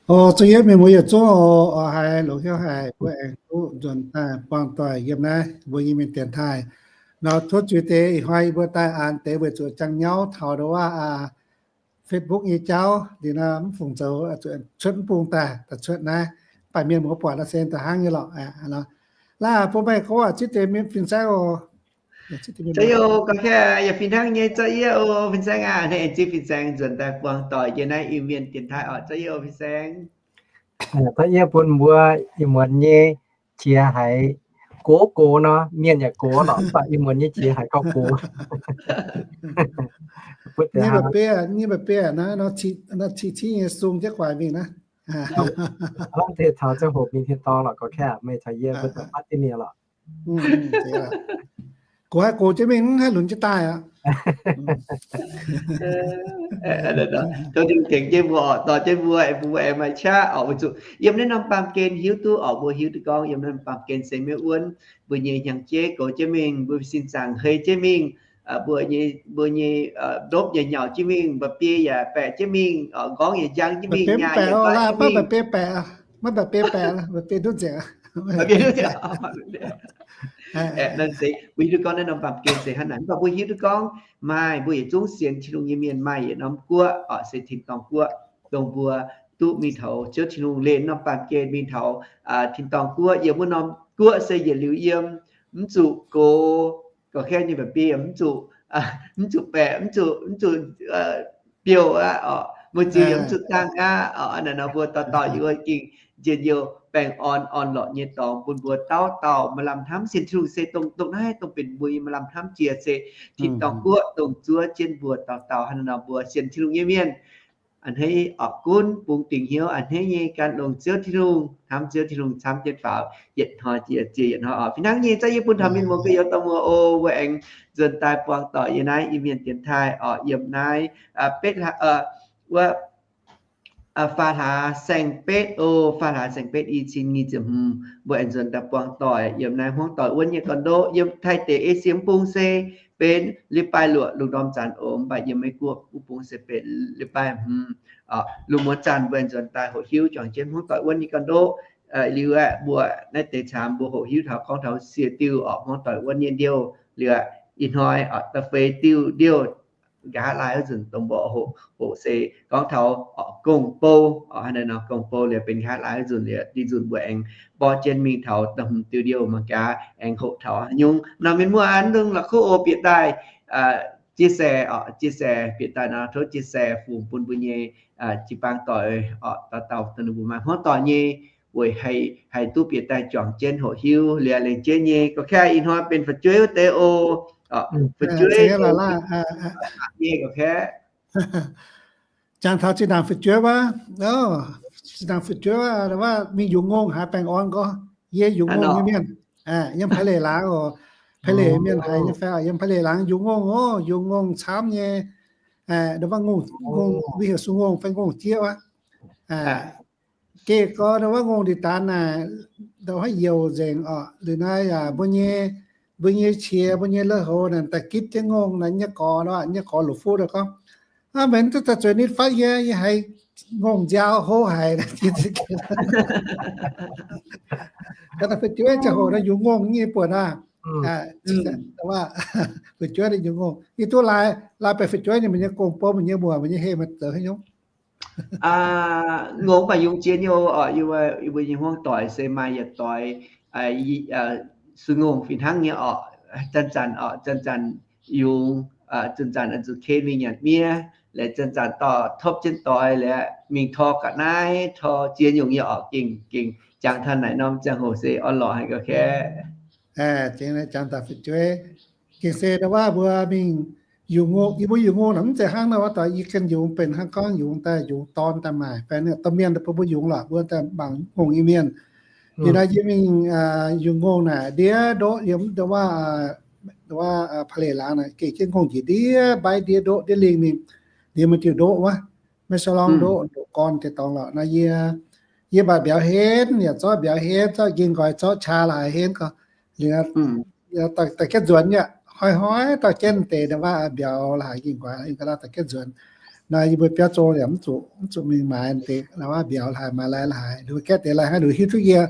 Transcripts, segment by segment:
O, zuqc yie mienh muoz yietc zungv oc, haiz longx hnyouv haic mbuo aengx duqv nzuonx daaih buangh doic yiem naaiv mbuo nyei mienh dienx taaih nor. Tov zuiz deix ih hnoi yie mbuo daaih an deix weic zuqc jangx nyauv taux ndo wuov Facebook nyei jauv liuz nor, mv fungc zoux cuotv mv bung daaih, daaih cuotv naaiv, mv baac mienh muoz buatc nor se daaih hnangv nyei lorqc. Laaih bun meih gorngv ziex deix mienh fin-saeng oc. Yie fin-saeng nyei, Za'yietv oc, fin-saeng aac, hnangv aengx ziex fin-saeng nzuonx daaih buangh doic yiem naaiv Iu-Mienh dienx taaih oc. Za'yietv oc, fin-saeng. Za'yietv bun mbuo ih muonz nyei qiex haiz gox gox nor, mienh yaac gox lorqc, mv baac ih muonz nyei qiex haiz gauh gox. Nyei mba'biei, nyei mba'biei naaiv, ciqv ciqv nyei sung jienv guaix mingh naaiv. Hnangv taux ziangh hoc mingh tin-dorngh lorqc, gauh kaeqv meih caux yie mbuo daaih fatv diuh mienh lorqc. Gox haih gox jienv mingh, mv haih lunx jienv daaih aqv. Tov Tin-Hungh tengx jienv mbuo oc, dorh jienv mbuo, bun mbuo aengx maaih qaqv oc, weic zuqc yiem naaiv norm baamh gen hiuv duqv oc, mbuo hiuv duqv gorngv yiem naaiv norm baamh gen se maiv wuonv, mbuo nyei hnyangx-jeiv goux jienv mingh, mbuo sin zaangc hei jienv mingh, mbuo nyei, mbuo nyei ndopv yaac nyauc jienv mingh, mba'biei yaac baeqc jienv mingh, nqorngv yaac njang jienv mingh, nyaah yaac nqaatv jienv mingh. Maiv mba'biei baeqc, mba'biei duqv nzengc. Mbuo hiuv duqv gorngv naaiv norm baamh gen se hnangv naaic, mv baac mbuo hiuv duqv gorngv maaih mbuo yietc zungv sienx Tin-Hungh nyei mienh maaih yietc norm guoqv oc, se tin-dorngh guoqv, dongh mbuo duqv mingh taux Ziouv Tin-Hungh, leih norm baamh gen mingh taux tin-dorngh guoqv. Yiem wuov norm guoqv se yietc liuz yiem, mv zuqc gox, gauh kaeqv nyei mba'biei mv zuqc, mv zuqc baeqc, mv zuqc, mv zuqc biouv aqv oc, muoz-ziex yaac mv zuqc dangh aqv oc. Hnangv naaiv nor mbuo dauh dauh yiem wuov gengh njien-youh baengh orn orn-lorqc nyei dorngx bun mbuo dauh dauh maaih lamh hnamv sienx Tin-Hungh se dongh, dongh naaiv dongh benx mbuo nyei maaih lamh hnamv jiex se tin-dorngh guoqv dongh zuov jienv mbuo dauh dauh. Hnangv naaiv nor mbuo sienx Tin-Hungh nyei mienh a'hneiv oc, gunv bungx dingc hnyouv a'hneiv nyei gan longx Ziouv Tin-Hungh, hnamv Ziouv Tin-Hungh camv jienv faaux yietc hnoi jiex yietc hnoi oc. Fih hnangv nyei, za'yietv bun taux mienh muoz gu'nyuoz dongh muoz oc, mbuo aengx nzuonx daaih buangh doic yiem naaiv Iu-Mienh dienx taaih oc, yiem naaiv betv, wuov faam hlaax saeng-betv oc, faam hlaax saeng-betv i cin nyic ziepc hmz, mbuo aengx nzuonx daaih buangh doic yiem naaiv hmuangv doic wuonv nyei gorn-ndoqv. Yiem Taiv deic, Esie mv bung se benx leiz-baaix luoqc lungh ndorm zanc oc, mv baac yiem Meiv Guoqv mv bung se benx leiz-baaix hmz. Lungh muonz zanc mbuo aengx nzuonx daaih hoqc hiuv juangc jienv hmuangv doic wuonv nyei gorn-ndoqv. Liuz aeqv, mbuo naaiv deix caamx mbuo hoqc hiuv taux gorngv taux sie diuh oc, hmuangv doic wuonv nyei ndiouh. Liuz aeqv, ih hnoi da'feix diuh ndiouh nqa'haav laai wuov nzunc dongh mbuo hoqc, hoqc se gorngv taux gong-bou oc. Hnangv naaiv nor gong-bou liuz benx nqa'haav laai wuov nzunc liuz, dih nzunc mbuo aengx mborqv jienv mingh taux da'hmz diuh ndiouh mangc gaax aengx hoqc taux haaix nyungc. Nor mienh muoz aac, mv dungx la'kuqv oc, bieqc daaih chia sẻ oc, chia sẻ bieqc daaih nor tov chia sẻ fungx bun mbuo nyei jiu-baang doic oc, dauh dauh dongh ninh mbuo maaih hmuangv doic nyei weic haih, haih duqv bieqc daaih juangc jienv hoqc hiuv liuz lengc jeiv nyei. Gauh kaeqv ih hnoi benx fu'jueiv wuov deix oc. Fu'jueiv nyei gauh kaeqv. Jangx taux zinh ndaangc fu'jueiv wuov, zinh ndaangc fu'jueiv wuov, mingh yungz ngongh haaix baengh orn gorngv, yie yungz ngongh nyei mienh, yiem Pa'leic Laangz oc. Pa'leic mienh haiz nyei fai, yiem Pa'leic Laangz yungz ngongh oc, yungz ngongh camv nyei. Ndo wuov ngongh, mbuo heuc sung ngongh fai ngongh jieqv wuov. Geh gorx ndo wuov ngongh ndie-daanx naaic, ndo wuov youc nzengc oc. Liuz naaiv yaac mbuo nyei, mbuo nyei qiex, mbuo nyei lui-houx naaic daaih gitv jienv ngongh naaic, nyei gorx, nyei gorx la'fuqv gorngv, aav, meih mv daaih zueiz nitv fatv yie, yie haiz ngongh nziaaux hlo haic. Fu'jueiv ziangh hoc naaiv yungz ngongh nyei buonc aav. Fu'jueiv yungz ngongh, yie duqv laaix, laaix baeqc fu'jueiv nyei, meih nyei gong-bou, meih nyei muoc, meih nyei heh, meih zoux haaix nyungc? Ngongh mv baac yungz jiex nyei oc. Yie mbuo nyei hmuangv doic se maaih yietc doix sung ngongh fih hnangv nyei oc. Zanc-zanc oc, zanc-zanc yungz, zanc-zanc zuqc ken mingh nyanc miev, laaix zanc-zanc dorh topv jienv doix laaix mingh tor ga'naaiv, tor ziex nyungc nyei oc. Gengh, gengh jangx taux naaic norm ziangh hoc se orn-lorqc haic gauh kaeqv. Jangx daaih fu'jueiv, gengh se ndo wuov mbuo mingh yungz ngongh, yie mbuo yungz ngongh naaic mv zeiz hnangv nor wuov doix yie ganh yungz benx hnangv gorngv yungz daaih yungz dorn daaih maaic fai dorh mienh bun mbuo yungz lorqc, mbuo daaih mangc ngongh nyei mienh. Liuz nor yie mingh yungz ngongh naaic ndiev ndoqv yiem ndo wuov, ndo wuov Pa'leic Laangz naaic geh jienv ngongh njiec ndiev mbaiv ndiev ndoqv ndiev lingh mingh, liuz maaih diuh ndoqv wuov, maiv sou lorngv ndoqv, ndoqv gorn deix dorngx lorqc nor yie, yie mv baac mbiauz henv, yaac zorqv mbiauz henv, zorqv ging nqoi, zorqv qaa laaix henv gorx. Liuz daaih jienv nzuonx yaac hnoi-hnoi dorh jienv deix ndo wuov mbiauz laaix ging nqoi daaih jienv nzuonx. Naaiv yie mbuo biauv zong yaac mv zuqc, mv zuqc mingh maaiz deix, la'maah mbiauz la'haaix, maaiz lai la'haaix, nduov gaeqv deix lai hnangv, nduov hiuv duqv yie,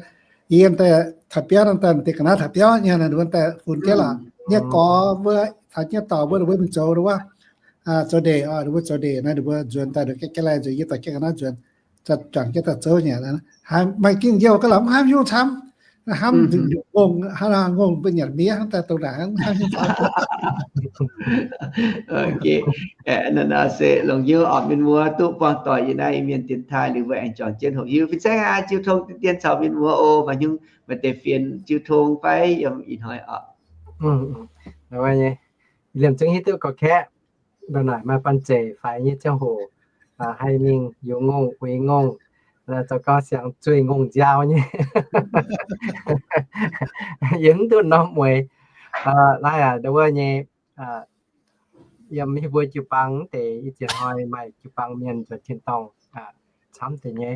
yie yiem daaih taux biauv nor daaih deix ga'naaiv taux biauv nyei, nduov daaih funx jienv lorqc. Nyei gorx mbuo, taux nyei dorc mbuo, nduov mbuo mingh zoux nduov, zoux ndeic, nduov mbuo zoux ndeic naaiv, nduov mbuo nzuonx daaih nduov gaeqv lai nzuonx, yie dorh gaeqv ga'naaiv nzuonx, za'gengh ga'naaiv nzuonx daaih zouv nyei. Haiz maaih gengh youh ga'lauh mv haamv hiuv camv, hnamv ngongh, hnangv ngongh mbuo nyanc miev hnangv daaih dongh naaic hnangv hiuv camv. Naaiv se longx hnyouv oc, mienh muoz duqv buangh doic yiem naaiv Iu-Mienh dienx taaih liuz mbuo aengx juangc jienv hoqc hiuv. Fin-saeng aac, jiu tong dienx caux mienh muoz oc, maaih nyungc maaih deix fienx jiu tong fai yiem ih hnoi oc. Liemh zungv hiuv duqv gorx-kaeqv ndongc naaic maaih banh zeic faix nyei ziangh hoc, haih mingh youx ngongh uix ngongh, zoux gau siang zueih ngongh nziaaux nyei. Yie mv duqv norm mueiz. Naaiv aac, ndau wuov nyei, yiem yie mbuo jiu-baang deix ih ziex hnoi maaih jiu-baang mienh nzuonx tin-dorngh camv deix nyei.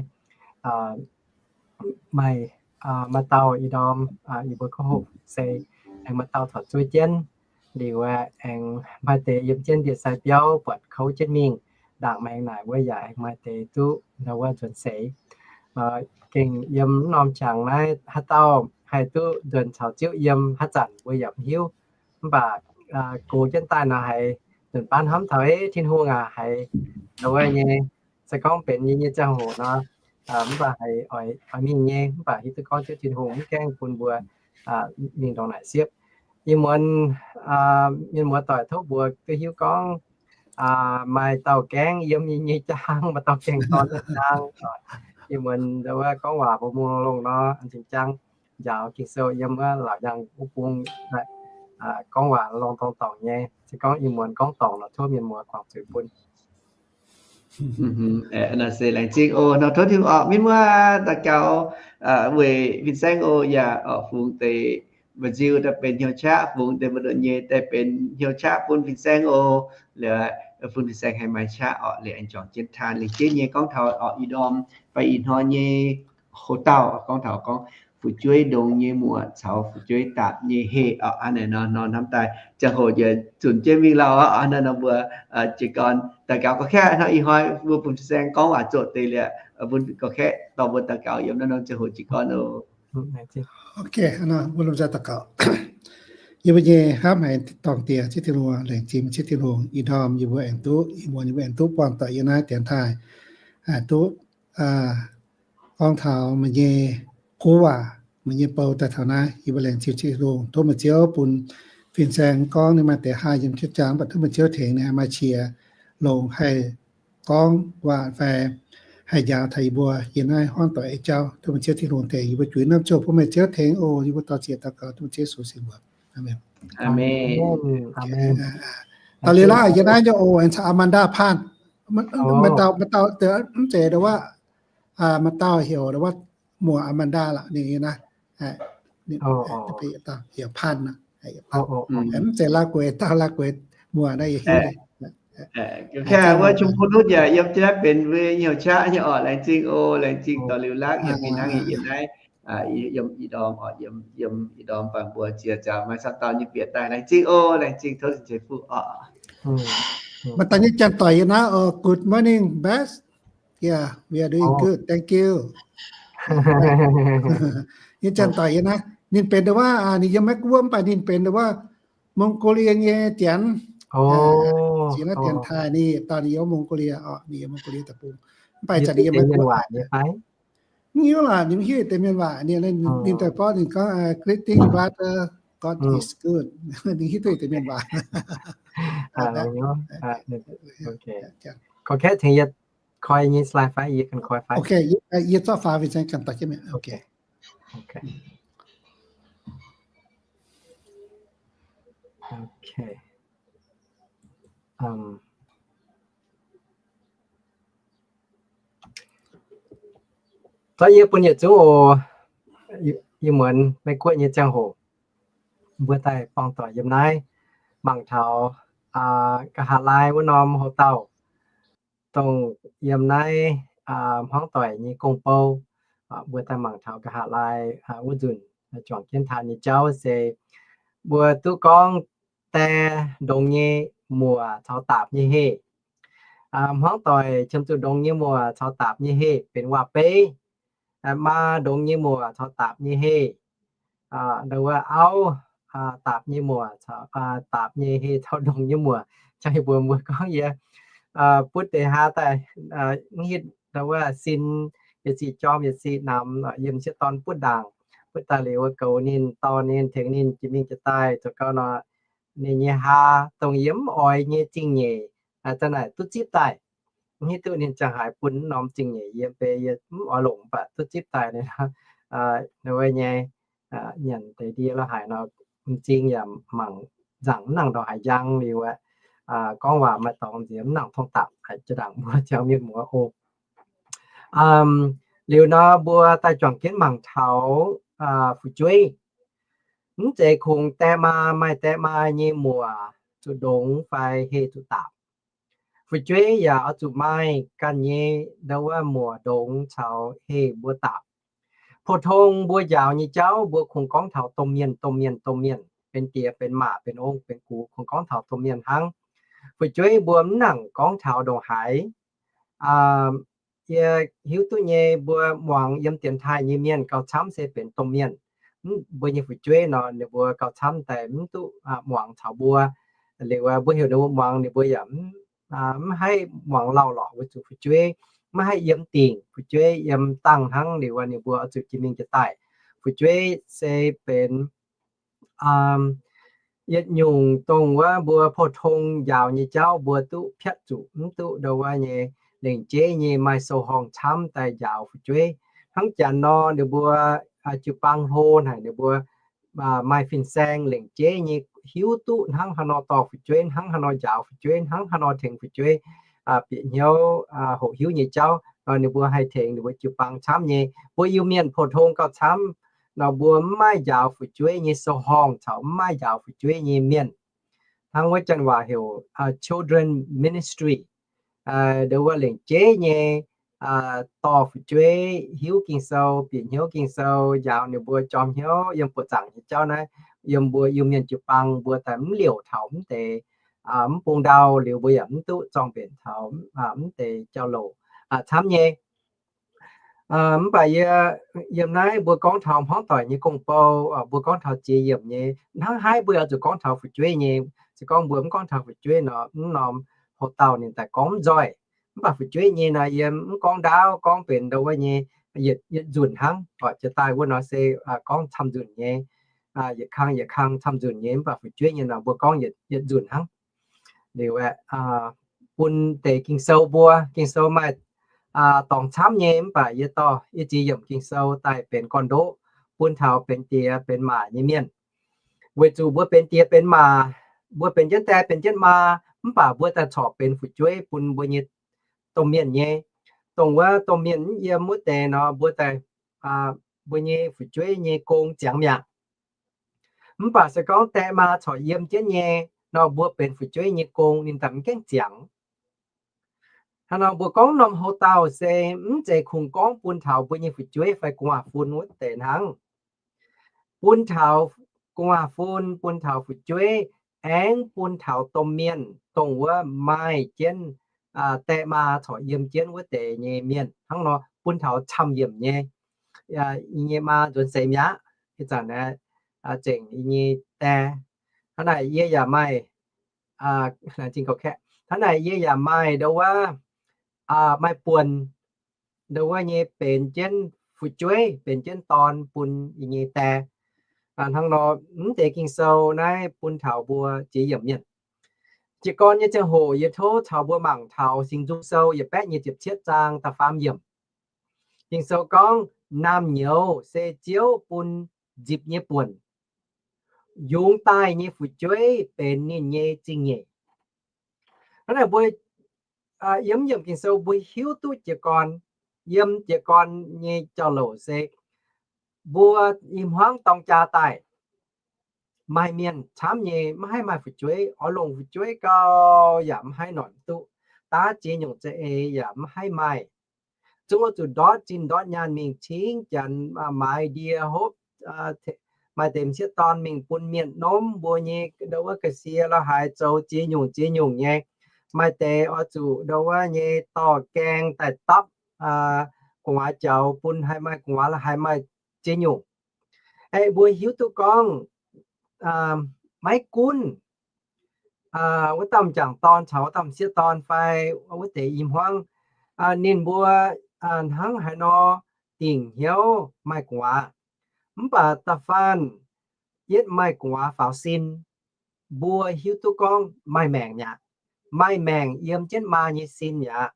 Maaih, maaih dauh ih ndorm yie mbuo gorngv hoqc se aengx maaih dauh taux zuov jienv liuz, aengx maaih deix yiem jienv ndie-sai biauv buatc kouv jienv mingh. Ndaangc maengx naaic wuov yaac aengx maaih deix duqv ndau wuov nzuonx seix. Gengh yiem norm qangx naaiv haaix dauh haih duqv nzuonx caux Ziouv yiem haaix zanc mbuo yaac mv hiuv. Mv baac gox jienv daaih nor haiz nzunc baav hnamv taux, Eix, Tin-Hungh aac, haiz ndau wuov nyei, se gorngv benx yie nyei ziangh hoc nor, mv baac haiz oix mingh nyei, mv baac hiuv duqv gorngv Ziouv Tin-Hungh mv gaengh bun mbuo mingh ndongc naaic siepv. Ih muonz mienh muoz doic tov mbuox duqv hiuv gorngv maaih dauh gaengh yiem yie nyei jaang, maaih dauh gaengh dorn nyei jaang. Ih muonz ndau wuov gorngv waac mbuo mungh longx nor, an zinh jaang njaaux Ging-Sou yiem wuov Laauc Yaangh wuov bung, gorngv waac longx dorngc dorngc nyei. Se gorngv ih muonz gorngv dorngc nor, tov mienh muoz guangc zuiz bun. Naaiv se laengz zingh oc, nor tov Tin-Hungh oc, mienh muoz daux gaux weic fin-saeng oc, yaac oc fungx deix mba'nziu daaih benx hnyouv qaqv, fungx deix mbu'ndongx nyei daaih benx hnyouv qaqv bun fin-saeng oc. Liuz bun fin-saeng haih maaih qaqv oc, liuz aengx juangc jienv taan. Laengz zingh nyei gorngv taux oc ih ndorm fai ih hnoi nyei hoc-dauh, gorngv taux gorngv fu'jueiv ndongx nyei muoc caux fu'jueiv daapc nyei heh oc. Hnangv naaiv nor, nor hnamv daaih ziangh hoc njiec zunc jienv mingh lauh oc. Hnangv naaiv nor mbuo jiez gorn daux gaux gorx-kaeqv hnangv ih hnoi mbuo bun fin-saeng gorngv waac zoqc deix liuz, bun gorx-kaeqv dorh mbuo daux gaux yiem naaiv norm ziangh hoc jiez gorn oc. Ok, mbuo lomh nzoih daux gaux. Yie mbuo nyei hnamv haic dorngh Diex Ziouv Tin-Hungh, laengz zingh Ziouv Tin-Hungh, ih ndorm yie mbuo aengx duqv, ih muonz yie mbuo aengx duqv buangh doic yiem naaiv dienx taaih, duqv gorngv taux meih nyei guv waac, meih nyei bou daaih taux naaiv, yie mbuo laengz zingh Ziouv Tin-Hungh. Tov meih Ziouv bun fin-saeng gorngv ninh maaih deix haih yiem jienv jaang, mv baac tov meih Ziouv tengx ninh haih maaih qiex longx haih gorngv waac fai haih njaaux taux yie mbuo yiem naaiv huaang doic nyei jauv. Tov meih Ziouv Tin-Hungh tengx yie mbuo juix norm ziangh hoc bun meih Ziouv tengx oc. Yie mbuo dau zieqc daux gaux tov meih Ziouv Yesu sin mbuox. Aamen. Aamen. Daux liuz laav yiem naaiv nyei oc, aengx caux Amanda Panh. Maaih dauh, maaih dauh mv zeiz ndau wuov, maaih dauh heuc ndau wuov muoc Amanda lorqc, ninh naaiv, heuc Panh, mv zeiz Laa Gueix, dauh Laa Gueix muoc naaiv yie hiuv. Wuov Chum Ku Nutv yaac yiem jienv naaiv benx mbuo hnyouv qaqv nyei oc. Laengz zingh oc, laengz zingh dorh liuz lakv yiem fih hnangv yiem naaiv, yiem ih ndorm oc, yiem ih ndorm bangc mbuo ziex nzaaux maaih camv dauh nyei bieqc daaih. Laengz zingh oc, laengz zingh tov ceix fuqv oc. Maaih dauh nyei janx-doic yiem naaiv oc. Good morning, Beth. Yeah, we are doing good. Thank you. Nyei janx-doic yiem naaiv, ninh benx ndau wuov, ninh yiem Meiv Guoqv mv baac ninh benx ndau wuov Mongolia nyei janx. Ziex naaiv dienx taaih ninh dauh ninh yiem Mongolia oc, ninh yiem Mongolia deic-bung. Mv baac ih zanc ninh yiem Meiv Guoqv. Mv hiuv lorqc, ninh mv hiuv deix mienh waac. Ninh daaih borqv ninh gorngv, greeting brother, God is good. Ninh hiuv duqv deix mienh waac. Koi nyei slide fai yie ganh koi fai? Ok, yie zorqv faaux fin-saeng ganh doic jienv mi'aqv. Ok. Ok. Zorqv yie bun yietc zungv oc. Ih muonz Meiv Guoqv nyei ziangh hoc, mbuo daaih buangh doic yiem naaiv, mangc taux nqa'haav laai wuov norm hoc-dauh, dongh yiem naaiv hmuangv doic nyei gong-bou, mbuo daaih mangc taux nqa'haav laai wuov nzunc juangc jienv taan nyei jauv se mbuo duqv gorngv die ndongx nyei muoc caux daapc nyei heh. Hmuangv doic qiemx zuqc ndongx nyei muoc caux daapc nyei heh benx waac-beiv. Maa ndongx nyei muoc caux daapc nyei heh, ndongc wuov auv, daapc nyei muoc, daapc nyei heh caux ndongx nyei muoc. Jangx yie mbuox mbuo gorngv yie butv deix haa daaih, mv hitv ndongc wuov sin, yietc sic jorm yietc sic namx, yiem sieqv dorn butv ndaangc, butv daaih liuz goux ninh, dorh ninh, tengx ninh jiex mingh jiex daaih zoux gau nor, ninh nyei haa dongh yie mv oix nyei zingh nyeic, za'naaic duqv zipv daaih. Mv hiuv duqv ninh ziangh haaix bun norm zingh nyeic yiem, beiv yie mv oix longc mv baac duqv zipv daaih. Wuov nyei, nyanc deix ndie la'haic nor, m'zing yaac mangc nzangc mv nangc ndongc haaix njang liuz aeqv, gorngv waac maaih dorngx nziex mv nangc tong dapc, haiz jiex ndaangc mbuo ziangh mienh muoz oc. Liuz nor mbuo daaih juangc jienv mangc taux fu'jueiv. Mv zeiz kungx die maa, maaih die maa nyei muoc zuqc ndongx fai heh zuqc daapc. Fu'jueiv yaac oix zuqc maaih ganh nyei ndongc wuov muoc ndongx caux heh mbuo daapc. Pou-tong mbuo njaaux nyei jauv mbuo kungx gorngv taux domh mienh, domh mienh, domh mienh, benx diex benx maac benx ong benx gux kungx gorngv taux domh mienh hnangv. Fu'jueiv mbuo mv nangc gorngv taux ndongc haaix. Yie hiuv duqv nyei, mbuo muangx yiem dienx taaih nyei mienh gauh camv se benx domh mienh. Mbuo nyei fu'jueiv nor ninh mbuo gauh camv daaih mv duqv muangx taux mbuo. Liuz mbuo heuc ninh mbuo muangx ninh mbuo yaac mv haih muangx lauh lorqc weic zuqc fu'jueiv maiv haih yiem dingc, fu'jueiv yiem dangh hnangv. Liuz ninh mbuo oix zuqc jiex mingh jiex daaih. Fu'jueiv se benx yietc nyungc dongh wuov mbuo pou-tong njaaux nyei jauv mbuo duqv piatv zuqc, mv duqv ndongc wuov nyei lengc jeiv nyei maaih sou-horngh camv daaih njaaux fu'jueiv. Hnangv janx nor ninh mbuo jiu-baang hlo haic, ninh mbuo maaih fin-saeng lengc jeiv nyei hiuv duqv hnangv haaix nor dorh fu'jueiv, hnangv haaix nor njaaux fu'jueiv, hnangv haaix nor tengx fu'jueiv bieqc hnyouv hoqc hiuv nyei jauv nor, ninh mbuo haih tengx ninh mbuo jiu-baang camv nyei. Mbuo Iu-Mienh pou-tong gauh camv nor, mbuo mv maaih njaaux fu'jueiv nyei sou-horngh caux mv maaih njaaux fu'jueiv nyei mienh. Hnangv wuov janx waac heuc children ministry. Ndongc wuov lengc jeiv nyei dorh fu'jueiv hiuv Ging-Sou, bieqc hnyouv Ging-Sou, njaaux ninh mbuo jorm hnyouv yiem buoqc zaangc nyei jauv naaiv. Yiem mbuo Iu-Mienh jiu-baang mbuo daaih mv liouc taux mv deix, mv bung ndau liuz mbuo yaac mv duqv zorng-mbenc taux mv deix jauv-louc camv nyei. Mv baac yie yiem naaiv mbuo gorngv taux hmuangv doic nyei gong-bou, mbuo gorngv taux ziex yiemc nyei hnangv haaix mbuo yaac zuqc gorngv taux fu'jueiv nyei. Se gorngv mbuo mv gorngv taux fu'jueiv nor, mv norm houx-dauh ninh daaih gorngv mv nzoih. Mv baac fu'jueiv nyei nor yie mv gorngv ndaauv, gorngv benx ndau wuov nyei yietc nzunc hnangv. Oc, jiex daaih wuov nor se gorngv camv nzunc nyei, yietc kang yietc kang camv nzunc nyei. Mv baac fu'jueiv nyei nor mbuo gorngv yietc nzunc hnangv. Liuz aeqv, bun deix Ging-Sou mbuo, Ging-Sou maaih dorngx camv nyei, mv baac yie dorh yie ziex yiemc Ging-Sou daaih benx gorn-ndoqv bun taux benx diex benx maac nyei mienh. Weic zuqc mbuo benx diex benx maac, mbuo benx jienv die benx jienv maa, mv baac mbuo daaih corc benx fu'jueiv bun mbuo nyei domh mienh nyei. Dongh wuov domh mienh mv yiem wuov deix nor, mbuo daaih, mbuo nyei fu'jueiv nyei gong ziangx mi'aqv. Mv baac se gorngv die maa corc yiem jienv nyei nor, mbuo benx fu'jueiv nyei gong ninh daaih mv gaengh ziangx. Hnangv nor mbuo gorngv norm houx-dauh se mv zeiz kungx gorngv bun taux mbuo nyei fu'jueiv fai gu'nguaaz-fun wuov deix hnangv. Bun taux gu'nguaaz-fun, bun taux fu'jueiv, aengx bun taux domh mienh dongh wuov maaih jienv die maa corc yiem jienv wuov deix nyei mienh. Hnangv nor bun taux camv-yiemc nyei, yie nyei maa nzuonx seix mi'aqv. Ih zanc zengc yie nyei die. Hnangv naaic yie yaac maaih, hnangv naaic yie yaac maaih ndau wuov, maaih buonc ndau wuov nyei benx jienv fu'jueiv, benx jienv dorn bun yie nyei die. Hnangv nor mv deix Ging-Sou naaiv bun taux mbuo ziex yiemc mienh. Jiez gorn nyei ziangh hoc yie tov caux mbuo mangc taux Singx Nzung Sou yietc baeqv nyic ziepc cietv zaang da'faam yiemc. Ging-Sou gorngv, naamh nyouz se Ziouv bun nzipc nyei buonc. Yungz daaih nyei fu'jueiv benx ninh nyei zingh nyeic. Hnangv naaic mbuo yiem yiemc Ging-Sou mbuo hiuv duqv jiez gorn, yiem jiez gorn nyei jauv-louc se mbuo i hmuangv dorng jaa daaih, maaih mienh camv nyei maiv haih maaih fu'jueiv, oix longc fu'jueiv gau yaac mv haih, noic mv duqv, daav ziex nyungc za'eix yaac mv haih maaih. Zungv oix zuqc ndortv zinh ndortv nyaanh mingh cingv janx, maaiz ndie hopv, maaih deix m'sieqv dorn mingh bun mienh nomv mbuo nyei ndau wuov ga'sie la'haaix, zoux ziex nyungc ziex nyungc nyei. maaih deix oix zuqc ndau wuov nyei dorh gaeng daaih dapv gu'nguaaz jaux bun haih maaih gu'nguaaz, haih maaih ziex nyungc. Aeqv, mbuo hiuv duqv gorngv maiv gunv wuov dauh m'jangc dorn caux wuov dauh m'sieqv dorn fai wuov deix i hmuangv, ninh mbuo hnangv haaix nor dingc hnyouv maaih gu'nguaaz, mv baac da'faanh yietv maaih gu'nguaaz faaux sin, mbuo hiuv duqv gorngv maaih maengc mi'aqv. Maaih maengc yiem jienv maa nyei sin mi'aqv.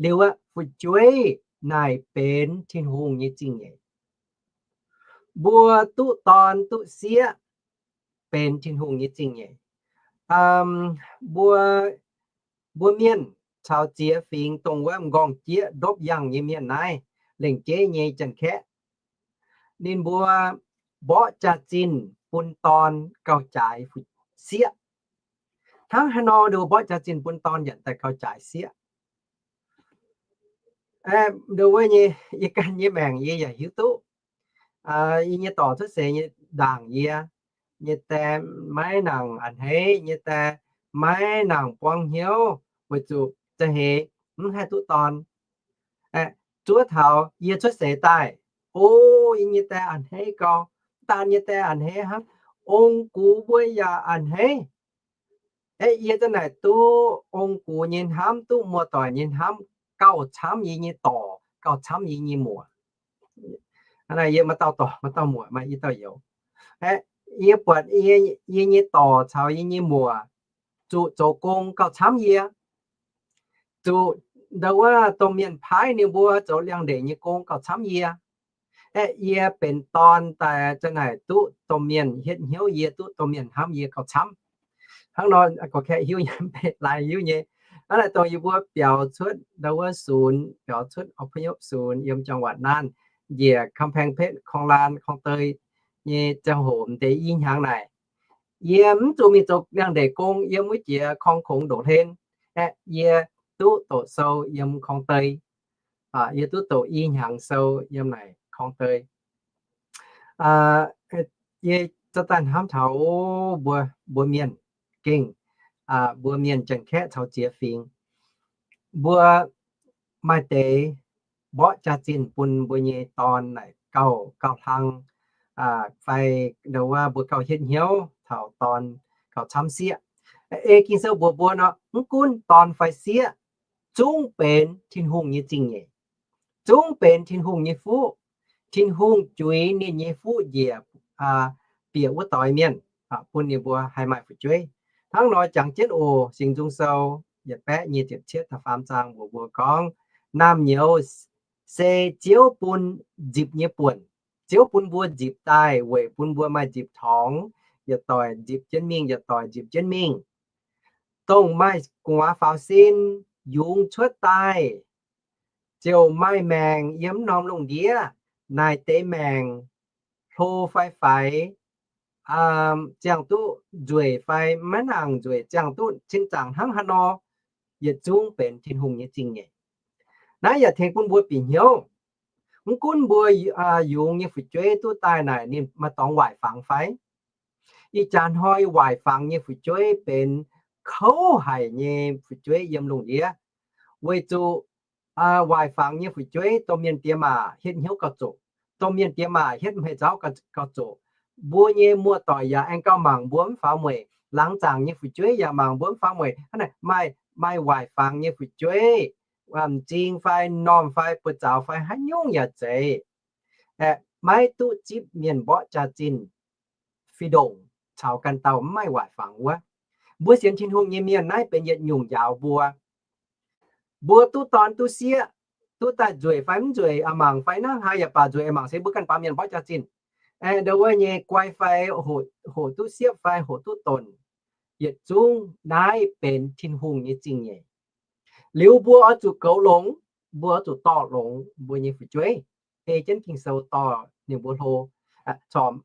Liuz aqv, fu'jueiv naaic benx Tin-Hungh nyei zingh nyeic. Mbuo duqv dorn duqv sieqv benx Tin-Hungh nyei zingh nyeic. Mbuo, mbuo mienh caux ziex fingx dongh wuov m'nqorngv-jieqv ndopv yangh nyei mienh naaiv, lengc jeiv nyei Janx-Kaeqv, ninh mbuo mborqv jaax-zinh bun dorn gauh jaaix sieqv. Hnangv haaix nor ninh mbuo mborqv jaax-zinh bun dorn yaac daaih gauh jaaix sieqv? Ndo wuov nyei, yie ganh nyei maengc yie yaac hiuv duqv. Yie nyei dorc cuotv seix nyei ndaangc yie nyei die maiv nangc a'hneiv, nyei die maiv nangc buang hnyouv weic zuqc za'heix mv haih duqv dorn. Zuov taux yie cuotv seix daaih, o, yie nyei die a'hneiv gau, daan nyei die a'hneiv hnamv, ong gux mbuo yaac a'hneiv. Aeqv, yie za'gengh naaic duqv ong gux nyei hnamv, duqv muoz-doic nyei hnamv gauh camv yie nyei dorc, gauh camv yie nyei muoc. Yie maaih dauh dorc, maaih dauh muoc, maaih i dauh youz. Aeqv, yie buatc yie nyei dorc caux yie nyei muoc zuqc zoux gong gauh camv yie. Zuqc ndau wuov domh mienh paaiv ninh mbuo zoux liangx-ndeic nyei gong gauh camv yie. Aeqv, yie benx dorn daaih za'gengh naaic duqv domh mienh hietv hnyouv yie, duqv domh mienh hnamv yie gauh camv. Hnangv nor, gorqv-kaeqv hiuv nyei, mv bei laaix hiuv nyei. Hnangv naaic dongh yie mbuo biaux cuotv ndau wuov sunx, biaux cuotv อพยพ sunx yiem จังหวัดน่าน, njiec กำแพงเพชร, Korng-Laan, Korng-Dei nyei ziangh hoc m'deix i hnyangx naaic, yie mv zuqc mingh zoux liangx-ndeic gong yiem wuov jiex Korng-Kungx ndoqc hlen. Aeqv, yie duqv doqc sou yiem Korng-Dei. Yie duqv doqc i hnyangx sou yiem naaic Korng-Dei. Yie za'gengh daaih hnamv taux mbuo, mbuo mienh gengh, mbuo mienh Janx-Kaeqv caux ziex fingx, mbuo maaih deix mborqv jaax-zinh bun mbuo nyei dorn naaic gauh, gauh hlang, fai ndau wuov mbuo gauh hietv hnyouv taux dorn gauh camv sieqv. Ei Ging-Sou mbuox mbuo nor, mv gunv dorn fai sieqv, zungv benx Tin-Hungh nyei zingh nyeic, zungv benx Tin-Hungh nyei fuqv. Tin-Hungh juix ninh nyei fuqv njiec bieqc wuov doix mienh, bun ninh mbuo haih maaih fu'jueiv. Hnangv nor jangx jienv oc. Singx Nzung Sou yietc baeqv nyic ziepc cietv da'faam zaang mbuox mbuo gorngv, naamh nyouz se Ziouv bun nzipc nyei buonc. Ziouv bun mbuo nzipc daaih weic bun mbuo maaih nzipc torngx, yietc doic nzipc jienv mingh, yietc doic nzipc jienv mingh. Dongh maaih gu'nguaaz faaux sin, yungz cuotv daaih, ziouc maaih maengc yiem norm lungh ndiev. Naaic deix maengc hlo fai faix, ziangh duqv nzueic fai maiv nangc nzueic, ziangh duqv cing zaangc hnangv haaix nor, yietc zungv benx Tin-Hungh nyei zingh nyeic. Naaiv yaac tengx bun mbuo bieqc hnyouv. Mv gunv mbuo yungz nyei fu'jueiv duqv daaih naaic ninh maaih dorngx waaic fangx fai? Ih jaax hnoi waaic fangx nyei fu'jueiv benx kouv haic nyei fu'jueiv yiem lungh ndiev, weic zuqc waaic fangx nyei fu'jueiv domh mienh diex maac hietv hnyouv gauh zoqc, domh mienh diex maac hietv hmei zauv gauh zoqc. Mbuo nyei muoz-doic yaac aengx gauh mangc mbuo mv faaux mueic, laangz zaangc nyei fu'jueiv yaac mangc mbuo mv faaux mueic. Hnangv naaic maaih, maaih waaic fangx nyei fu'jueiv, m'zing fai m'normh fai buoz-zaux fai haaix nyungc yaac zeiz, maiv duqv zipv mienh mborqv jaax-zinh fih ndongc caux ganh dauh mv maaih waaic fangx wuov. Mbuo sienx Tin-Hungh nyei mienh naaiv benx yietc nyungc njaaux mbuo. Mbuo duqv dorn duqv sieqv, duqv daaih nzueic fai mv nzueic, a'mangc fai hnangv haaix yaac baac nzueic a'mangc se mbuo ganh baamh mienh mborqv jaax-zinh, ndongc wuov nyei guai fai hoqc duqv siepv fai hoqc duqv donc, yietc zungv naaiv benx Tin-Hungh nyei zingh nyeic. Liuz mbuo oix zuqc goux longx, mbuo oix zuqc dorh longx mbuo nyei fu'jueiv, ei jienv Ging-Sou dorh ninh mbuo hlo. Corc,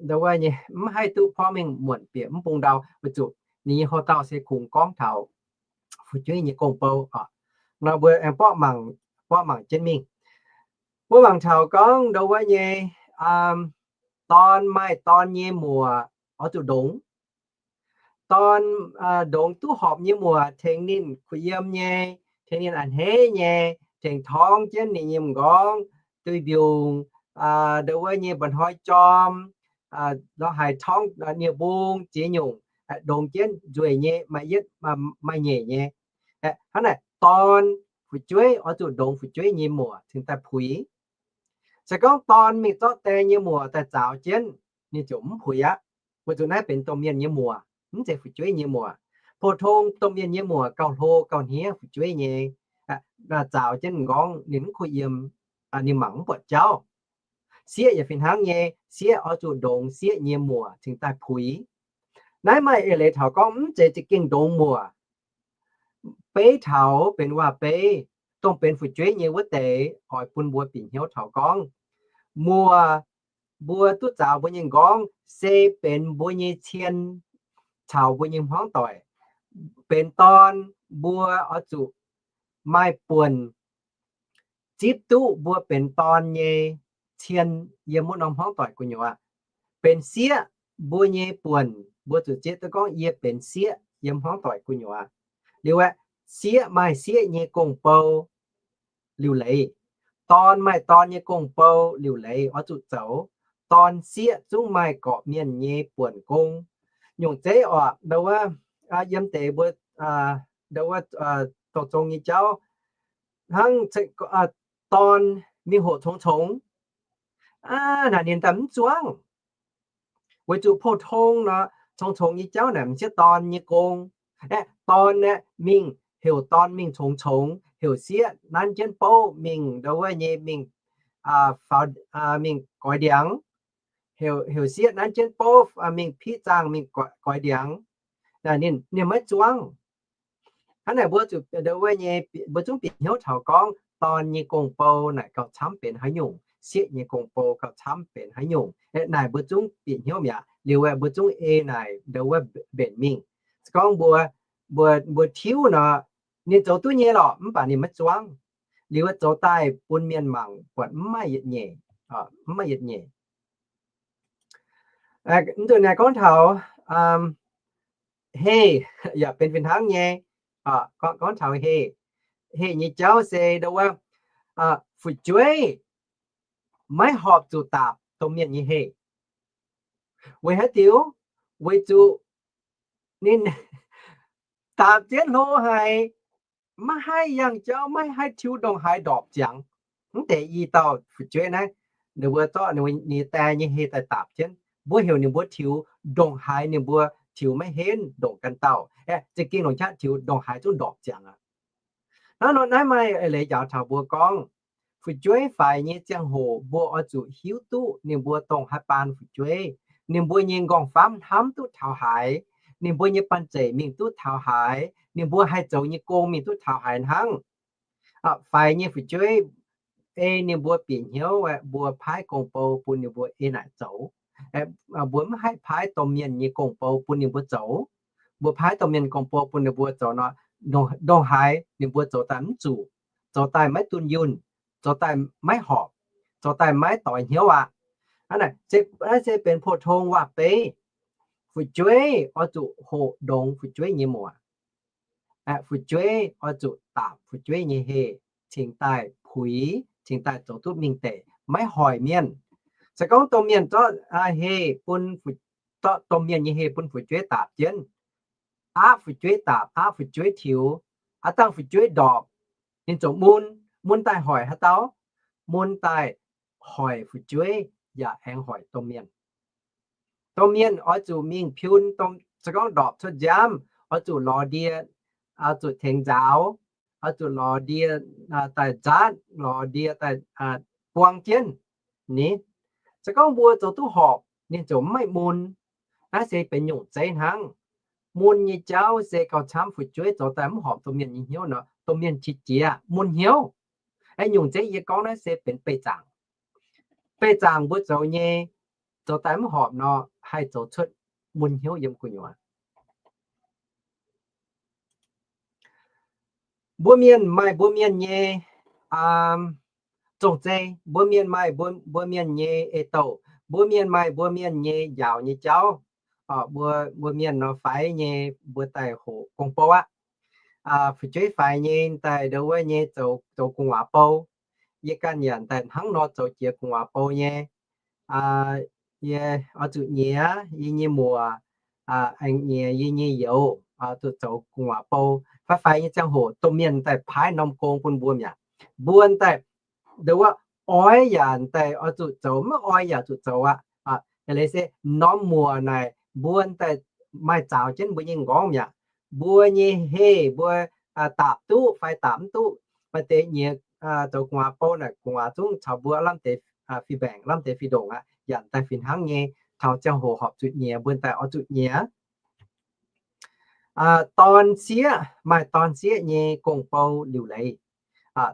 ndongc wuov nyei mv haih duqv porv mengh muonc bieqc mv bung ndau, weic zuqc ninh nyei houx-dauh se kungx gorngv taux fu'jueiv nyei gong-bou oc. Nor mbuo aengx borqv mangc, borqv mangc jienv mingh. Mbuo mangc taux gorngv ndongc wuov nyei, dorn maaih dorn nyei muoc oix zuqc ndongx. dorn ndongx duqv horpc nyei muoc tengx ninh kuh yiem nyei, tengx ninh a'hneiv nyei, tengx torngv jienv ninh nyei m'nqorngv, duih mbiungc, ndo wuov nyei mba'hnoi jorm, lorz haic torngv nie-mbung ziex nyungc, ndongx jienv nzueic nyei, maaih yietv maaih nyeic nyei. Hnangv naaic dorn fu'jueiv oix zuqc ndongx fu'jueiv nyei muoc cingx daaih puix. Se gorngv dorn mingh zorqv die nyei muoc daaih zaaux jienv, ninh ziouc mv puix aqv, weic zuqc naaiv benx domh mienh nyei muoc, mv zeiz fu'jueiv nyei muoc. Pou-tong domh mienh nyei muoc gauh hlo gauh hniev fu'jueiv nyei, zaaux jienv m'nqorngv ninh mv kuh yiem, ninh mangc mv buatc jauv. Sieqv yaac fih hnangv nyei, sieqv oix zuqc ndongx sieqv nyei muoc cingx daaih puix. Naaiv maaih eix leiz taux gorngv mv zeiz za'gengh ndongx muoc. Beiv taux benx waac-beiv, dongh benx fu'jueiv nyei wuov deix oix bun mbuo bieqc hnyouv taux gorngv, muoc mbuo duqv zaaux mbuo nyei m'nqorngv se benx mbuo nyei cien caux mbuo nyei hmuangv doic. Benx dorn mbuo oix zuqc maaih buonc zipv duqv mbuo benx dorn nyei cien yiem wuov norm hmuangv doic gu'nyuoz. Benx sieqv mbuo nyei buonc mbuo zuqc zieqv duqv gorngv yie benx sieqv yiem hmuangv doic gu'nyuoz. Liuz aeqv, sieqv maaih sieqv nyei gong-bou liuc leiz, dorn maaih dorn nyei gong-bou liuc leiz oix zuqc zoux. Dorn sieqv zungv maaih gorqv-mienh nyei buonc gong. Nyungc zeiv oc, ndo wuov, yiem deix mbuo, ndo wuov, dongh zong nyei jauv hnangv, dorn mingh hoqc congx-congx, naaic ninh daaih mv zuangv. Weic zuqc pou-tong nor, congx-congx nyei jauv naaic m'sieqv dorn nyei gong. Aeqv, dorn aeqv mingh, heuc dorn mingh congx-congx, heuc sieqv nanv jienv bouv mingh ndo wuov nyei mingh, mingh goix ndiangx, heuc sieqv nanv jienv bouv mingh piqv zaangh mingh goix ndiangx. Naaic ninh maiv zuangv. Hnangv naaic mbuo zuqc ndo wuov nyei, mbuo zungv bieqc hnyouv taux gorngv dorn nyei gong-bou naaic gauh camv benx haaix nyungc, sieqv nyei gong-bou gauh camv benx haaix nyungc. Naaic mbuo zungv bieqc hnyouv mi'aqv. Liuz aeqv, mbuo zungv ei naaic ndo wuov mbenc mingh. Se gorngv mbuo, mbuo, mbuo tiuv nor, ninh zoux duqv nyei lorqc, mv baac ninh maiv zuangv. Liuz aeqv, zoux daaih bun mienh mangc buatc mv maaih yietc nyeic, mv maaih yietc nyeic. Mv nzunc naaic gorngv taux heh yaac benx fih hnangv nyei. Gorngv taux heh, heh nyei jauv se ndo wuov, fu'jueiv maiv horpc zuqc daapc domh mienh nyei heh. Weic haaix diuc? Weic zuqc ninh daapc jienv hlo haic, maiv haih yangh jauv, maiv haih tiux ndongc haaix ndorpc ziangx. Mv deix i dauh fu'jueiv naaiv, ninh mbuo zorqv ninh nyei die nyei heh daaih daapc jienv. Mbuo heuc ninh mbuo tiux ndongc haaix ninh mbuo tiux maiv henv, ndongc ganh dauh. Aeqv, za'gengh longc qaqv tiux ndongc haaix zungv ndorpc ziangx aqv. Hnangv nor naaiv maaih eix leiz njaaux taux mbuo gorngv, fu'jueiv faix nyei ziangh hoc mbuo oix zuqc hiuv duqv ninh mbuo dongh haaix baan fu'jueiv, ninh mbuo nyei nqorngv-famv hnamv duqv taux haaix, ninh mbuo nyei banh zeic mingh duqv taux haaix, ninh mbuo haih zoux nyei gong mingh duqv taux haaix hnangv. Faix nyei fu'jueiv ei ninh mbuo bieqc hnyouv, mbuo paaiv gong-bou bun ninh mbuo ei naaic zoux. Mbuo mv haih paaiv domh mienh nyei gong-bou bun ninh mbuo zoux. Mbuo paaiv domh mienh gong-bou bun ninh mbuo zoux nor, ndongc haaix ninh mbuo zoux daaih mv zuqc, zoux daaih maiv dunh yunh, zoux daaih maiv horpc, zoux daaih maiv doix hnyouv aqv. Naaiv se benx pou-tong waac-beiv. Fu'jueiv oix zuqc hoqc ndongx fu'jueiv nyei muoc. Fu'jueiv oix zuqc daapc fu'jueiv nyei heh, cingx daaih puix, cingx daaih zoux duqv mingh deic, maiv hoic mienh. Se gorngv domh mienh zorqv heh bun, zorqv domh mienh nyei heh bun fu'jueiv daapc jienv, aapv fu'jueiv daapc, aapv fu'jueiv tiux, aav dangh fu'jueiv ndorpc, ninh ziouc mun, mun daaih hoic haaix dauh? Mun daaih hoic fu'jueiv yaac aengx hoic domh mienh. Domh mienh oix zuqc mingh piun, se gorngv ndorpc cuotv nziaamv, oix zuqc lorz ndie, oix zuqc tengx nzaaux, oix zuqc lorz ndie daaih nzaatv, lorz ndie daaih buang jienv. Ni, se gorngv mbuo zoux duqv horpc, ninh ziouc mv maaih mun. Naaiv se benx nyungc zeiv hnangv. Mun nyei jauv se gauh camv fu'jueiv zoux daaih mv horpc domh mienh nyei hnyouv nor, domh mienh qiex jiez mun hnyouv. Aeqv, nyungc zeiv yie gorngv naaiv se benx beih zaangc. Beih zaangc mbuo zoux nyei, zoux daaih mv horpc nor, haih zoux cuotv mun hnyouv yiem gu'nyuoz. Mbuo mienh maaih mbuo mienh nyei zong-zei, mbuo mienh maaih mbuo mienh nyei ei-douh, mbuo mienh maaih mbuo mienh nyei njaaux nyei jauv. mbuo, mbuo mienh nor faix nyei mbuo daaih hoqc gong-bou aqv. Fu'jueiv faix nyei daaih ndo wuov nyei zoux, zoux gu'nguaaz bou. Yie ganh yaac daaih hnangv nor zoux jiex gu'nguaaz bou nyei. Yie oix zuqc nyiex yie nyei muoc, aengx nyiex yie nyei youz, zuqc zoux gu'nguaaz bou. Faix-faix nyei ziangh hoc domh mienh daaih paaiv norm gong bun mbuo mi'aqv. Mbuo daaih ndo wuov oix yaac daaih oix zuqc zoux, maiv oix yaac zuqc zoux aqv. Aa, leiz se norm muoc naaic mbuo daaih maaih zaux jienv mbuo nyei m'nqorngv mi'aqv. Mbuo nyei heh mbuo daapc duqv fai daapc mv duqv, maaih deix nyiex zoux gu'nguaaz bou naaic gu'nguaaz zungv caux mbuo lamh deix fih mbaengc, lamh deix fih ndongc aqv. Yaac daaih fih hnangv nyei, taux ziangh hoc horpc zuqc nyiex mbuo daaih oix zuqc nyiex. Dorn sieqv maaih dorn sieqv nyei gong-bou liuc leiz.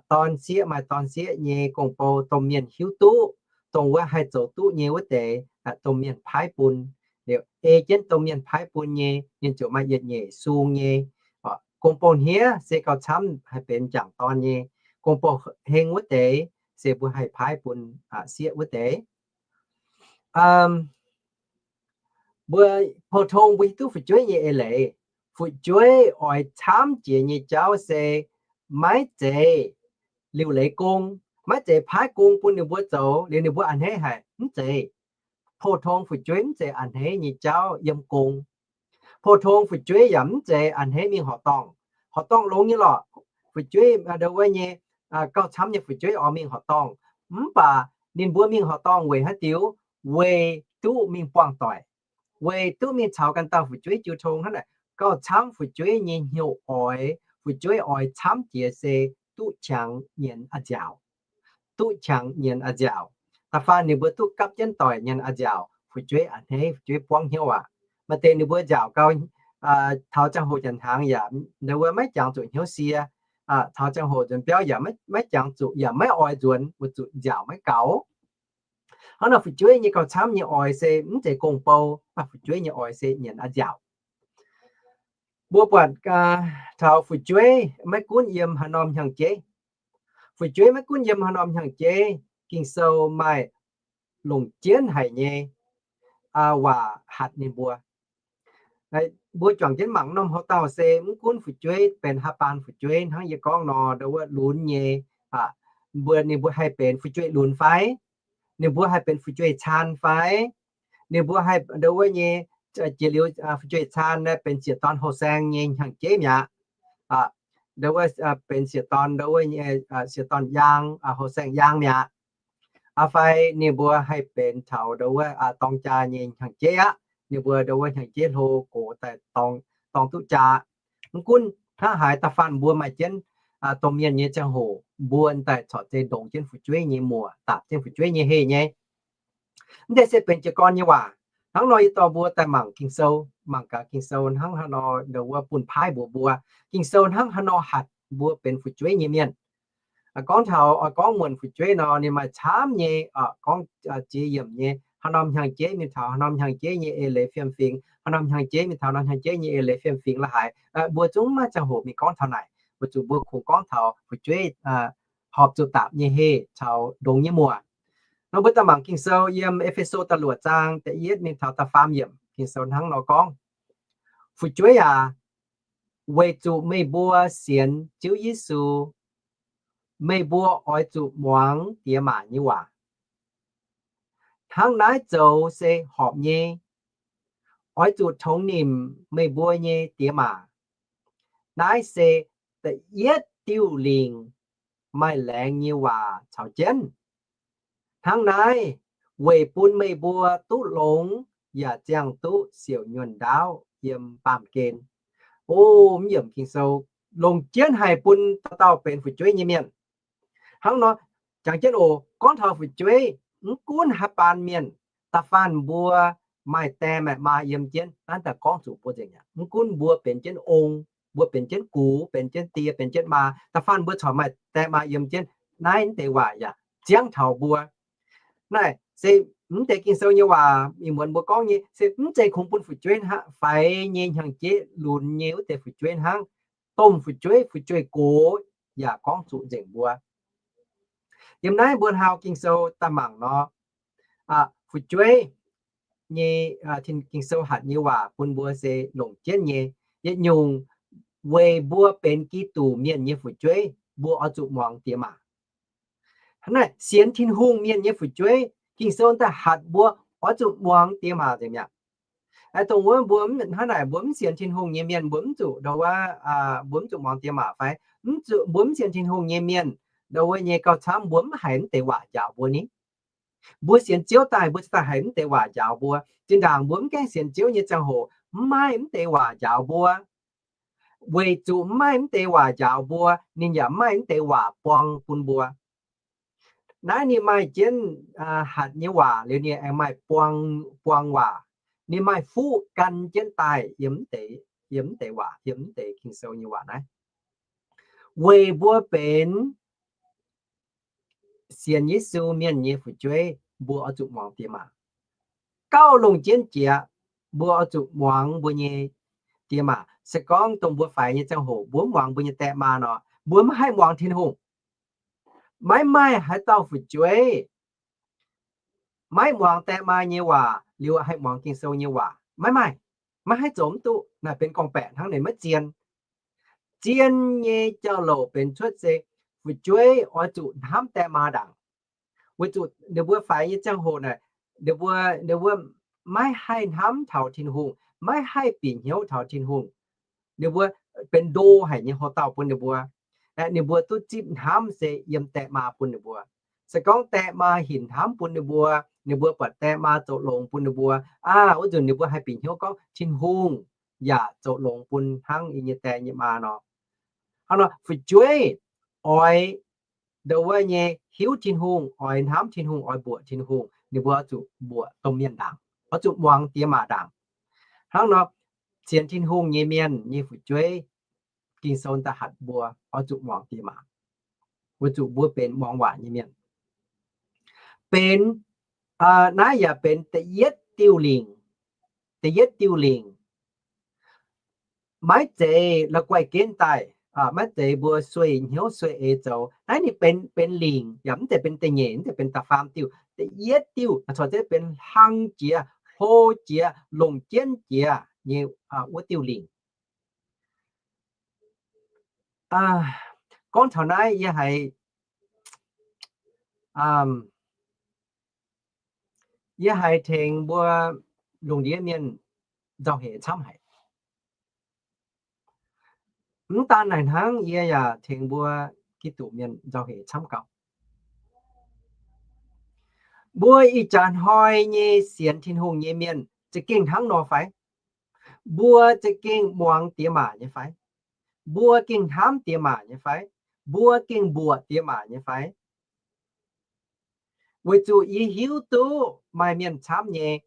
Dorn sieqv maaih dorn sieqv nyei gong-bou, domh mienh hiuv duqv, dongh wuov haih zoux duqv nyei wuov deix, domh mienh paaiv bun. Liuz ei jienv domh mienh paaiv bun nyei, ninh ziouc maaih yietc nyeic sung nyei. Gong-bou hniev se gauh camv haih benx m'jangc dorn nyei. Gong-bou heng wuov deix se mbuo haih paaiv bun sieqv wuov deix. Mbuo pou-tong mbuo hiuv duqv fu'jueiv nyei eix leiz. Fu'jueiv oix camv jiex nyei jauv se maiv zeiz liuc leiz gong, maiv zeiz paaiv gong bun ninh mbuo zoux liuz ninh mbuo a'hneiv haic, mv zeiz. Pou-tong fu'jueiv mv zeiz a'hneiv nyei jauv yiem gong. Pou-tong fu'jueiv yaac mv zeiz a'hneiv mingh horqc dorngh. Horqc dorngh longx nyei lorqc. Fu'jueiv ndo wuov nyei gauh camv nyei fu'jueiv oix mingh horqc dorngh, mv baac ninh mbuo mingh horqc dorngh weic haaix diuc? Weic duqv mingh buangh doic, weic duqv mingh caux ganh dauh fu'jueiv jiu tong hnangv naaic. Gauh camv fu'jueiv nyei hnyouv oix, fu'jueiv oix camv jiex se duqv qangx nyienz a'nziaauc. Duqv qangx nyienz a'nziaauc. Da'faanh ninh mbuo duqv gapv jienv doic nyienz a'nziaauc, fu'jueiv a'hneiv, fu'jueiv buangv hnyouv aqv. Maaih deix ninh mbuo nziaauc gau, taux ziangh hoc nyanc hnaangx yaac ndo wuov maiv jangx zuqc hnyouv sie. Taux ziangh hoc nzuonx biauv yaac maiv jangx zuqc, yaac maiv oix nzuonx, weic zuqc nziaauc maiv gaux. Hnangv nor fu'jueiv nyei gauh camv nyei oix se mv zeiz gong-bou, mv baac fu'jueiv nyei oix se nyienz a'nziaauc. Mbuo buatc taux fu'jueiv maiv gunv yiem haaix norm hnyangx-jeiv, fu'jueiv maiv gunv yiem haaix norm hnyangx-jeiv, Ging-Sou maaih longc jienv haic nyei waac hatc ninh mbuo. Mbuo juangc jienv mangc norm houx-dauh se mv gunv fu'jueiv benx haaix baan fu'jueiv, hnangv yie gorngv nor, ndo wuov lunx nyei, mbuo, ninh mbuo haih benx fu'jueiv lunx fai? Ninh mbuo haih benx fu'jueiv caan fai? Ninh mbuo haih ndo wuov nyei, jiex liuz fu'jueiv caan naaiv benx sieqv-dorn houh saeng nyei hnyangx-jeiv mi'aqv. Ndo wuov benx sieqv-dorn, ndo wuov sieqv-dorn yaang, houh saeng yaang mi'aqv. Aa fai ninh mbuo haih benx taux ndo wuov dorng jaa nyei hnyangx-jeiv aqv. Ninh mbuo ndo wuov hnyangx-jeiv hlo gox daaih dorng duqv jaa. Mv gunv hnangv haaix, da'faanh mbuo maaih jienv domh mienh nyei ziangh hoc, mbuo daaih corc zeiz ndongx jienv fu'jueiv nyei muoc, daapc jienv fu'jueiv nyei heh nyei. Mv deix se benx jiez gorn nyei waac. Hnangv nor yie dorh mbuo daaih mangc Ging-Sou, mangc gaax Ging-Sou hnangv haaix nor ndo wuov bun paaiv mbuox mbuo, Ging-Sou hnangv haaix nor hatc mbuo benx fu'jueiv nyei mienh. Gorngv taux oix gorngv muonc fu'jueiv nor, ninh maaih camv nyei, gorngv ziex yiemc nyei, haaix norm hnyangx-jeiv mingh taux haaix norm hnyangx-jeiv nyei eix leiz fiem-fingx, haaix norm hnyangx-jeiv mingh taux norm hnyangx-jeiv nyei eix leiz fiem-fingx la'haaix, mbuo zungv maiv ziangh hoc mingh gorngv taux naaic. Mbuo zuqc mbuo kungx gorngv taux fu'jueiv horpc zuqc daapc nyei heh caux ndongx nyei muoc. Nor mbuo daaih mangc Ging-Sou yiem E^fe^so da'luoqc zaang da'yietv mingh taux da'faam yiemc, Ging-Sou hnangv nor gorngv, Fu'jueiv aac, weic zuqc meih mbuo sienx Ziouv Yesu, meih mbuo oix zuqc muangx diex maac nyei waac. Hnangv naaiv zoux se horpc nyei. Oix zuqc tongx nimc meih mbuo nyei diex maac. Naaiv se da'yietv diuh lingc maaih laengz nyei waac caux jienv. Hnangv naaiv weic bun meih mbuo duqv longx yaac ziangh duqv siouc nyuonh ndaauv yiem baamh gen. O, mv yiemc Ging-Sou longc jienv haic bun dauh dauh benx fu'jueiv nyei mienh. Hnangv nor, jangx jienv oc, gorngv taux fu'jueiv, mv gunv haaix baan mienh, da'faanh mbuo maaih die maaih maa yiem jienv, naaiv daaih gorngv zuqc mbuo nzengc aqv. Mv gunv mbuo benx jienv ong, mbuo benx jienv gux, benx jienv die, benx jienv maa, da'faanh mbuo corc maaih die maa yiem jienv, naaiv deix waac yaac ziangv taux mbuo. Naaiv se mv deix Ging-Sou nyei waac, ih muonz mbuo gorngv nyei se mv zeiz kungx bun fu'jueiv hnangv, faix nyei hnyangx-jeiv lunx nyei wuov deix fu'jueiv hnangv. Domh fu'jueiv, fu'jueiv-gox yaac gorngv zuqc nzengc mbuo. Yiem naaiv mbuo hnau Ging-Sou daaih mangc nor, fu'jueiv nyei, Ging-Sou hatc nyei waac bun mbuo se longc jienv nyei. Yietc nyungc weic mbuo benx Giduc mienh nyei fu'jueiv, mbuo oix zuqc muangx diex maac. Hnangv naaic sienx Tin-Hungh mienh nyei fu'jueiv, Ging-Sou daaih hatc mbuo oix zuqc muangx diex maac nzengc mi'aqv. Dongh wuov mbuo hnangv naaic mbuo mv sienx Tin-Hungh nyei mienh mbuo mv zuqc ndo wuov, mbuo mv zuqc muangx diex maac fai? Mv zuqc, mbuo mv sienx Tin-Hungh nyei mienh ndo wuov nyei gauh camv mbuo mv haiz mv deix waac njaaux mbuo ni. Mbuo sienx Ziouv daaih mbuo cingx daaih haiz mv deix waac njaaux mbuo. Zinh ndaangc mbuo mv gaengh sienx Ziouv nyei ziangh hoc mv maaih mv deix waac njaaux mbuo. Weic zuqc mv maaih mv deix waac njaaux mbuo, ninh yaac mv maaih mv deix waac buang bun mbuo. Naaiv ninh maaih jienv hatc nyei waac liuz ninh aengx maaih buang, buang waac. Ninh maaih fuqv gan jienv daaih yiem mv deix, yiem mv deix waac, yiem mv deix Ging-Sou nyei waac naaiv. Weic mbuo benx sienx Yesu mienh nyei fu'jueiv, mbuo oix zuqc muangx diex maac. Gauh longc jienv jiex, mbuo oix zuqc muangx mbuo nyei diex maac. Se gorngv dongh mbuo faix nyei ziangh hoc mbuo mv muangx mbuo nyei die maa nor, mbuo maiv haih muangx Tin-Hungh. Maiv maaih haaix dauh fu'jueiv maiv muangx die maa nyei waac liuz haih muangx Ging-Sou nyei waac. Maiv maaih. Maiv haih zoux mv duqv. Naaic benx gorngv-baeqc hnangv, ninh maiv zien. Zien nyei jauv-louc benx cuotv se fu'jueiv oix zuqc hnamv die maa ndaangc. Weic zuqc ninh mbuo faix nyei ziangh hoc naaic, ninh mbuo, ninh mbuo maiv haih hnamv taux Tin-Hungh, maiv haih bieqc hnyouv taux Tin-Hungh. Ninh mbuo benx ndo haic nyei hoc-dauh bun ninh mbuo. Aeqv, ninh mbuo duqv zipv hnamv se yiem die maa bun ninh mbuo. Se gorngv die maa hinc hnamv bun ninh mbuo, ninh mbuo buatc die maa zoux longx bun ninh mbuo, aa, wuov nzunc ninh mbuo haih bieqc hnyouv gorngv Tin-Hungh yaac zoux longx bun hnangv yie nyei die nyei maa nor. Hnangv nor fu'jueiv oix ndo wuov nyei hiuv Tin-Hungh, oix hnamv Tin-Hungh, oix mbuoqc Tin-Hungh, ninh mbuo oix zuqc mbuoqc domh mienh ndaangc, oix zuqc muangx diex maac ndaangc. Hnangv nor, sienx Tin-Hungh nyei mienh nyei fu'jueiv, Ging-Sou daaih hatc mbuo oix zuqc muangx diex maac, weic zuqc mbuo benx muangx waac nyei mienh. Benx, naaiv yaac benx da'yietv diuh lingc, da'yietv diuh lingc. Maiv zeiz la'guaih genv daaih, maiv zeiz mbuo sueih hnyouv sueih eix zoux. Naaiv ninh benx, benx lingc, yaac mv zeiz benx da'nyeic, mv zeiz benx da'faam diuh. Da'yietv diuh corc zeiv benx hlang jiex, hlo jiex, longc jienv jiex nyei wuov diuh lingc. Gorngv taux naaiv yie haiz, yie haiz tengx mbuo lungh ndiev mienh nzauh heix camv haic. Mv daan naaic hnangv, yie yaac tengx mbuo Giduc mienh nzauh heix camv gauh. Mbuo ih jaax hnoi nyei sienx Tin-Hungh nyei mienh za'gengh hnangv nor fai? Mbuo za'gengh muangx diex maac nyei fai? Mbuo gengh hnamv diex maac nyei fai? Mbuo gengh mbuoqc diex maac nyei fai? Weic zuqc yie hiuv duqv maaih mienh camv nyei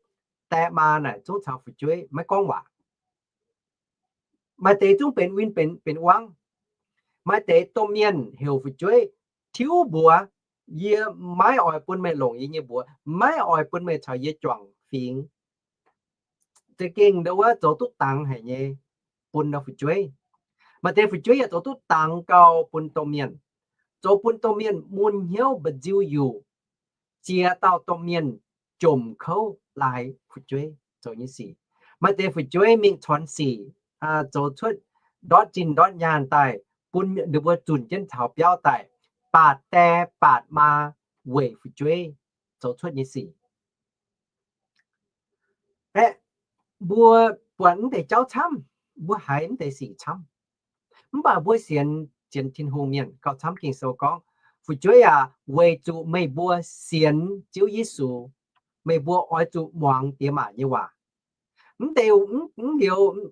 die maa naaic zungv caux fu'jueiv maiv gorngv waac. Maaih deix zungv benx win benx, benx wangv. Maaih deix domh mienh heuc fu'jueiv tiuv mbuox, yie maiv oix bun meih longc yie nyei mbuox, maiv oix bun meih caux yie juangc fingx. Za'gengh ndo wuov zoux duqv dangx haic nyei bun fu'jueiv. Maaih deix fu'jueiv yaac zoux duqv dangx gauh bun domh mienh, zoux bun domh mienh mun hnyouv mba'nziu yuqc, ziex dauh domh mienh jomc kouv laaix fu'jueiv zoux nyei sic. Maaih deix fu'jueiv mingh cornx sic, zoux cuotv ndortv zinh ndortv nyaanh daaih, bun ninh mbuo zunc jienv taux biauv daaih, baatc die baatc maa weic fu'jueiv zoux cuotv nyei sic. Aeqv, mbuo buatc mv deix jauv camv, mbuo haiz mv deix sic camv. Mv baac mbuo sienx, sienx Tin-Hungh mienh gauh camv. Ging-Sou gorngv, fu'jueiv aac, weic zuqc meih mbuo sienx Ziouv Yesu, meih mbuo oix zuqc muangx diex maac nyei waac. Mv deix, mv, mv liuz,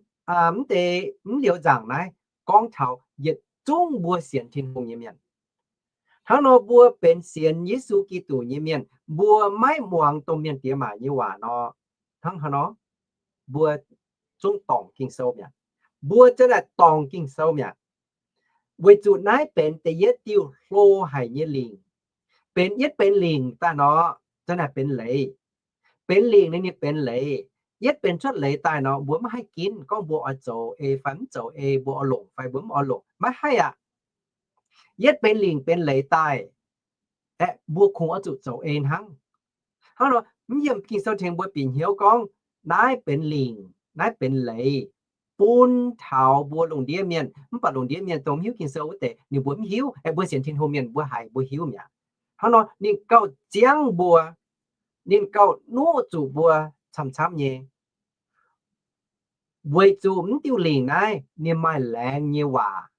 mv deix, mv liuz nzaangc naaiv gorngv taux yietc zungv mbuo sienx Tin-Hungh nyei mienh. Hnangv nor mbuo benx sienx Yesu Giduc nyei mienh, mbuo maiv muangx domh mienh diex maac nyei waac nor, hnangv haaix nor mbuo zungv dorngc Ging-Sou mi'aqv. Mbuo za'naaic dorngc Ging-Sou mi'aqv. Weic zuqc naaiv benx da'yietv diuh hlo haic nyei lingc. Benx yietv benx lingc daaih nor, za'naaic benx leiz. Benx lingc ninh, ninh benx leiz. Yietv benx cuotv leiz daaih nor, mbuo maiv haih ginv gorngv mbuo oix zoux ei fai mv zoux ei, mbuo oix longc fai mbuo mv oix longc, maiv haih aqv. Yietv benx lingc benx leiz daaih, aeqv, mbuo kungx oix zuqc zoux ei hnangv. Hnangv nor, Mv yiem Ging-Sou tengx mbuo bieqc hnyouv gorngv naaiv benx lingc, naaiv benx leiz, bun taux mbuo lungh ndiev mienh. Mv baac lungh ndiev mienh dongh mv hiuv Ging-Sou wuov deix, ninh mbuo mv hiuv. Aengx mbuo sienx Tin-Hungh mienh mbuo haiz mbuo hiuv mi'aqv. Hnangv nor ninh gauh ziangv mbuo, ninh gauh nuqv zuqc mbuo camv-camv nyei, weic zuqc mv diuh lingc naaiv ninh maaih laengz nyei waac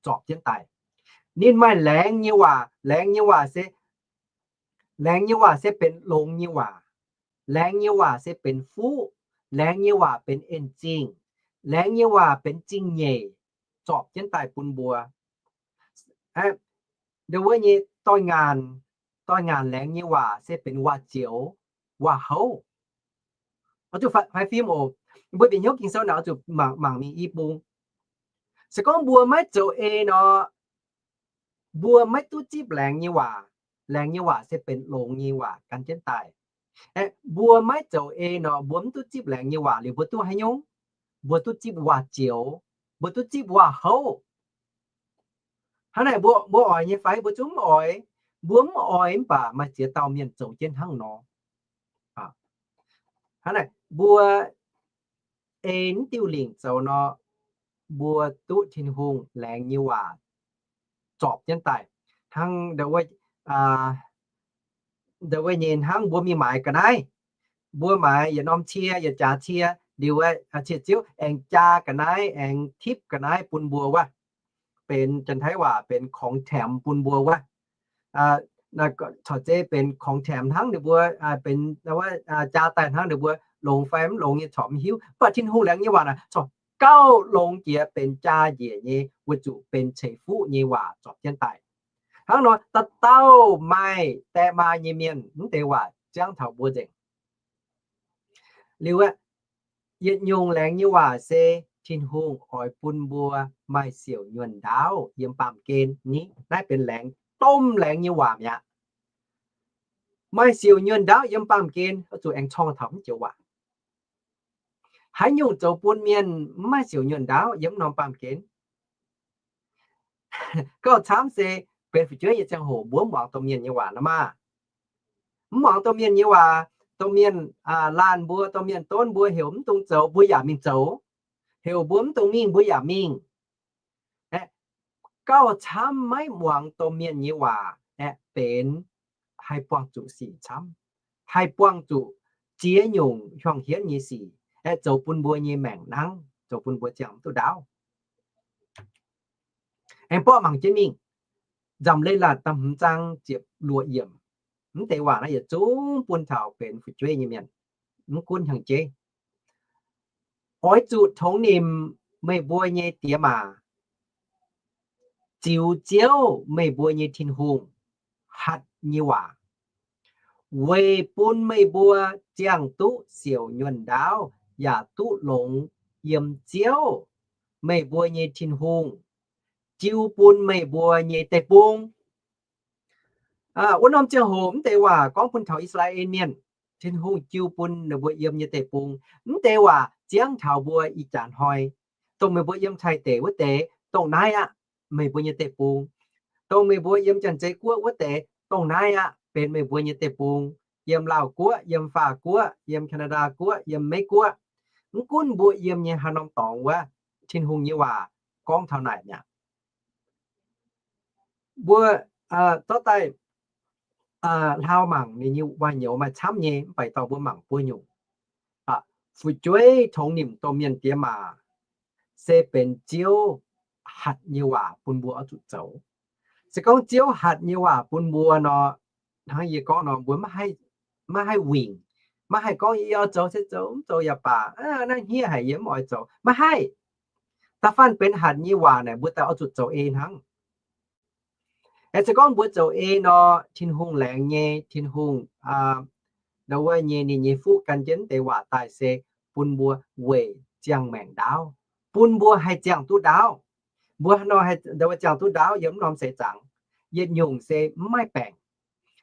zorpc jienv daaih. Ninh maaih laengz nyei waac. Laengz nyei waac se, laengz nyei waac se benx longx nyei waac. Laengz nyei waac se benx fuqv. Laengz nyei waac benx en-zingh. Laengz nyei waac benx zingh nyeic, zorpc jienv daaih bun mbuo. Ndo wuov nyei doix-ngaanc, doix-ngaanc laengz nyei waac se benx waac-zioux, waac-houv. Oix zuqc faix fim oc. Mbuo bieqc hnyouv Ging-Sou naaic oix zuqc mangc, mangc mingh i bung. Se gorngv mbuo maiv zoux ei nor, mbuo maiv duqv zipv laengz nyei waac. Laengz nyei waac se benx longx nyei waac gan jienv daaih. Aeqv, mbuo maiv zoux ei nor, mbuo mv duqv zipv laengz nyei waac liuz mbuo duqv haaix nyungc? Mbuo duqv zipv waac-zioux, mbuo duqv zipv waac-houv. Hnangv naaic mbuo, mbuo oix nyei fai? Mbuo zungv mv oix. Mbuo mv oix mv baac maaih ziex dauh mienh zoux jienv hnangv nor. Hnangv naaic mbuo ei mv diuh lingc zoux nor, mbuo duqv Tin-Hungh laengz nyei waac zorpc jienv daaih. Hnangv ndo wuov nyei hnangv mbuo mingh maaiz ga'naaiv. Mbuo maaiz yietc norm cie, yietc jaax cie liuz, cie ziouv aengx jaa ga'naaiv, aengx tipv ga'naaiv bun mbuo wuov. Benx Janx-Taiv waac benx ของแถม bun mbuo wuov. Corc zeiz benx ของแถม hnangv ninh mbuo benx jaa daaih hnangv ninh mbuo longx fai mv longx nyei corc mv hiuv. Mv baac Tin-Hungh laengz nyei waac naaic corc gauh longx jiex benx jaa njiec nyei, weic zuqc benx ceix fuqv nyei waac zorpc jienv daaih. Hnangv nor, dauh dauh maaih die maa nyei mienh mv deix waac ziangv taux mbuo nzengc. Liuz aeqv, yietc nyungc laengz nyei waac se Tin-Hungh oix bun mbuo maaih siouc nyuonh ndaauv yiem baamh gen ni. Naaiv benx laengz, domh laengz nyei waac mi'aqv. Maaih siouc nyuonh ndaauv yiem baamh gen, oix zuqc aengx corng taux mv joux waac. Haaix nyungc zoux bun mienh mv maaih siouc nyuonh ndaauv yiem norm baamh gen? Gauh camv se benx fu'jueiv nyei ziangh hoc mbuo mv muangx domh mienh nyei waac nor maah. Mv muangx domh mienh nyei waac, domh mienh laanh mbuo, domh mienh donv mbuo, heuc mv dungx zoux mbuo yaac mingh zoux, heuc mbuo mv dungx mingh mbuo yaac mingh. Aeqv, gauh camv maiv muangx domh mienh nyei waac aeqv, benx haih buangh zuqc sic camv, haih buangh zuqc ziex nyungc hiuang hienv nyei sic aeqv, zoux bun mbuo nyei maengc nangv, zoux bun mbuo ziangh mv duqv ndaauv. Aengx borqv mangc jienv mingh, Nzamc Leiz-Latc da'hmz zaang ziepc luoqc yiemc. Mv deix waac naaiv yietc zungv bun taux benx fu'jueiv nyei mienh, mv gunv hnyangx-jeiv. Oix zuqc tongx nimc meih mbuo nyei diex maac, ziux Ziouv, meih mbuo nyei Tin-Hungh, hatc nyei waac, weic bun meih mbuo ziangh duqv siouc nyuonh ndaauv yaac duqv longx yiem Ziouv, meih mbuo nyei Tin-Hungh, jiu bun meih mbuo nyei deic-bung. Wuov norm ziangh hoc mv deix waac gorngv bun taux I^saa^laa^en Mienh, Tin-Hungh jiu bun ninh mbuo yiem nyei deic-bung. Mv deix waac ziangv taux mbuo ih jaax hnoi, dongh meih mbuo yiem Taiv deic wuov deix, dongh naaiv aqv, meih mbuo nyei deic-bung. Dongh meih mbuo yiem Janx-Zei Guoqv wuov deix, dongh naaiv aqv, benx meih mbuo nyei deic-bung. Yiem Laauh Guoqv, yiem Faah Guoqv, yiem Canada Guoqv, yiem Meiv Guoqv, mv gunv mbuo yiem nyei haaix norm dorngx wuov, Tin-Hungh nyei waac gorngv taux naaic mi'aqv. Mbuo zorqv daaih hlaau mangc ninh nyei waac-nyouz maaih camv nyei, mv baac dorh mbuo mangc buo nyungc. Fu'jueiv tongx nimc domh mienh diex maac se benx Ziouv hatc nyei waac bun mbuo oix zuqc zoux. Se gorngv Ziouv hatc nyei waac bun mbuo nor, hnangv yie gorngv nor, mbuo maiv haih wingc, maiv haih gorngv yie oix zoux se zoux, mv zoux yaac baac, naaiv hniev haic, yie mv oix zoux. Maiv haih. Da'faanh benx hatc nyei waac naaic, mbuo daaih oix zuqc zoux ei hnangv. Aeqv, se gorngv mbuo zoux ei nor, Tin-Hungh laengz nyei, Tin-Hungh ndo wuov nyei ninh nyei fuqv gan jienv deix waac daaih se bun mbuo weic ziangh maengc ndaauv, bun mbuo haih ziangh duqv ndaauv. Mbuo hnoi ndo wuov ziangh duqv ndaauv yiem mv norm seix zaangc. Yietc nyungc se mv maaih baengc.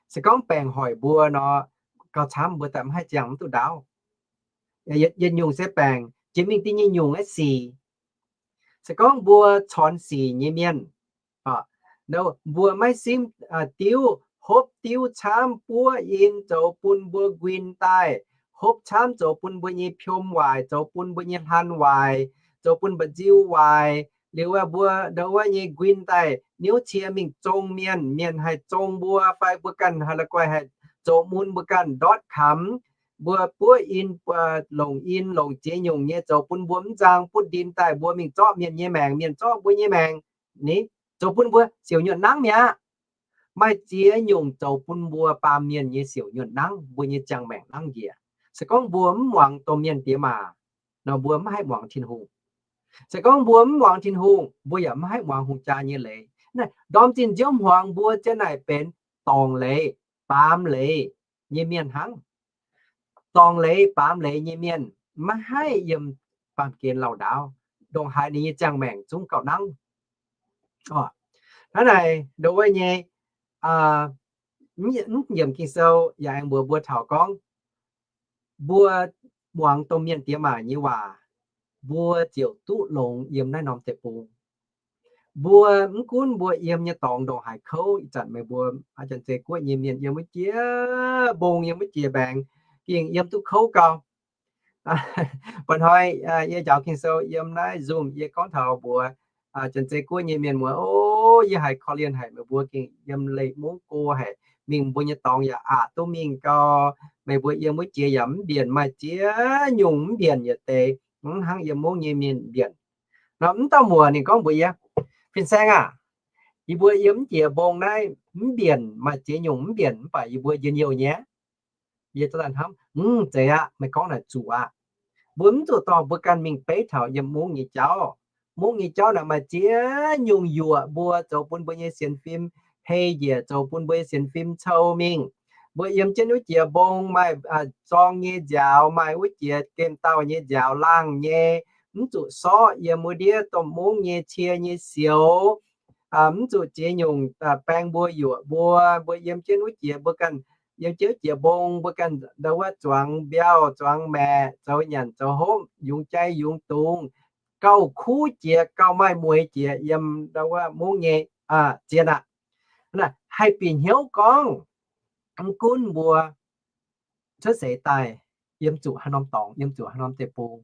Se gorngv baengc hoic mbuo nor, gauh camv, mbuo daaih mv haih ziangh mv duqv ndaauv. Yietc nyungc se baengc jiex mingh dinh nyei nyungc aeqv, sic. Se gorngv mbuo cornx sic nyei mienh, mbuo maiv simv diuv hopv diuv camv buov in zoux bun mbuo nquin daaih, hopv camv zoux bun mbuo nyei piom waaic, zoux bun mbuo nyei hlan waaic, zoux bun mba'nziu waaic. Liuz wuov mbuo ndau wuov nyei nquin daaih niouv cie mingh zong mienh, mienh haih zong mbuo fai mbuo ganh haih la'guaih haih zoux mun mbuo ganh ndortv kamx. Mbuo buov in, longc in longc ziex nyungc nyei zoux bun mbuo mv nzang butv ndin daaih mbuo mingh zorqv mienh nyei maengc, mienh zorqv mbuo nyei maengc. Ni, zoux bun mbuo siouc nyuonh nangv mi'aqv. Maaih ziex nyungc zoux bun mbuo baamh mienh nyei siouc nyuonh nangv, mbuo nyei ziangh maengc nangv njiec. Se gorngv mbuo mv muangx domh mienh diex maac nor, mbuo mv haih muangx Tin-Hungh. Se gorngv mbuo mv muangx Tin-Hungh, mbuo yaac mv haih muangx hungh jaa nyei leiz. Naaiv ndorm zinh nziouv hmuangx mbuo zien naaic benx dorngc leiz, baamz leiz nyei mienh hnangv. Dorngc leiz baamz leiz nyei mienh maiv haih yiem baamh gen lauh ndaauv, ndongc haaix ninh nyei ziangh maengc zungv gauh nangv. Hnangv naaic ndau wuov nyei, mv nyiemc Ging-Sou yaac aengx mbuox mbuo taux gorngv, mbuo muangx domh mienh diex maac nyei waac, mbuo ziouc duqv longx yiem naaiv norm deic-bung. Mbuo mv gunv mbuo yiem nyei dorngx ndongc haaix kouv, ih zanc meih mbuo Janx-Zei Guoqv nyei mienh yiem wuov jiex mbong, yiem wuov jiex mbaengx, gengh yiem duqv kouv gau. Mba'hnoi yie njaaux Ging-Sou yiem naaiv Zoom, yie gorngv taux mbuox Janx-Zei Guoqv nyei mienh muoz, o, yie haiz korv-lienh haic, meih mbuo gengh yiem leih mungv go haic, mingh mbuo nyei dorngx yaac aqc duqv mingh gau. Meih mbuo yiem wuov jiex yaac mv mbienc, maaih ziex nyungc mv mbienc yietc deix, mv hnangv yiem mungv nyei mienh mbienc. Nor mv dauh muoc ninh gorngv mbuox yie, Fin-Saeng aah, yie mbuo yiem mv jiex mbong naaiv mv mbienc, maaih ziex nyungc mv mbienc, mv baac yie mbuo njien-youh nyei. Yie hnamv, mv zeiz aqv, meih gorngv naaic zuqc aqv. Mbuo mv zuqc dorh mbuo ganh mingh beiv taux yiem mungv nyei jauv. Mungv nyei jauv naaic maaih ziex nyungc yuoqc mbuo, zoux bun mbuo nyei sienx fim hei njiec, zoux bun mbuo nyei sienx fim cou mingh. Mbuo yiem jienv wuov jiex mbong maaih zorng nyei nziaaux, maaih wuov jiex gemh dauh nyei nziaaux laangh nyei, mv zuqc sorqv yiem wuov ndiev domh mungv nyei cie nyei sioux. Mv zuqc ziex nyungc baeng mbuo yuoqc mbuo. Mbuo yiem jienv wuov jiex, mbuo ganh yiem jienv wuov jiex mbong, mbuo ganh ndau wuov zuangx mbiauh, zuangx maeqc, zoux nyanc zoux hopv, yungz jai yungz dungz, gauh kuv jiex, gauh maaih mueix jiex yiem ndau wuov mungv nyei zien aqv. Haih bieqc hnyouv gorngv, mv gunv mbuo cuotv seix daaih yiem zuqc haaix norm dorngx, yiem zuqc haaix norm deic-bung,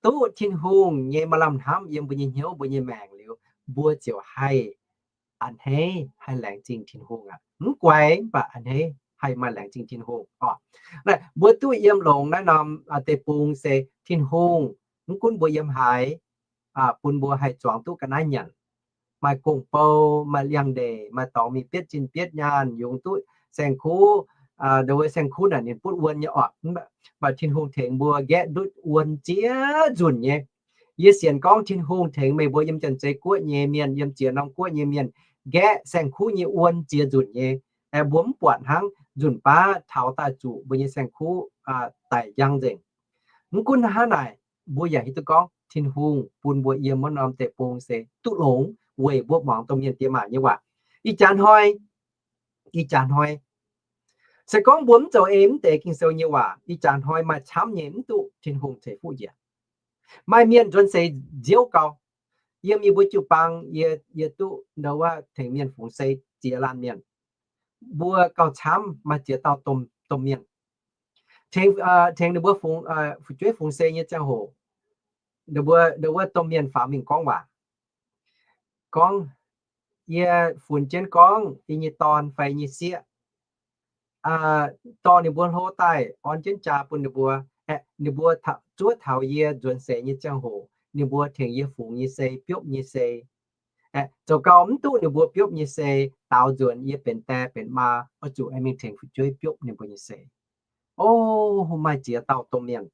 duqv Tin-Hungh nyei maaih lamh hnamv yiem mbuo nyei hnyouv, mbuo nyei maengc liuz, mbuo ziouc haih a'hneiv haih laengz zingh Tin-Hungh aqv. Mv guaix mv baac a'hneiv haih maaih laengz zingh Tin-Hungh oc. Mbuo duqv yiem longx naaiv norm deic-bung se Tin-Hungh, mv gunv mbuo yiem haaix, bun mbuo haih zuangx duqv ga'naaiv nyanc, maaih gong-bou, maaih liangx-ndeic, maaih dorngx mingh bietv zinh bietv nyaanh, yungz duqv saeng-kuv. Ndau wuov saeng-kuv naaic ninh butv wuon nyei oc, mv baac Tin-Hungh tengx mbuo nqaeqv ndutv wuon ziex nzunc nyei. Yie sienx gorngv Tin-Hungh tengx meih mbuo yiem Janx-Zei Guoqv nyei mienh, yiem ziex norm guoqv nyei mienh nqaeqv saeng-kuv nyei wuon ziex nzunc nyei. Aeqv, mbuo mv buatc hnangv, nzunc baav taux daaih zuqc mbuo nyei saeng-kuv daic njang nzengc. Mv gunv hnangv naaic, mbuo yaac hiuv duqv gorngv Tin-Hungh bun mbuo yiem wuov norm deic-bung se duqv longx weic mbuo muangx domh mienh diex maac nyei waac. Ih jaax hnoi, ih jaax hnoi, se gorngv mbuo mv zoux ei mv deix Ging-Sou nyei waac, ih jaax hnoi maaih camv nyei mv duqv Tin-Hungh ceix fuqv njiec. Maaih mienh nzuonx seix nziouv gau. Yiem yie mbuo jiu-baang, yie, yie duqv ndau wuov tengx mienh fungx sei ziex laanh mienh. Mbuo gauh camv maaih ziex dauh domh, domh mienh. Tengx, tengx ninh mbuo fungx, fu'jueiv fungx sei nyei ziangh hoc, ndau wuov, ndau wuov domh mienh faaux mingh gorngv waac, gorngv, yie funx jienv gorngv yie nyei dorn fai nyei sieqv, dorh ninh mbuo hlo daaih orn jienv jaa bun ninh mbuo. Aeqv, ninh mbuo zuov taux yie nzuonx seix nyei ziangh hoc, ninh mbuo tengx yie fungx nyei sei, biopv nyei sei. Aeqv, zoux gau mv duqv ninh mbuo biopv nyei sei, daaux nzuonx yie benx die benx maa, oix zuqc aengx mingh tengx fu'jueiv biopv ninh mbuo nyei sei. O, maaih ziex dauh domh mienh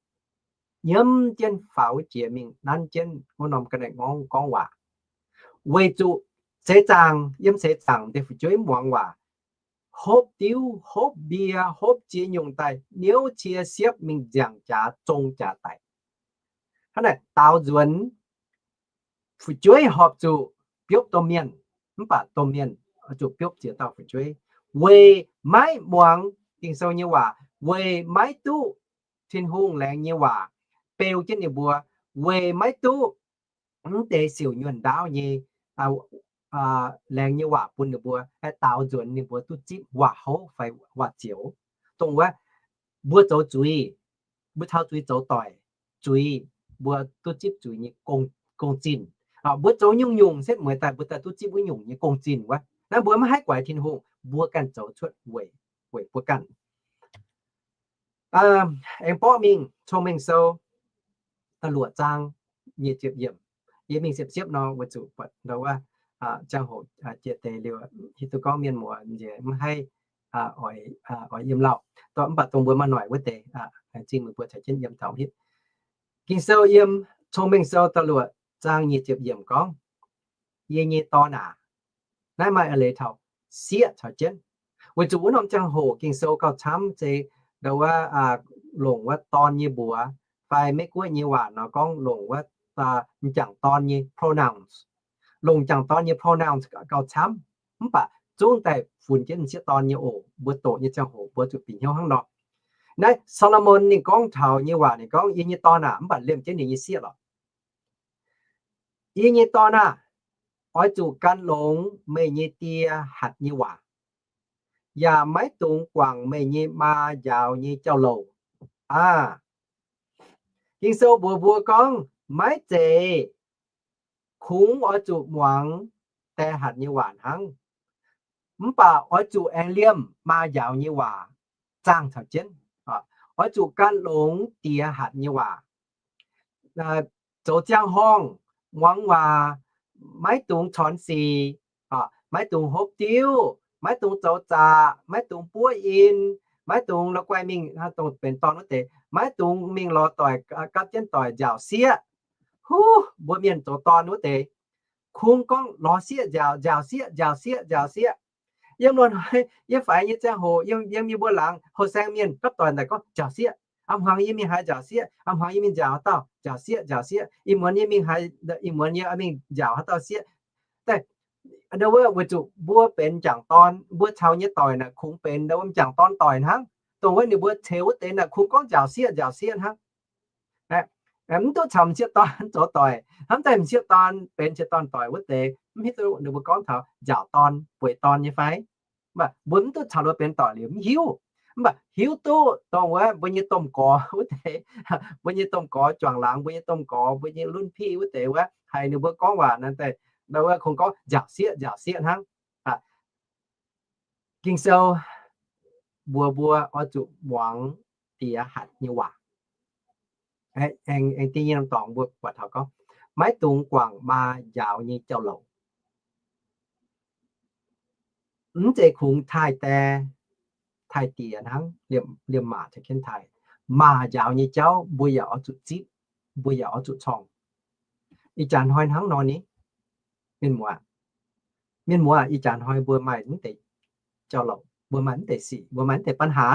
nyiemv jienv faaux wuov jiex mingh nanv jienv wuov norm ga'naaiv ngorngv gorngv waac, weic zuqc seix zaangc, yiem seix zaangc deix fu'jueiv muangx waac, hopv diuv, hopv mbie, hopv ziex nyungc daaih niouv cie siepv mingh nziangc jaax zong jaax daic. Hnangv naaic daaux nzuonx fu'jueiv horpc zuqc biopv domh mienh, mv baac domh mienh zuqc biopv ziex dauh fu'jueiv, weic maiv muangx Ging-Sou nyei waac, weic maiv duqv Tin-Hungh laengz nyei waac beu jienv ninh mbuo, weic maiv duqv mv deix siouc nyuonh ndaauv nyei laengz nyei waac bun ninh mbuo, aengx daaux nzuonx ninh mbuo duqv zipv waac-houv fai waac-zioux. Dongh wuov, mbuo zoux zuiz, mbuo caux zuiz zoux doic, zuiz, mbuo duqv zipv zuiz nyei gong-zinh. Mbuo zoux nyungc-nyungc setv mueiz daaih mbuo daaih duqv zipv wuov nyungc nyei gong-zinh wuov. Naaiv mbuo maiv haih guaix Tin-Hungh, mbuo ganh zoux cuotv weic, weic mbuo ganh. Aengx borqv mingh Cong-Mengh Sou da'luoqc zaang nyic ziepc yiemc. Yie mingh siepv-siepv nor weic zuqc buatc ndau wuov ziangh hoc jiex deix liuz, hiuv duqv gorngv mienh muoz nziex maiv haih oix yiem lauh. Mv baac dongh mbuo maaih noic wuov deix, laengz zingh meih mbuo caux jienv yiem taux hitv. Ging-Sou yiem Cong-Mengh Sou da'luoqc zaang nyic ziepc yiemc gorngv, Yie nyei dorn aac, naaiv maaih eix leiz taux sieqv caux jienv. Weic zuqc wuov norm ziangh hoc Ging-Sou gauh camv se ndau wuov longc wuov dorn nyei mbuox, fai Meiv Guoqv nyei waac nor gorngv longc wuov m'jangc dorn nyei pronouns. Longc m'jangc dorn nyei pronouns gauh camv, mv baac zungv daaih funx jienv m'sieqv dorn nyei oc. Mbuo doqc nyei ziangh hoc mbuo zuqc bieqc hnyouv hnangv nor. Naaiv Saa^lo^morn ninh gorngv taux nyei waac ninh gorngv, Yie nyei dorn aac, mv baac liemh jienv ninh nyei sieqv lorqc. Yie nyei dorn aah! Oix zuqc gan longx meih nyei die hatc nyei waac, yaac maiv dungx guangc meih nyei maa njaaux nyei jauv-louc. Aa, Ging-Sou mbuox mbuo gorngv, maiv zeiz kungx oix zuqc muangx die hatc nyei waac hnangv, mv baac oix zuqc aengx liemh maa njaaux nyei waac zaangh caux jienv. Oix zuqc gan longx die hatc nyei waac. Zoux ziangh horngh, muangx waac, maiv dungx corn sic, maiv dungx hopv diuv, maiv dungx zoux zaqc, maiv dungx buov in, maiv dungx la'guaih mingh, dongh benx dorn wuov deix, maiv dungx mingh lorz doic, gapv jienv doic njaaux sieqv. Huv, mbuo mienh zoux dorn wuov deix, kungx gorngv lorz sieqv njaaux, njaaux sieqv, njaaux sieqv, njaaux sieqv. Yiem loz-hnoi yie faix nyei ziangh hoc, yiem, yiem yie mbuo laangz houh saeng mienh gapv doic naaic gorngv njaaux sieqv. A'hmuangx yie mingh haaix njaaux sieqv, a'hmuangx yie mingh njaaux haaix dauh, njaaux sieqv, njaaux sieqv. Ih muonz yie mingh haaix, ih muonz yie mingh njaaux haaix dauh sieqv. Daaih, ndau wuov weic zuqc mbuo benx m'jangc dorn, mbuo caux nyei doic naaic kungx benx ndau wuov m'jangc dorn doic hnangv. Dongh wuov ninh mbuo ceux wuov deix naaic kungx gorngv njaaux sieqv, njaaux sieqv hnangv. Mv duqv caux m'sieqv dorn zoux doic, hnamv daaih m'sieqv dorn benx m'sieqv dorn doic wuov deix, mv hiuv duqv ninh mbuo gorngv taux njaaux dorn, bueix dorn nyei fai? Mv baac mbuo mv duqv caux ninh mbuo benx doic liuz mv hiuv. Mv baac hiuv duqv dongh wuov mbuo nyei domh gorx wuov deix, mbuo nyei domh gorx juangc laangz, mbuo nyei domh gorx, mbuo nyei รุ่นพี่ wuov deix wuov, haiz ninh mbuo gorngv waac naaic daaih, ndau wuov kungx gorngv njaaux sieqv, njaaux sieqv hnangv. Ging-Sou mbuox mbuo oix zuqc muangx diex hatc nyei waac. Aengx, aengx da'nyeic norm dorngx mbuo buatc taux gorngv, maiv dungx guangc maa njaaux nyei jauv-louc. Mv zeiz kungx taaih die, taaih diex hnangv, liemh, liemh maac caux jienv taaih. Maac njaaux nyei jauv mbuo yaac oix zuqc zipv, mbuo yaac oix zuqc corngh. Ih jaax hnoi hnangv nor ni, mienh muoz, mienh muoz, ih jaax hnoi mbuo maaih mv deix jauv-louc, mbuo maaih mv deix sic, mbuo maaih mv deix ปัญหา.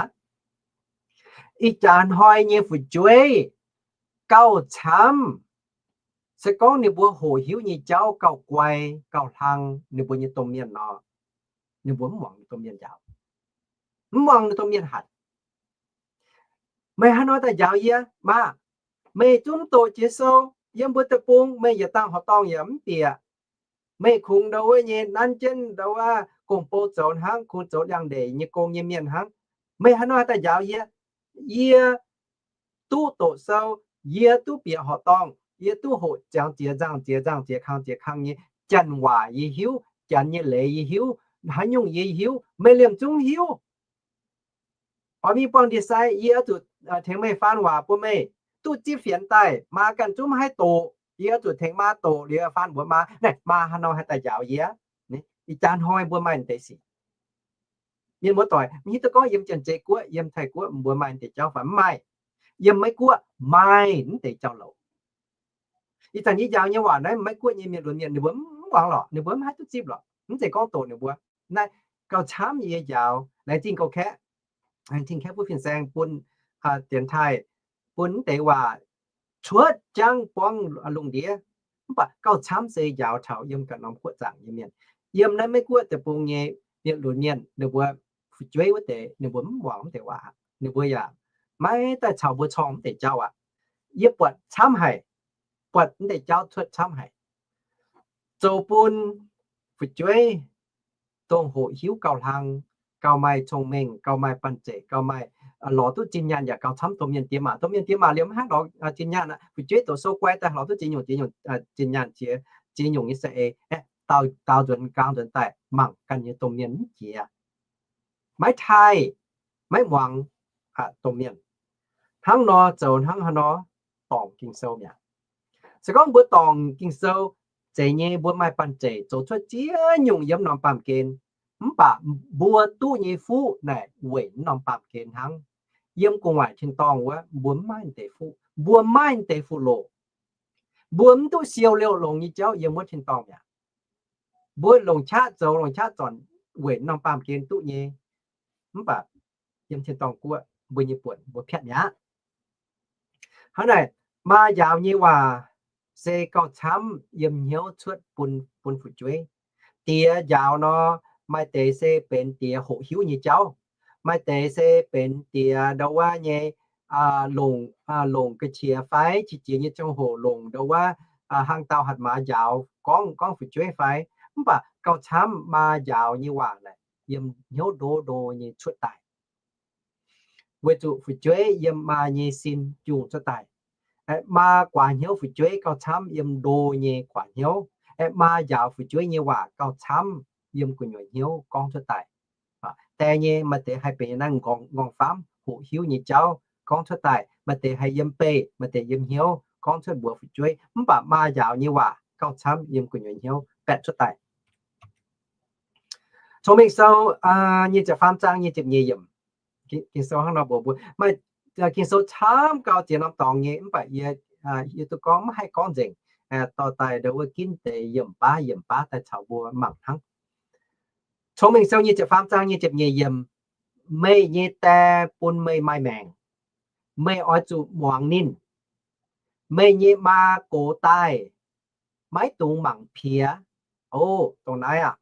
Ih jaax hnoi nyei fu'jueiv gauh camv. Se gorngv ninh mbuo hoqc hiuv nyei jauv gauh guai, gauh hlang, ninh mbuo nyei domh mienh nor, ninh mbuo mv muangx ninh domh mienh njaaux, mv muangx ninh domh mienh hatc. Meih haaix nor daaih njaaux yie? Maa, meih zungv mv doqc jiex sou. Yiem mbuo deic-bung meih yietc dangh horqc dorngh yaac mv bieqc. Meih kungx ndau wuov nyei nanv jienv ndau wuov gong-bou zoux hnangv, kungx zoux liangx-ndeic nyei gong nyei mienh hnangv. Meih haaix nor daaih njaaux yie? Yie duqv doqc sou, yie duqv bieqc horqc dorngh, yie duqv hoqc ziangx ziex nzangh ziex nzangh ziex kang ziex kang nyei janx-waac yie hiuv, janx nyei leiz yie hiuv, haaix nyungc yie hiuv, meih liemh zungv hiuv. Oix mingh buangh ndie-sai, yie oix zuqc tengx meih faan waac bun meih. Duqv zipv fienx daaih, maa ganh zungv maiv haih doqc, yie oix zuqc tengx maa doqc liuz faan mbuox maa, naaiv maa haaix nor haih daaih njaaux yie? Ih jaax hnoi mbuo maaih deix sic. Mienh muoz-doic, mv hiuv duqv gorngv yiem Janx-Zei Guoqv, yiem Taiv Guoqv mbuo maaih deix jauv fai mv maaih. Yiem Meiv Guoqv maaih mv deix jauv-louc. Ih zanc yie njaaux nyei waac naaiv Meiv Guoqv nyei mienh lunx mienh ninh mbuo mv muangx lorqc, ninh mbuo mv haih duqv zipv lorqc. Mv zeiz gorngv doqc ninh mbuo. Naaiv gauh camv yie njaaux, laengz zingh gouv kaeqv, laengz zingh kaeqv butv fin-saeng bun dienx taaih, bun mv deix waac cuotv jangv buangv lungh ndiev. Mv baac gauh camv se njaaux taux yiem ganh norm guoqv zaangc nyei mienh. Yiem naaiv Meiv Guoqv deic-bung nyei mienh lunx mienh, ninh mbuo fu'jueiv wuov deix ninh mbuo mv muangx mv deix waac, ninh mbuo yaac maiv daaih caux mbuo corngh mv deix jauv aqv. Yie buatc camv haic, buatc mv deix jauv cuotv camv haic. Zoux bun fu'jueiv dongh hoqc hiuv gauh hlang, gauh maaih cong-mengh, gauh maaih banh zeic, gauh maaih lorz duqv zinh nyaanh yaac gauh camv domh mienh diex maac. Domh mienh diex maac liemh mv haih lorz zinh nyaanh aqv. Fu'jueiv doqc sou guai daaih lorz duqv ziex nyungc, ziex nyungc, ziex nyungc nyei saeng-eix, daaux nzuonx, gaang nzuonx daaih mangc ganh nyei domh mienh mv jiex, maiv taaih, maiv muangx domh mienh. Hnangv nor zoux hnangv haaix nor dorngc Ging-Sou mi'aqv. Se gorngv mbuo dorngc Ging-Sou zeiz nyei, mbuo maaih banh zeic zoux cuotv ziex nyungc yiem norm baamh gen, mv baac mbuo duqv nyei fuqv naaic weic norm baamh gen hnangv. Yiem gu'nguaaic tin-dorngh wuov mbuo mv maaih deix fuqv, mbuo mv maaih deix fuqv loc. Mbuo mv duqv siou liouh longx nyei jauv yiem wuov tin-dorngh mi'aqv. Mbuo longc qaqv zoux, longc qaqv zornc weic norm baamh gen duqv nyei. Mv baac yiem tin-dorngh guoqv mbuo nyei buonc mbuo piatv mi'aqv. Hnangv naaic, maa njaaux nyei waac se gauh camv yiem hnyouv cuotv bun, bun fu'jueiv. Diex njaaux nor, maaih deix se benx diex hoqc hiuv nyei jauv, maaih deix se benx diex ndau wuov nyei longc, longc ga'qiex fai qiex jiez nyei ziangh hoc longc ndau wuov hang dauh hatc maaz njaaux gorngv, gorngv fu'jueiv fai. Mv baac gauh camv maa njaaux nyei waac naaic yiem hnyouv ndo ndo nyei cuotv daaih, weic zuqc fu'jueiv yiem maa nyei sin jungh cuotv daaih. Maa guaax hnyouv fu'jueiv gauh camv yiem ndo nyei guaax hnyouv. Maa njaaux fu'jueiv nyei waac gauh camv yiem gu'nyuoz hnyouv gorngv cuotv daaih. Die nyei maaih deix haih benx naaiv nqorngv-faamv hoqc hiuv nyei jauv gorngv cuotv daaih, maaih deix haih yiem beih, maaih deix yiem hnyouv gorngv cuotv mbuox fu'jueiv. Mv baac maa njaaux nyei waac gauh camv yiem gu'nyuoz hnyouv baeqc cuotv daaih. Cong-Mengh Sou nyic ziepc faam zaang nyic ziepc nyeic yiemc. Ging-Sou hnangv nor mbuox mbuo, maaih Ging-Sou camv gau ziex norm dorngx nyei, mv baac yie, yie duqv gorngv mv haih gorngv nzengc, dorh daaih ndau wuov ginv deix yiemc baav yiemc baav daaih caux mbuo mangc hnangv. Cong-Mengh Sou nyic ziepc faam zaang nyic ziepc nyeic yiemc, meih nyei die bun meih maaih maengc, meih oix zuqc muangx ninh. Meih nyei maa gox daaih, maiv dungx mangc piex. O, dongh naaiv aqv.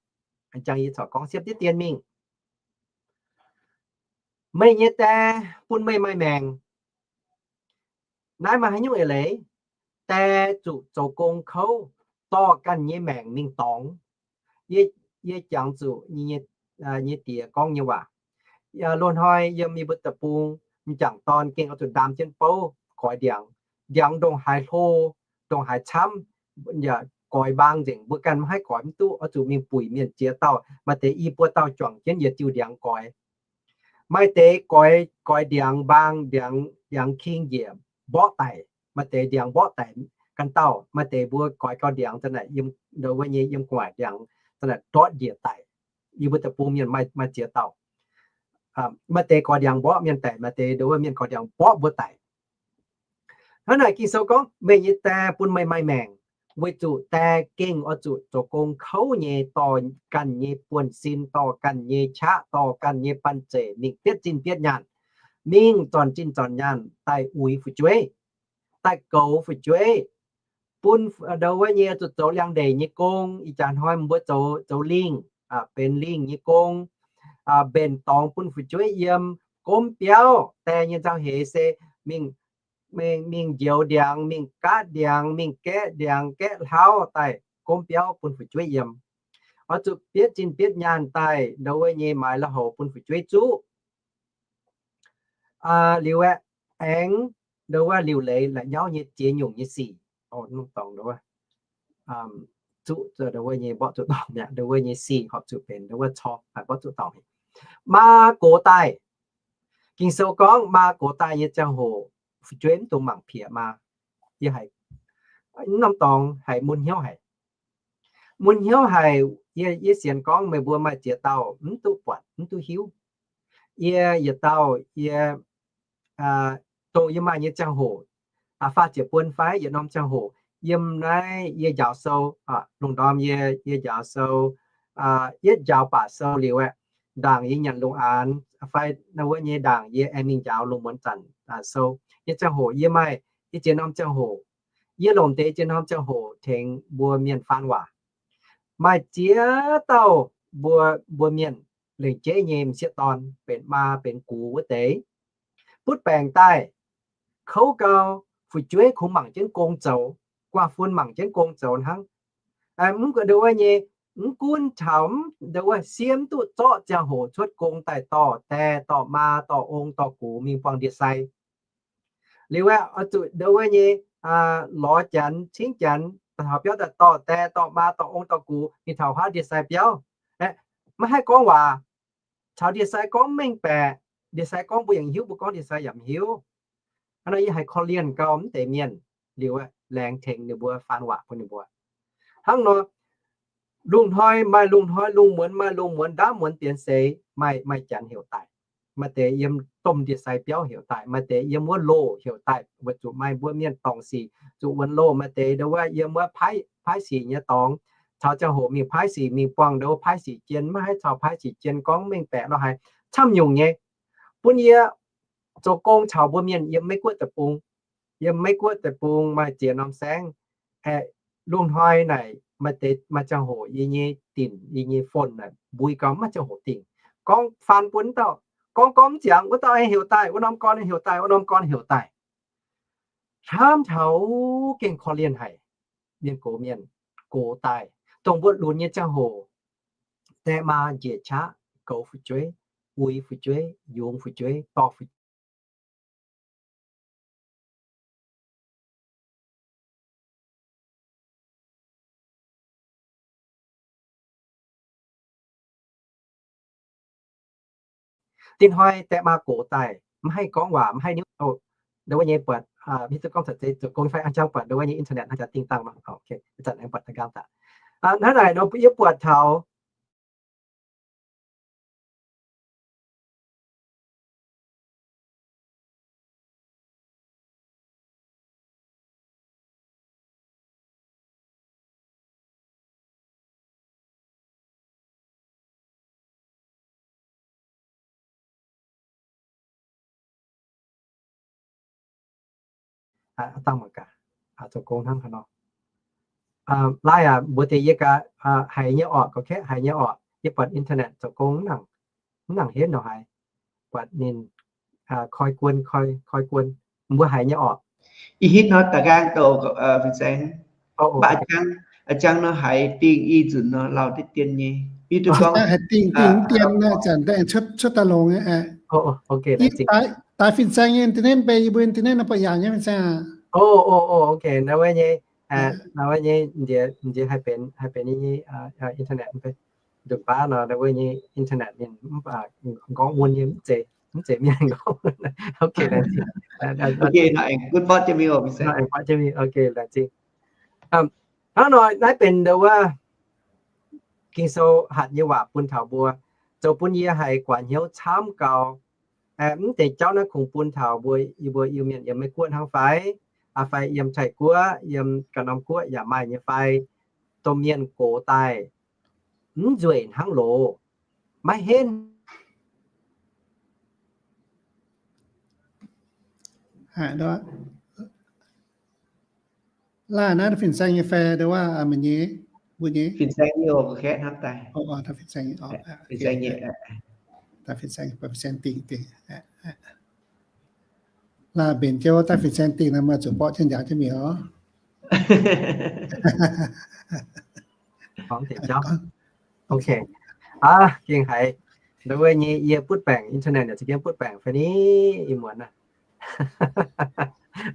Jangx yie corc gorngv siepv diqv dien mingh. Meih nyei die bun meih maaih maengc. Naaiv maaih haaix nyungc eix leiz? Die zuqc zoux gong kouv, dorh ganh nyei maengc mingh dorngx. Yie, yie jangx zuqc nyei diex gorngv nyei waac. Loz-hnoi yiem yie mbuo deic-bung, m'jangc dorn gengh oix zuqc ndaam jienv bouv goix ndiangx. Ndiangx ndongc haaix hlo, ndongc haaix camv, yaac goix mbaang nzengc, mbuo ganh maiv haih goix mv duqv, oix zuqc mingh buic mienh ziex dauh, maaih deix i buo dauh juangc jienv yietc diuh ndiangx goix. Maaih deix goix, goix ndiangx mbaang, ndiangx, ndiangx king njiec mborqv daic, maaih deix ndiangx mborqv daic ganh dauh, maaih deix mbuo goix gau ndiangx za'naaic yiem, ndau wuov nyei yiem gu'nguaaic ndiangx za'naaic ndortv njiec daic. Yie mbuo deic-bung mienh maaih, maaih ziex dauh. Maaih deix goix ndiangx mborqv mienh daic, maaih deix ndau wuov mienh goix ndiangx mborqv mbuo daic. Hnangv naaic Ging-Sou gorngv, meih nyei die bun meih maaih maengc, weic zuqc die gengh oix zuqc zoux gong kouv nyei dorh ganh nyei buonv-sin, dorh ganh nyei qaqv, dorh ganh nyei banh zeic mingh bietv zinh bietv nyaanh, mingh zornc zinh zornc nyaanh daaih uix fu'jueiv, daaih goux fu'jueiv, bun ndau wuov nyei zuqc zoux liangx-ndeic nyei gong. Ih jaax hnoi mbuo zoux, zoux lingh, benx lingh nyei gong, mbenc dorngx bun fu'jueiv yiem, gomv biauv. Die nyei nzauh heix se mingh, mingh njoux ndiangx, mingh gaatv ndiangx, mingh gaeqv ndiangx, gaeqv hlauv daaih gomv biauv bun fu'jueiv yiem. Oix zuqc bietv zinh bietv nyaanh daaih ndau wuov nyei maaiz lui-houx bun fu'jueiv zuqv. Liuz aeqv, aengx ndau wuov liuc leiz la'nyauv nyei ziex nyungc nyei sic, zuqv ndau wuov nyei mborqv zuqc dorngc mi'aqv, ndau wuov nyei sic horpc zuqc benx ndau wuov cor mborqv zuqc dorngc. Maa gox daaih. Ging-Sou gorngv maa gox daaih nyei ziangh hoc, fu'jueiv mv dungx mangc piex maa. Yie haiz, mv norm dorngx haiz mun hnyouv haic. Mun hnyouv haic. Yie, yie sienx gorngv meih mbuo maaih ziex dauh mv duqv buatc, mv duqv hiuv. Yie yietc dauh, yie, dongh yie maaih nyei ziangh hoc, faah ziepc buon fai yietc norm ziangh hoc, yiem naaiv yie njaaux sou, lungh ndorm yie, yie njaaux sou, yietv njaaux baac sou liuz aeqv, ndaangc yie nyanc lungh aanx fai naaiv wuov nyei ndaangc yie aengx mingh njaaux lungh muonz zanc sou. Nyei ziangh hoc yie maaih, yie ziex norm ziangh hoc, yie longc deix ziex norm ziangh hoc tengx mbuo mienh faan waac. Maaih ziex dauh mbuo, mbuo mienh lengc jeiv nyei m'sieqv dorn benx maa benx gux wuov deix, butv baengc daaih, kouv gau, fu'jueiv kungx mangc jienv gong zoux, guaav fun mangc jienv gong zoux hnangv. Mv gunv ndau wuov nyei mv gunv taux mv, nduov wuov, siev mv duqv zorqv ziangh hoc cuotv gong daaih dorh die, dorh maa, dorh ong, dorh gux mingh buangh ndie-sai. Liuz aeqv, oix zuqc nduov wuov nyei, lorz janx, cingv janx, taux biauv daaih dorh die, dorh maa, dorh ong, dorh gux mingh taux huaav ndie-sai biauv. Maiv haih gorngv waac, caux ndie-sai gorngv mv mengh baeqc. Ndie-sai gorngv mbuo yaac hiuv, mbuo gorngv ndie-sai yaac mv hiuv. Hnangv nor yie haiz korv-lienh gau mv deix mienh. Liuz aeqv, laengz tengx ninh mbuo, faan waac bun ninh mbuo. Hnangv nor, lungh hnoi maaih lungh hnoi, lungh muonz maaih lungh muonz, ndaamv muonz bienx seix, maaih, maaih janx heuc daaih. Maaih deix yiem domh ndie-sai biauv heuc daaih, maaih deix yiem wuov loh heuc daaih, weic zuqc maaih mbuo mienh dorngc sic zuqc wuonx loh. Maaih deix nduov wuov yiem wuov paaiv, paaiv sic nyei dorngx, caux ziangh hoc mingh paaiv sic, mingh buangh nduov paaiv sic jien, maiv haih caux paaiv sic jien gorngv mv mengh baeqc lorh haic, camv nyungc nyei. Bun yie zoux gong caux mbuo mienh yiem Meiv Guoqv deic-bung, yiem Meiv Guoqv deic-bung maaih ziex norm saengv. Aeqv, lungh hnoi naaic maaih deix, maaih ziangh hoc yie nyei dinc, yie nyei phone naaic mbui gau, maiv ziangh hoc dingh. Gorngv faan bun wuov dauh, gorngv gorngv mv ziangx, wuov dauh heuc daaih, wuov norm gorn heuc daaih, wuov norm gorn heuc daaih. Hnamv taux gengh korv-lienh haic. Mienh gox mienh gox daaih, dongh mbuo lunx nyei ziangh hoc, die maa njiec qaqv, goux fu'jueiv, uix fu'jueiv, yungz fu'jueiv, dorh fu'jueiv. Dinh hnoi die maa gox daaih, maiv haih gorngv waac, maiv haih niuv. Nduov wuov nyei buatc, hiuv duqv gorngv caux zeiz zoux gong fai, a'jang buatc nduov wuov nyei internet hnangv jaax dingh dangh nor. Ih zanc aengx buatc da'nqaang daaih. Hnangv naaic nor, yie buatc taux Dangh mangc gaax, zoux gong hnangv haaix nor. Laih aac, mbuox deix yie gaax, haiz nyei orqc, ga'kaeqv haiz nyei orqc. Yie buatc internet zoux gong mv nangc, mv nangc henv nor haiz. Buatc ninh koi guon, koi, koi guon. Mbuo haiz nyei orqc. Ih hitv nor da'nqaang douc fin-saeng. Mv baac a'jang nor haiz dingh i nzunc nor lauh deix dien nyei. Haiz dingh, dingh dien nor zanc daaih cuotv daaih longx. Daix fin-saeng nyei internet, mv bei yie mbuo internet nor buatc yaauc nyei fin-saeng aac. Ok, naaiv wuov nyei, naaiv wuov nyei, nziex haih benx, haih benx nyei internet, nduqc baav nor, naaiv wuov nyei internet ninh mv baac nqorngv mun nyei, mv zeiz, mv zeiz mienh nqorngv. Ok, laengz zingh. Ok, laengz zingh. Hnangv nor, naaiv benx nduov wuov Ging-Sou hatc nyei waac bun taux mbuo, zoux bun yie haiz guaax hnyouv camv gau. Mv deix jauv naaiv kungx bun taux mbuo, yie mbuo Iu-Mienh yiem Meiv Guoqv hnangv fai, fai yiem Taiv Guoqv, yiem ganh norm guoqv yaac maaih nyei fai, domh mienh gox daaih mv nzueic hnangv loz, maiv henv. Laaih naaiv fin-saeng nyei fai, nduov wuov, meih nyei, mbuo nyei? Fin-saeng nyei oc, ga'kaeqv hnamv daaih. Fin-saeng nyei, fin-saeng dingh, dingh. Laaih mbenc jienv wuov daaih fin-saeng dingh nor, meih zuqc borqv jienv njaaux jienv mingh oc. Ok. Aav, gengh haiz nduov wuov nyei yie butv baengc internet yaac za'gengh butv baengc fai ni, ih muonz aav.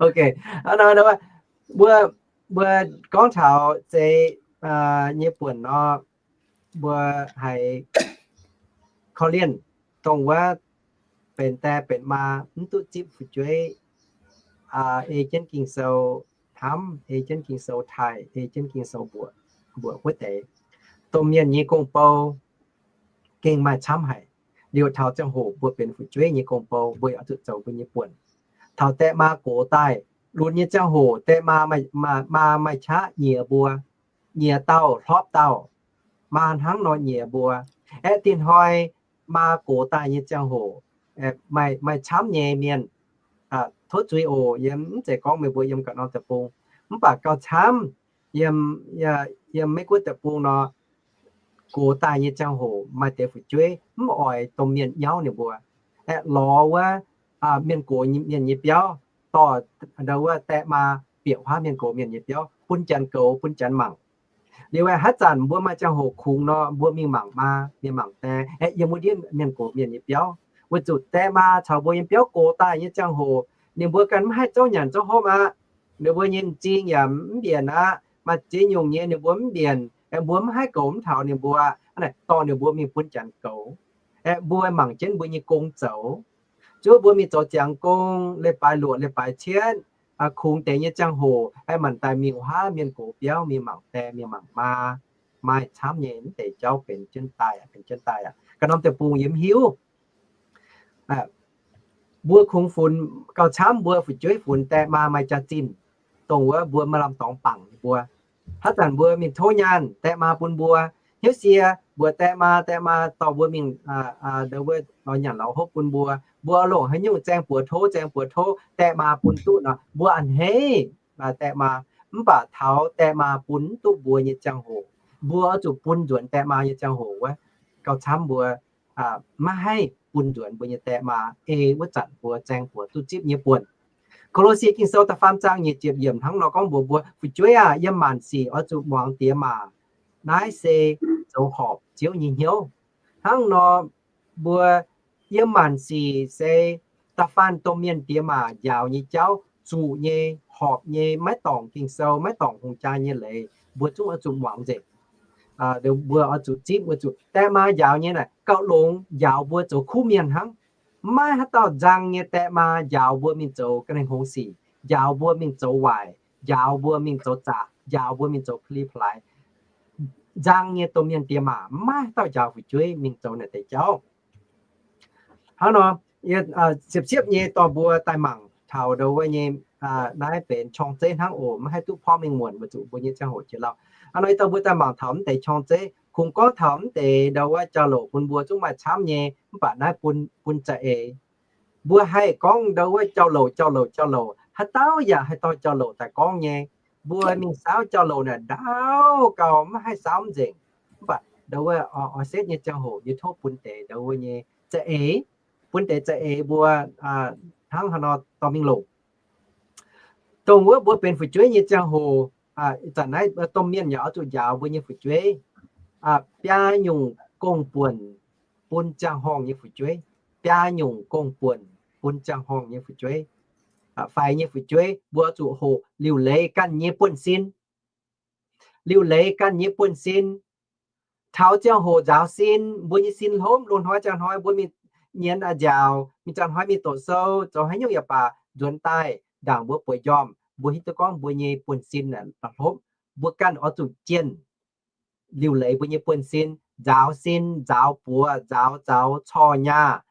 Ok, mbuo, mbuo gorngv taux zeiz nyei buonc nor, mbuo haiz korv-lienh dongh wuov benx die benx maa mv duqv zipv fu'jueiv, ei jienv Ging-Sou hnamv, ei jienv Ging-Sou taaih, ei jienv Ging-Sou mbuoqc, mbuoqc wuov deix. Domh mienh nyei gong-bou gengh maaih camv haic. Liuz taux ziangh hoc mbuo benx fu'jueiv nyei gong-bou, mbuo yaac zuqc zoux mbuo nyei buonc. Taux die maa gox daaih, lunx nyei ziangh hoc die maa, maa maaih qaqv nyiex mbuo, nyiex dauh hlopv dauh, maa hnangv nor nyiex mbuo. Aeqv, dinh hnoi maa gox daaih nyei ziangh hoc, maaih, maaih camv nyei mienh, tov zuiz oc, yie mv zeiz gorngv meih mbuo yiem ganh norm deic-bung, mv baac gauh camv yiem, yiem Meiv Guoqv deic-bung nor, gox daaih nyei ziangh hoc maaih deix fu'jueiv mv oix domh mienh nyauv ninh mbuo, aeqv, lorz wuov mienh gox mienh nyei biauv, dorh wuov die maa bieqc huaav mienh gox mienh nyei biauv bun janx goux bun janx mangc. Liuz aeqv, haaix zanc mbuo maaih ziangh hoc kungx nor, mbuo mingh mangc maa, mingh mangc die, aeqv, yiem wuov ndiev mienh gox mienh nyei biauv, weic zuqc die maa caux mbuo nyei biauv gox daaih nyei ziangh hoc, ninh mbuo ganh mv haih zouv nyanc zouv hopv aqv. Ninh mbuo nyei m'zing yaac mv mbienc aqv. Maaih ziex nyungc nyei ninh mbuo mv mbienc, aeqv, mbuo mv haih goux mv taux ninh mbuo, hnangv naaic dorh ninh mbuo mingh bun janx goux. Aeqv, mbuo mangc jienv mbuo nyei gong zoux. Zuov mbuo mingh zoux ziangx gong, leiz-baaix luoqc, leiz-baaix cietv, kungx deix nyei ziangh hoc, aeqv, manc daaih mingh wuov haav mienh gox biauv mingh mangc die, mingh mangc maa, maaih camv nyei mv deix jauv benx jienv daaih, benx jienv daaih aqv. Ganh norm deic-bung yie mv hiuv. Mbuo kungx funx gauh camv mbuo fu'jueiv funx die maa maaih jaax-zinh, dongh wuov mbuo maaih lamh dorngx bangc mbuo. Haaix zanc mbuo mingh tov nyaanh, die maa bun mbuo. Hnyouv sie mbuox die maa, die maa dorh mbuo mingh, ndo wuov, lorz nyanc lorz hopv bun mbuo. Mbuo longc haaix nyungc zaeng buoz tov, zaeng buoz tov, die maa bun duqv nor, mbuo a'hneiv die maa. Mv baac taux die maa bun mv duqv mbuo nyei ziangh hoc, mbuo oix zuqc bun nzuonx die maa nyei ziangh hoc wuov, gauh camv mbuo maiv haih bun nzuonx mbuo nyei die maa ei wuov zanc mbuo zaeng buoz duqv zipv nyei buonc. Ko^lo^sie Ging-Sou da'faam zaang nyic ziepc yiemc hnangv nor gorngv mbuox mbuo, fu'jueiv aah! Yiem maanc sic oix zuqc muangx diex maac. Naaiv se zoux horpc Ziouv nyei hnyouv. Hnangv nor, mbuo yiem maanc sic se da'faanh domh mienh diex maac njaaux nyei jauv, zuqc nyei, horpc nyei, maiv dorngc Ging-Sou, maiv dorngc hungh jaa nyei leiz, mbuo zungv oix zuqc muangx nzengc. Mbuo oix zuqc zipv, oix zuqc, die maa njaaux nyei naaic gauh longx, njaaux mbuo zoux kuv mienh hnangv. Maiv maaih haaix dauh nzang nyei die maa njaaux mbuo mingh zoux ga'naaiv hngongx sic, njaaux mbuo mingh zoux waaic, njaaux mbuo mingh zoux zaqc, njaaux mbuo mingh zoux pa'li pa'laaix. Nzang nyei domh mienh diex maac maiv maaih haaix dauh njaaux fu'jueiv mingh zoux naaic deix jauv. Hnangv nor, siepv-siepv nyei dorh mbuo daaih mangc taux ndo wuov nyei, naaiv benx qorng-zeiv hnangv oc, maiv haih duqv porv mengh muonc weic zuqc mbuo nyei ziangh hoc jiex lauh. Hnangv nor, yie dorh mbuo daaih mangc taux mv deix qorng-zeiv, kungx gorngv taux mv deix ndo wuov jauv-louc bun mbuo zungv maaih camv nyei, mv baac naaiv bun, bun za'eix. Mbuo haih gorngv ndo wuov jauv-louc, jauv-louc, jauv-louc, haaix dauh yaac haih dorh jauv-louc daaih gorngv nyei. Mbuo mingh saauv jauv-louc naaic ndaauv gau maiv haih saauv mv nzengc. Mv baac ndo wuov oix setv nyei ziangh hoc yie tov bun deix ndo wuov nyei za'eix, bun deix za'eix mbuo hnangv haaix nor dorh mingh longc. Dongh wuov mbuo benx fu'jueiv nyei ziangh hoc, ih zanc naaiv domh mienh yaac oix zuqc njaaux mbuo nyei fu'jueiv. Biaa nyungc gong-buonc bun ziangh horngh nyei fu'jueiv. Biaa nyungc gong-buonc bun ziangh horngh nyei fu'jueiv. Faix nyei fu'jueiv mbuo oix zuqc hoqc liuc leiz ganh nyei buonv-sin. Liuc leiz ganh nyei buonv-sin. Taux ziangh hoc nzaaux sin, mbuo nyei sin hlopv, loz-hnoi ziangh hnoi mbuo mingh nyienz a'nziaauc, mingh ziangh hnoi mingh doqc sou, zoux haaix nyungc yaac baac, nzuonx daaih ndaangc mbuo bueix njormh, mbuo hiuv duqv gorngv mbuo nyei buonv-sin hlopv. Mbuo ganh oix zuqc jienh liuc leiz mbuo nyei buonv-sin, nzaaux sin, nzaaux buoz, nzaaux zaux, corc nyaah,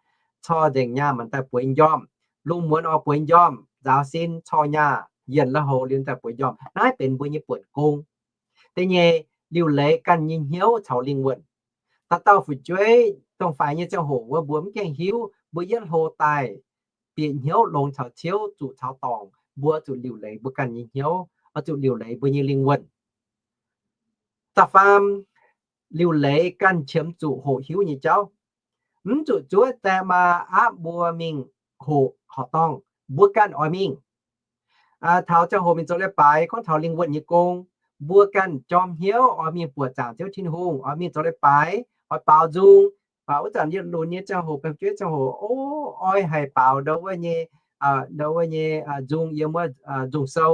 corc nzengc nyaah manc daaih bueix njormh, lungh muonz oix bueix njormh, nzaaux sin, corc nyaah, yienc lui-houx liuz daaih bueix njormh. Naaiv benx mbuo nyei buonc gong. Da'nyeic, liuc leiz ganh nyei hnyouv caux lingh wuonh. Dauh dauh fu'jueiv dongh faix nyei ziangh hoc wuov mbuo mv gaengh hiuv, mbuo yietv hlo daaih bieqc hnyouv longx caux ciouv, zuqc caux dorngc, mbuo zuqc liuc leiz mbuo ganh nyei hnyouv, oix zuqc liuc leiz mbuo nyei lingh wuonh. Da'faam, liuc leiz ganh qiemx zuqc hoqc hiuv nyei jauv. Mv zuqc zuov die maa aapv mbuo mingh hoqc horqc dorngh, mbuo ganh oix mingh. Taux ziangh hoc mingh zoux leiz-baaix, gorngv taux lingh wuonh nyei gong, mbuo ganh jorm hnyouv oix mingh buoqc zaangc Ziouv Tin-Hungh, oix mingh zoux leiz-baaix, oix baaux nzung. Wuov zanc yietc lunx nyei ziangh hoc, baengh jueiv ziangh hoc, o, oix haic baaux ndo wuov nyei, ndo wuov nyei nzung yiem wuov nzung sou,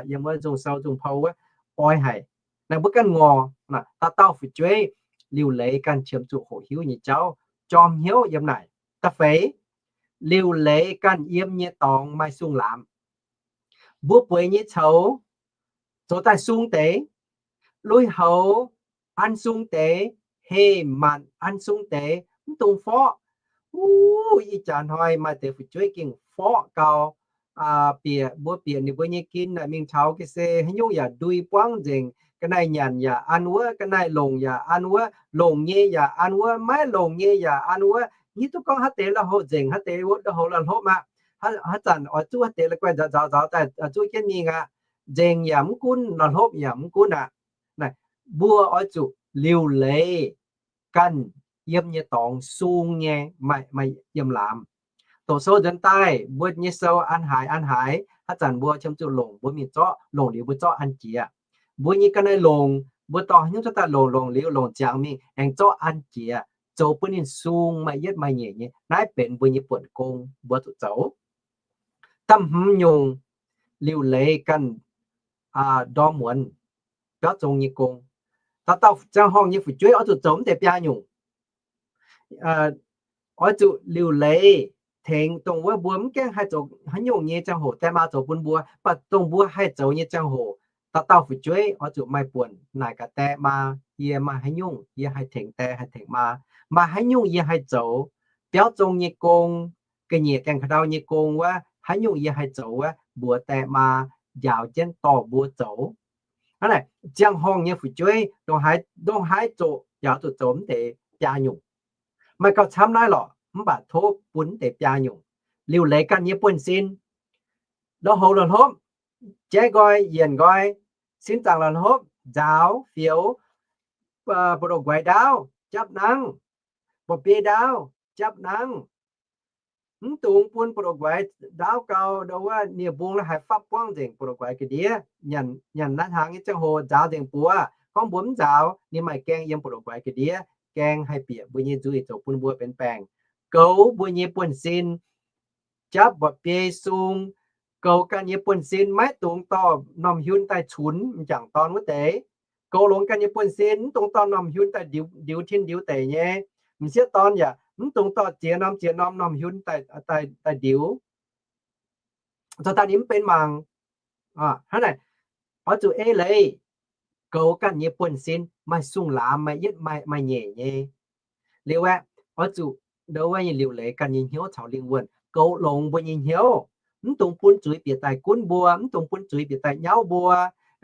yiem wuov nzung sou nzung pou wuov, oix haic. Naaiv mbuo ganh ngorc, dauh dauh fu'jueiv liuc leiz ganh qiemx zuqc hoqc hiuv nyei jauv, jorm hnyouv yiem naaic. Da'feix, liuc leiz ganh yiem nyei dorngx maaih sung laamz. Mbuo bueix nyei coux zoux daaih sung deix, lui-houx an sung deix, heh manc an sung deix, mv dungx forqv. Wuov, ih jaax hnoi maaih deix fu'jueiv gengh forqv gau. Bieqc, mbuo bieqc ninh mbuo nyei gin naaic mingh taux ga'sie haaix nyungc yaac ndui buangv nzengc. Ga'naaiv nyanc yaac an wuov, ga'naaiv longc yaac an wuov, longc nyei yaac an wuov, maiv longc nyei yaac an wuov. Hiuv duqv gorngv haaix deix lui-houx nzengc, haaix deix lui-houx la'hlopv aqv. Haaix zanc oix zuqc haaix deix la'guaih nzaaux nzaaux nzaaux daaih zuqv jienv mingh aqv. Nzengc yaac mv gunv, la'hlopv yaac mv gunv aqv. Naaiv, mbuo oix zuqc liuc leiz ganh yiem nyei dorngx sung nyei maaih, maaih yiem laamz. Doqc sou nzuonx daaih, mbuo nyei sou an haaix an haaix, haaix zanc mbuo qiemx zuqc longc, mbuo mingh zorqv, longc liuz mbuo zorqv an jiex. Mbuo nyei ga'naaiv longc, mbuo dorh haaix nyungc cuotv daaih longc, longc liuz longc ziangx mingh aengx zorqv an jiex, zoux bun ninh sung maaih yietv maaih nyeic nyei. Naaiv benx mbuo nyei buonc gong mbuo zuqc zoux. Da'hmz nyungc, liuc leiz ganh ndorm muonz biauv zong nyei gong. Dauh dauh ziangh horngh nyei fu'jueiv oix zuqc zoux mv deix biaa nyungc. Oix zuqc liuc leiz tengx dongh wuov mbuo mv gaengh haih zoux haaix nyungc nyei ziangh hoc die maa zoux bun mbuo, mv baac dongh mbuo haih zoux nyei ziangh hoc, dauh dauh fu'jueiv oix zuqc maaih buonc naaic gaax die maa, yie maaih haaix nyungc yie haih tengx die haih tengx maa, maaih haaix nyungc yie haih zoux biauv zong nyei gong, ga'nyiec gaengh ka'ndau nyei gong wuov, haaix nyungc yie haih zoux wuov, mbuox die maa njaaux jienv dorh mbuo zoux. Hnangv naaic, ziangh horngh nyei fu'jueiv ndongc haaix zoqc yaac zuqc zoux mv deix biaa nyungc. Maaih gauh camv naaiv lorqc, mv baac tov bun mv deix biaa nyungc. Liuc leiz ganh nyei buonv-sin, la'houx la'hlopv, jaiv nqoi yienc nqoi, sin zaangc la'hlopv, nzaaux fioux, buoz-ndoqv nquaix ndaauv japv nangv, mba'biei ndaauv japv nangv. Mv dungx bun buoz-ndoqv nquaix ndaauv gau, ndau wuov nie-mbung la'haaix fapv buangv nzengc buoz-ndoqv nquaix ga'ndiev. Nyanc naaiv hnaangx nyei ziangh hoc nzaaux nzengc buoz. Gorngv mbuo mv nzaaux, ninh maaih gaeng yiem buoz-ndoqv nquaix ga'ndiev, gaeng haih bieqc mbuo nyei nzuih zoux bun mbuo benx baengc. Goux mbuo nyei buonv-sin, japv mba'biei sung, goux ganh nyei buonv-sin, maiv dungx dorh m'normh hiun daaih cunx m'jangc dorn wuov deix. Goux longx ganh nyei buonv-sin, mv dungx dorh m'normh hiun daaih ndiux tin ndiux deic nyei. M'sieqv dorn yaac mv dungx dorh ziex norm ziex norm m'normh hiun daaih ndiux, zoux daaih ninh mv benx mangc. Hnangv naaic, oix zuqc ei leiz goux ganh nyei buonv-sin, maaih sung-laamx, maaih yietv maaih nyeic nyei. Liuz aeqv, oix zuqc ndau wuov nyei liuc leiz ganh nyei hnyouv caux lingh wuonh, goux longx mbuo nyei hnyouv. Mv dungx bun zuiz bieqc daaih gunv mbuo, mv dungx bun zuiz bieqc daaih nyauv mbuo.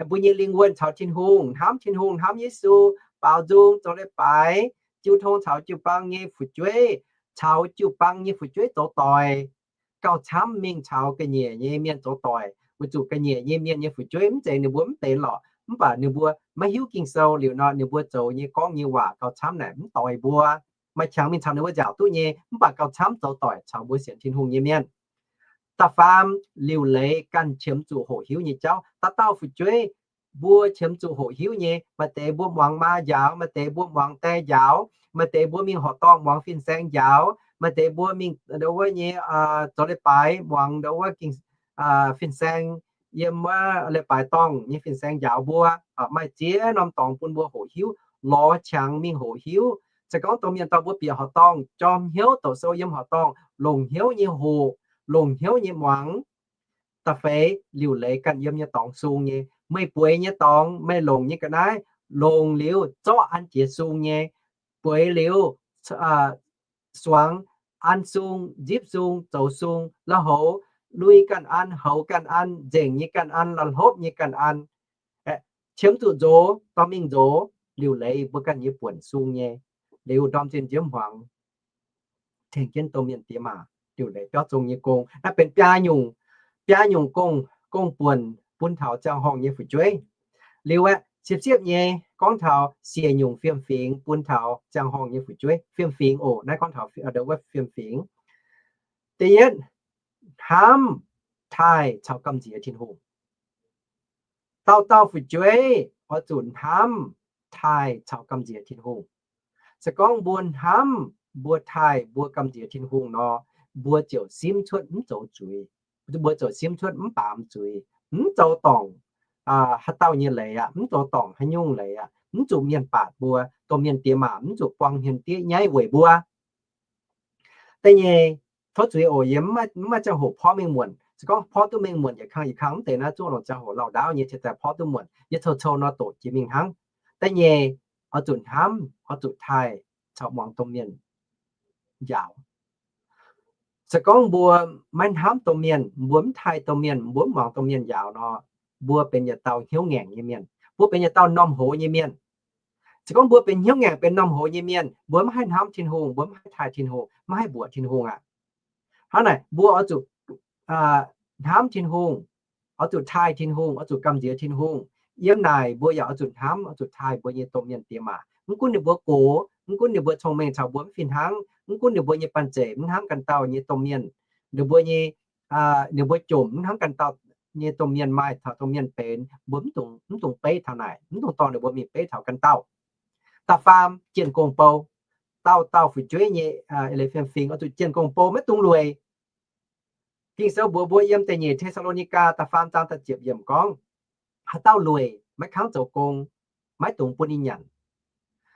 Mbuo nyei lingh wuonh caux Tin-Hungh, hnamv Tin-Hungh, hnamv Yesu, baaux nzung, zoux leiz-baaix, jiu tong caux jiu-baang nyei fu'jueiv, caux jiu-baang nyei fu'jueiv zoux doic. Gauh camv mingh caux ga'nyiec nyei mienh zoux doic, weic zuqc ga'nyiec nyei mienh nyei fu'jueiv mv zeiz ninh mbuo mv benx lorqc, mv baac ninh mbuo maiv hiuv Ging-Sou liuz nor, ninh mbuo zoux nyei gorngv nyei waac gauh camv naaic mv doix mbuo. Maaih qangx mingh caux ninh mbuo nziaauc duqv nyei, mv baac gauh camv zoux doic caux mbuo sienx Tin-Hungh nyei mienh. Da'faam, liuc leiz ganh qiemx zuqc hoqc hiuv nyei jauv. Dauh dauh fu'jueiv mbuo qiemx zuqc hoqc hiuv nyei. Maaih deix mbuo muangx maa njaaux, maaih deix mbuo muangx die njaaux, maaih deix mbuo mingh horqc dorngh muangx fin-saeng njaaux, maaih deix mbuo mingh ndau wuov nyei zoux leiz-baaix muangx ndau wuov fin-saeng, yiem wuov leiz-baaix dorngh nyei fin-saeng njaaux mbuo. Maaih ziex norm dorngx bun mbuo hoqc hiuv, lorz qangx mingh hoqc hiuv. Se gorngv domh mienh dorh mbuo bieqc horqc dorngh, jorm hnyouv doqc sou yiem horqc dorngh, longc hnyouv nyei hoqc, longc hnyouv nyei muangx. Da'feix, liuc leiz ganh yiem nyei dorngx sung nyei. Meih bueix nyei dorngx, meih longc nyei ga'naaiv, longc liuz zorqv an jiex sung nyei. Bueix liuz suangx an sung, nzipv sung, zoux sung, la'houx lui ganh an, houx ganh an, nzengc nyei ganh an, la'hlopv nyei ganh an. Qiemx zuqc nzox, dorh mingh nzox, liuc leiz mbuo ganh nyei buonc sung nyei. Liuz ndorm zinh nziouv hmuangx tengx jienv domh mienh diex maac liuc leiz biauv zong nyei gong. Naaiv benx biaa nyungc, biaa nyungc gong, gong-buonc bun taux ziangh horngh nyei fu'jueiv. Liuz aeqv, siepv-siepv nyei gorngv taux siec nyungc fiem-fingx bun taux ziangh horngh nyei fu'jueiv. Fiem-fingx oc, naaiv gorngv taux wuov fiem-fingx. Da'yietv, hnamv, taaih caux gamh nziex Tin-Hungh. Dauh dauh fu'jueiv oix zuqc hnamv, taaih caux gamh nziex Tin-Hungh. Se gorngv mbuo hnamv, mbuo taaih, mbuo gamh nziex Tin-Hungh nor, mbuo ziouc simv cuotv mv zoux zuiz. Mbuo ziouc simv cuotv mv baamz zuiz, mv zoux dorngc haaix dauh nyei leiz aqv, mv zoux dorngc haaix nyungc leiz aqv, mv zuqc mienh baatc mbuo, domh mienh diex maac mv zuqc buang hmien diev nyaiv weic mbuo. Da'nyeic, tov zuiz oc, yie mv maaih ziangh hoc porv mengh muonc. Se gorngv porv duqv mengh muonc yietc kang yietc kang, mv deix naaiv zuqc longc ziangh hoc lauh ndaauv nyei cingx daaih porv duqv muonc, yie cou-cou nor doqc jiex mingh hnangv. Da'nyeic, oix zuqc hnamv, oix zuqc taaih caux muangx domh mienh njaaux. Se gorngv mbuo maiv hnamv domh mienh, mbuo mv taaih domh mienh, mbuo mv muangx domh mienh njaaux nor, mbuo benx yietc dauh hnyouv ngaengc nyei mienh. Mbuo benx yietc dauh normh hoz nyei mienh. Se gorngv mbuo benx hnyouv ngaengc, benx normh hoz nyei mienh, mbuo mv haih hnamv Tin-Hungh, mbuo mv haih taaih Tin-Hungh, mv haih mbuoqc Tin-Hungh aqv. Hnangv naaic, mbuo oix zuqc hnamv Tin-Hungh, oix zuqc taaih Tin-Hungh, oix zuqc gamh nziex Tin-Hungh. Yiem naaic mbuo yaac oix zuqc hnamv, oix zuqc taaih mbuo nyei domh mienh diex maac. Mv gunv ninh mbuo gox, mv gunv ninh mbuo cong-mengh caux mbuo mv fih hnangv, mv gunv ninh mbuo nyei banh zeic mv hnamv ganh dauh nyei domh mienh, ninh mbuo nyei, ninh mbuo jomc mv hnamv ganh dauh nyei domh mienh maaih taux domh mienh benx, mbuo mv dungx, mv dungx beiv taux naaic, mv dungx dorh ninh mbuo mingh beiv taux ganh dauh. Da'faam, jien gong bou. Dauh dauh fu'jueiv nyei, aa, eix leiz fiem-fingx oix zuqc jien gong bou, maiv dungx lueic. Ging-Sou mbuox mbuo yiem da'nyeic Te^saa^lo^ni^gaa da'faam zaang da'ziepc yiemc gorngv, haaix dauh lueic maiv kangv zoux gong, maiv dungx bun ninh nyanc.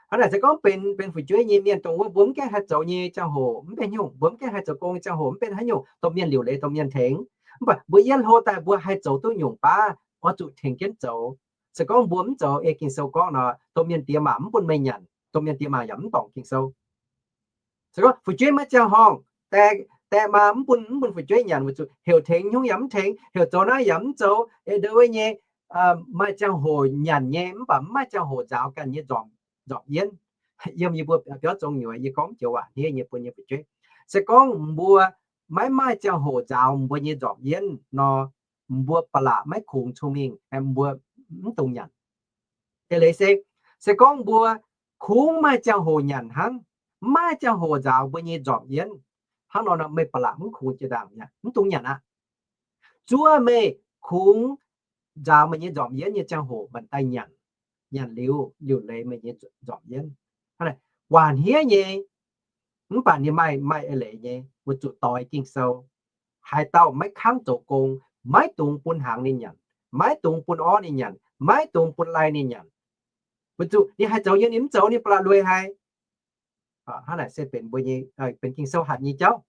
Hnangv naaic se gorngv benx, benx fu'jueiv nyei mienh dongh wuov mbuo mv gaengh haih zoux nyei ziangh hoc mv benx haaix nyungc, mbuo mv gaengh haih zoux gong nyei ziangh hoc mv benx haaix nyungc, domh mienh liuc leiz domh mienh tengx. Mv baac mbuo yietv hlo daaih mbuo haih zoux duqv nyungc baav oix zuqc tengx jienv zoux. Se gorngv mbuo mv zoux ei Ging-Sou gorngv nor, domh mienh diex maac mv bun meih nyanc, domh mienh diex maac yaac mv dorngc Ging-Sou. Se gorngv fu'jueiv maiv ziangh horngh, die, die maa mv bun, mv bun fu'jueiv nyanc weic zuqc heuc tengx nyungc yaac mv tengx, heuc zoux naaiv yaac mv zoux, ei ndo wuov nyei, maaih ziangh hoc nyanc nyei mv baac mv maaih ziangh hoc nzaaux ganh nyei nzormc, nzormc yienv. Yiem yie mbuo biauv zong nyuoz yie gorngv joux waac hniev nyei bun nyei fu'jueiv. Se gorngv mbuo maiv maaih ziangh hoc nzaaux mbuo nyei nzormc yienv nor, mbuo ba'laqc maiv kungx cong-mengh, mbuo mv dungx nyanc. Eix leiz se, se gorngv mbuo kungx maaih ziangh hoc nyanc hnangv, mv maaih ziangh hoc nzaaux mbuo nyei nzormc yienv, hnangv nor nor meih ba'laqc mv kungx jiex ndaangc mi'aqv, mv dungx nyanc aqv. Zuov meih kungx nzaaux meih nyei nzormc yienv nyei ziangh hoc mbuo daaih nyanc, nyanc liuz, liuc leiz meih nyei nzormc yienv. Waac hniev nyei, mv baac ninh maaih, maaih eix leiz nyei, weic zuqc doix Ging-Sou. Haaix dauh maiv kangv zoux gong, maiv dungx bun hnaangx ninh nyanc, maiv dungx bun orv ninh nyanc, maiv dungx bun lai ninh nyanc. Weic zuqc ninh haih zoux nyei ninh mv zoux ninh ba'laqc lueic haic. Hnangv naaic se benx mbuo nyei, benx Ging-Sou hatc nyei jauv.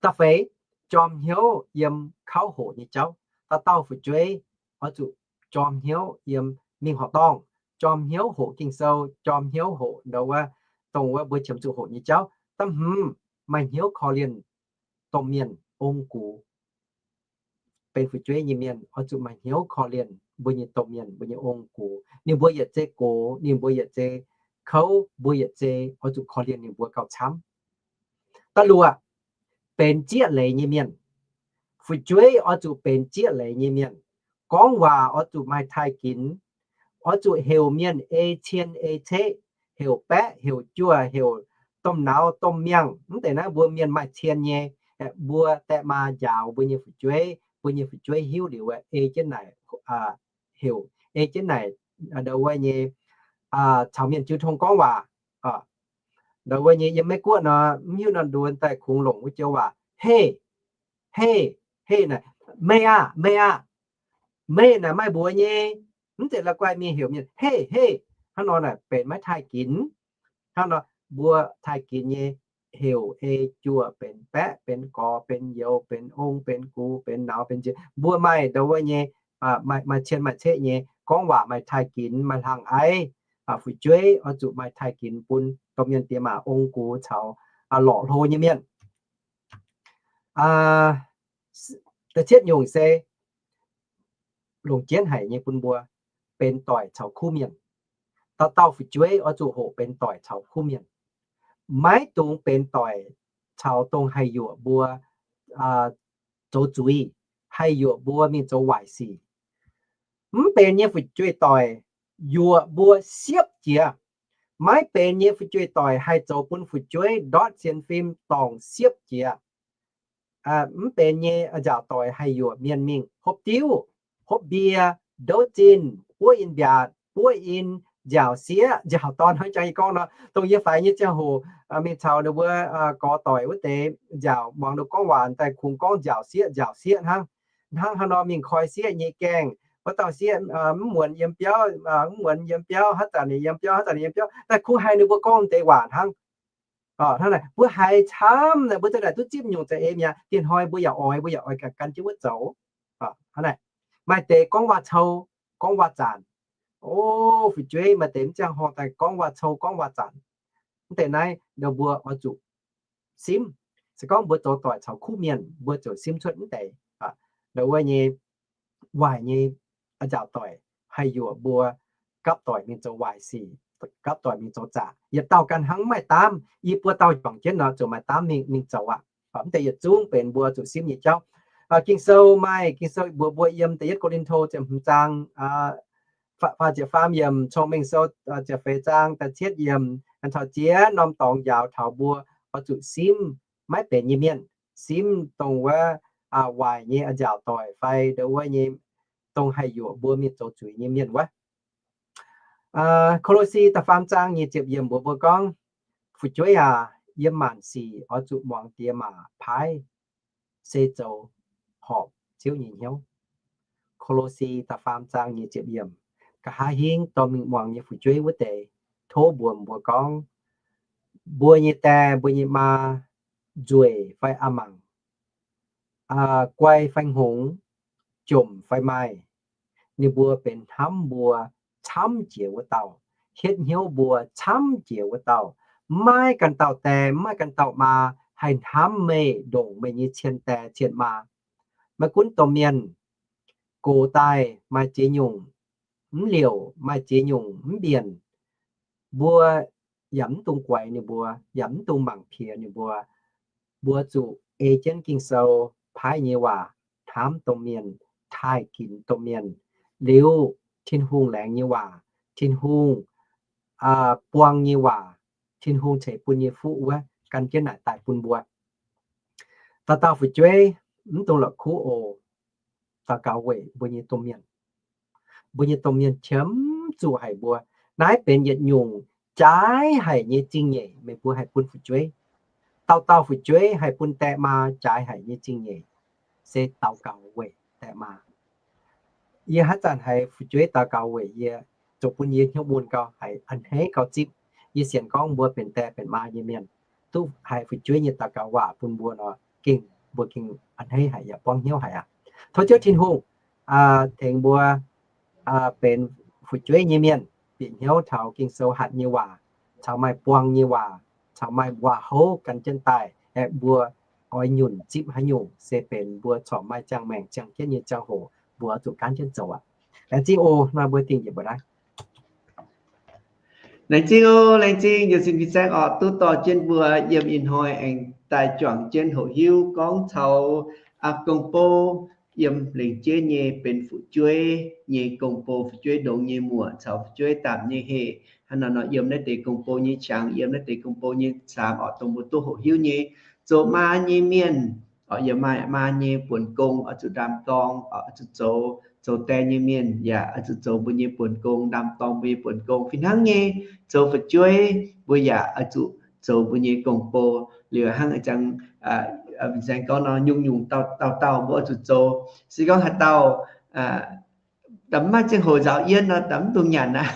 Da'feix, jorm hnyouv yiem kauv hoqc nyei jauv. Dauh dauh fu'jueiv oix zuqc jorm hnyouv yiem mingh horqc dorngh, jorm hnyouv hoqc Ging-Sou, jorm hnyouv hoqc ndo wuov, dongh wuov mbuo qiemx zuqc hoqc nyei jauv. Da'hmz, maaih hnyouv korv-lienh domh mienh ong-gux. Benx fu'jueiv nyei mienh oix zuqc maaih hnyouv korv-lienh mbuo nyei domh mienh, mbuo nyei ong-gux. Ninh mbuo yietc zei gox, ninh mbuo yietc zei kouv, mbuo yietc zei oix zuqc korv-lienh ninh mbuo gauh camv. Da'luoqc, benx zieqv leiz nyei mienh. Fu'jueiv oix zuqc benx zieqv leiz nyei mienh. Gorngv waac oix zuqc maaih taaih ginx, oix zuqc heuc mienh ei cien ei ceqv, heuc baeqv, heuc juoh, heuc domh nauz domh miangh. Mv deix naaiv mbuo mienh maaih cien nyei, mbuo die maa njaaux mbuo nyei fu'jueiv, mbuo nyei fu'jueiv hiuv liuz ei jienv naaic, heuc ei jienv naaic, ndo wuov nyei, caux mienh jiu tong gorngv waac. Ndo wuov nyei yiem Meiv Guoqv nor, mv hiuv nor nduonx daaih kungx longc wuov joux waac, hei, hei, hei naaic, meih aah, meih aah, meih naaic maaih mbuox nyei. Mv zeiz la'guaih mingh heuc mienh, hei, hei. Hnangv nor naaic benx maiv taaih ginx. Hnangv nor mbuo taaih ginx nyei, heuc ei juoh benx baeqv, benx gorx, benx youz, benx ong, benx gux, benx nauz, benx nziez. Mbuo maaih ndo wuov nyei, maaih cien maaih ceqv nyei, gorngv waac maaih taaih ginx, maaih hlang aiv. Fu'jueiv oix zuqc maaih taaih ginx bun domh mienh diex maac ong-gux caux lorqc hlo nyei mienh. Da'cietv nyungc se longc jienv haic nyei bun mbuo, benx doic caux kuv mienh. Dauh dauh fu'jueiv oix zuqc hoqc benx doic caux kuv mienh. Maiv dungx benx doic caux dongh haih yuoqc mbuo zoux zuiz, haih yuoqc mbuo mingh zoux waaic sic. Mv benx nyei fu'jueiv doic yuoqc mbuo siepv jiez. Maiv benx nyei fu'jueiv doic haih zoux bun fu'jueiv ndortv sienx fim dorngc siepv jiez. Mv benx nyei a'nziaauc doic haih yuoqc mienh mingh hopv diuv, hopv mbie, ndouv zinh, buov in mbiaatc, buov in, nziaauc sieqv, nziaauc dorn hnangv jang yie gorngv nor, dongh yie faix nyei ziangh hoc mingh caux ninh mbuo gorx doic wuov deix nziaauc muangx ninh gorngv waac daaih kungx gorngv nziaauc sieqv, nziaauc sieqv hnangv. Hnangv haaix nor mingh koi sieqv nyei gaengh, wuov dauh sieqv mv muonz yiem biauv, mv muonz yiem biauv, haaix zanc ninh yiem biauv, haaix zanc ninh yiem biauv, daaih kungx haiz ninh mbuo gorngv deix waac hnangv. Hnangv naaic mbuo haiz camv naaic mbuo za'naaic duqv zipv nyungc za'eix mi'aqv. Diex hnoi mbuo yaac oix, mbuo yaac oix ganh jienv wuov zoux. Hnangv naaic, maaih deix gorngv waac cou, gorngv waac zanc. O, fu'jueiv maaih deix mv ziangh horngh daaih gorngv waac cou, gorngv waac zanc. Mv deix naaiv ndo mbuo oix zuqc simv. Se gorngv mbuo zoux doic caux kuv mienh, mbuo ziouc simv cuotv mv deix ndo wuov nyei waaic nyei a'nziaauc doic haih yuoqc mbuo gapv doic mingh zoux waaic sic, gapv doic mingh zoux zaqc. Yietc dauh ganh hnangv mv maaih daamv, i buo dauh juangc jienv nor ziouc maaih daamv mingh, mingh zoux aqv. Mv deix yietc zungv benx mbuo zuqc simv nyei jauv. Ging-Sou maaih, Ging-Sou mbuox mbuo yiem da'yietv Ko^lin^to ziepc hmz zaang faah ziepc faam yiemc, Cong-Mengh Sou ziepc feix zaang da'cietv yiemc, caux ziex norm dorngx njaaux taux mbuo oix zuqc simv maiv benx nyei mienh, simv dongh wuov waaic nyei a'nziaauc doic fai ndo wuov nyei dongh haih yuoqc mbuo mingh zoux zuiz nyei mienh wuov. Ko^lo^si da'faam zaang nyic ziepc yiemc mbuox mbuo gorngv, fu'jueiv aac, yiem maanc sic oix zuqc muangx diex maac paaiv, se zoux horpc Ziouv nyei hnyouv. Ko^lo^si da'faam zaang nyic ziepc yiemc, nqa'haav hingv dorh mingh muangx nyei fu'jueiv wuov deix, tov mbuox mbuo gorngv, mbuo nyei die, mbuo nyei maa, nzueic fai a'mangc, guai fai hngongx, jomc fai maaih, ninh mbuo benx hnamv mbuo camv jiex wuov dauh, hietv hnyouv mbuo camv jiex wuov dauh, maiv ganh dauh die, maiv ganh dauh maa haih hnamv meih ndongc meih nyei cien die cien maa. Maiv gunv domh mienh gox daaih maaih ziex nyungc mv liouc, maaih ziex nyungc mv mbienc, mbuo yaac mv dungx guaix ninh mbuo, yaac mv dungx mangc piex ninh mbuo. Mbuo zuqc ei jienv Ging-Sou paaiv nyei waac hnamv domh mienh, taaih ginx domh mienh, liuz Tin-Hungh laengz nyei waac, Tin-Hungh buang nyei waac, Tin-Hungh ceix bun nyei fuqv wuov gan jienv naaic daaih bun mbuo. Dauh dauh fu'jueiv mv dungx la'kuqv oc. Daux gaux weic mbuo nyei domh mienh. Mbuo nyei domh mienh qiemx zuqc haic mbuo. Naaiv benx yietc nyungc jaaix haic nyei zingh nyeic meih mbuo haih bun fu'jueiv. Dauh dauh fu'jueiv haih bun die maa jaaix haic nyei zingh nyeic se daux gaux weic die maa. Yie haaix zanc haiz fu'jueiv daux gaux weic yie, zoux bun yie hnyouv mun gau, haiz a'hneiv gau zipv. Yie sienx gorngv mbuo benx die benx maa nyei mienh duqv haiz fu'jueiv nyei daux gaux waac bun mbuo nor, gengh mbuo gengh a'hneiv haic yaac buangv hnyouv haic aqv. Tov Ziouv Tin-Hungh tengx mbuo benx fu'jueiv nyei mienh, bieqc hnyouv taux Ging-Sou hatc nyei waac, caux maaih buang nyei waac, caux maaih waac-houv gan jienv daaih, aeqv, mbuo oix nyunc zipv haaix nyungc se benx mbuo corc maaih ziangh maengc ziangh jienv nyei ziangh hoc mbuo oix zuqc gaanv jienv zoux aqv. Laengz zingh oc. Nor mbuo dingh njiec mbuo naaiv. Laengz zingh oc, laengz zingh njiec sin fin-saeng oc, duqv dorh jienv mbuo yiem ih hnoi aengx daaih juangc jienv hoqc hiuv gorngv caux gong-bou yiem lengc jeiv nyei benx fu'jueiv nyei gong-bou, fu'jueiv ndongx nyei muoc caux fu'jueiv daapc nyei heh. Hnangv naaiv nor yiem naaiv deix gong-bou nyei qangx, yiem naaiv deix gong-bou nyei caamx oc, dongh mbuo duqv hoqc hiuv nyei, zoux maa nyei mienh oc, yiem maaih maa nyei buonc gong oix zuqc ndaam-dorng oc, oix zuqc zoux, zoux die nyei mienh yaac oix zuqc zoux mbuo nyei buonc gong, ndaam-dorng mbuo nyei buonc gong. Fih hnangv nyei, zoux fu'jueiv mbuo yaac oix zuqc zoux mbuo nyei gong-bou. Liuz hnangv a'jang fin-saeng gorngv nor, nyungc-nyungc dauh dauh mbuo oix zuqc zoux. Se gorngv haaix dauh mv maaih ziangh hoc nzaaux yienv nor, mv dungx nyanc aqv.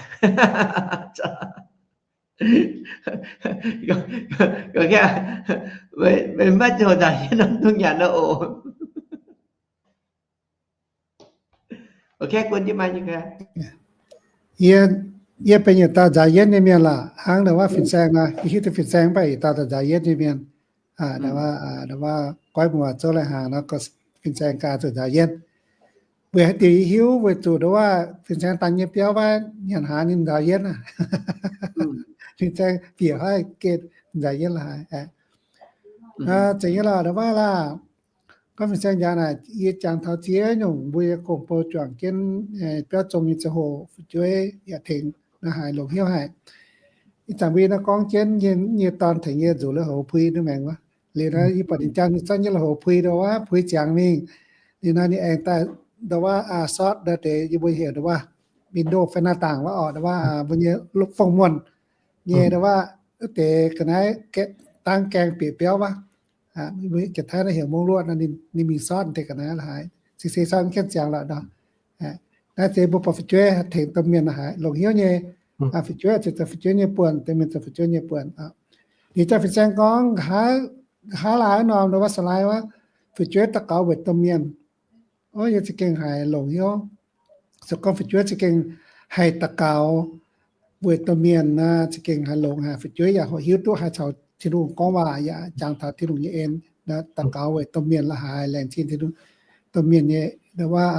Meih mv maaih ziangh hoc nzaaux yienv nor, mv dungx nyanc nor oc. Yie, yie benx yietc dauh nzaaux yienv nyei mienh lorqc. Hnangv ndongc wuov fin-saeng nor, yie hiuv duqv fin-saeng mv baac yietc dauh nzaaux yienv nyei mienh. Ndongc wuov goiv muoz zouv lai hnaangx nor, fin-saeng gaax zuqc nzaaux yienv. Weic haaix diuc yie hiuv? Weic zuqc ndongc wuov fin-saeng daan nyei biauv wuov nyanc hnaangx ninh nzaaux yienv aqv. Fin-saeng bieqc haiv gen nzaaux yienv la'haaix. Zeiz nyei lorqc, ndongc wuov laah. Gorngv fin-saeng njaaux naaic, yie jangx taux ziex nyungc mbuo nyei gong-bou juangc jienv biauv zong nyei ziangh hoc fu'jueiv yaac tengx naaiv haiz longx hnyouv haic. Ih zanc mbuo yie naaiv gorngv jienv nyei dorn tengx yie nzuqc lui-houx pui naaiv maengx wuov. Liuz nor yie buatc ninh jangx ninh zorqv nyei lui-houx pui ndongc wuov, pui ziangx mingh. Liuz nor ninh aengx daaih ndongc wuov sortv ndau deix yie mbuo heuc ndongc wuov window fai หน้าต่าง wuov oc, ndongc wuov mbuo nyei fong-muonh nyei ndongc wuov wuov deix ga'naaiv dangv gaeng bieqc biauv wuov. Jiex Taiv naaiv heuc mong luoqv nor, ninh mingh sortv deix ga'naaiv la'haaix, se se sortv mv gaengh ziangx lorqc nor. Naaiv se mbuo buatc fu'jueiv tengx domh mienh la'haaix longx hnyouv nyei. Fu'jueiv ziouc zoux fu'jueiv nyei buonc, domh mienh zoux fu'jueiv nyei buonc. Liuz jaa fin-saeng gorngv nqa'haav laai wuov norm ndongc wuov สไลด์ wuov, fu'jueiv daux gaux weic domh mienh. Yie za'gengh haiz longx hnyouv. Se gorngv fu'jueiv za'gengh haih daux gaux weic domh mienh nor, za'gengh haiz longx haic. Fu'jueiv yaac hoqc hiuv duqv haaix caux Tin-Hungh gorngv waac, yaac jangx taux Tin-Hungh nyei en, daux gaux weic domh mienh la'haaix, laengz zingh Tin-Hungh, domh mienh nyei ndongc wuov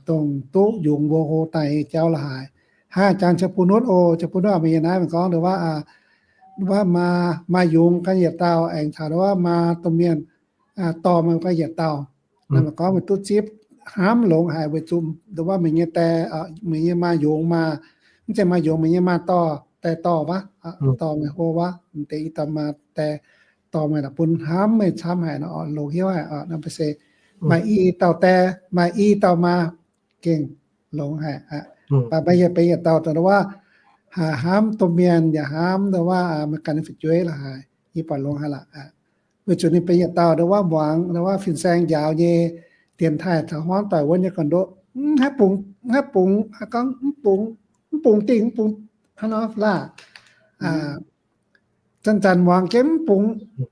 dongh duqv yungz mbuo hlo daaih nyei jauv la'haaix. Hnangv jangx Ziouv Bun Nuotv oc, Ziouv Bun Nuotv meih yiem naaiv gorngv ndongc wuov, ndongc wuov maa yungz ganh yietc dauh aengx caux ndongc wuov maa domh mienh dorh meih ganh yietc dauh. Naaiv meih gorngv meih duqv zipv hnamv longx haic weic zuqc ndongc wuov meih nyei die, meih nyei maa yungz maa, mv zeiz maa yungz, meih nyei maa dorh, die dorh wuov, dorh meih hlo wuov, deix i dauh maa die dorh meih la'bun hnamv meih camv haic nor, longx hnyouv haic. Naaiv mv baac se maaih i dauh die, maaih i dauh maa, gengh longx haic aqv. Mv baac meih yaac benx yietc dauh dongh wuov, hnamv domh mienh yaac hnamv dongh wuov meih ganh nyei fu'jueiv la'haaix, yie buatc longx haic lorqc. Weic zuqc ninh benx yietc dauh dongh wuov muangx dongh wuov fin-saeng njaaux nyei dienx taaih taux hmuangv doic wuonv nyei gorn-ndoqv, mv haih bungx, mv haih bungx, gorngv mv bungx, mv bungx dingh, mv bungx hnangv nor laah. Zanc-zanc muangx jienv mv bungx,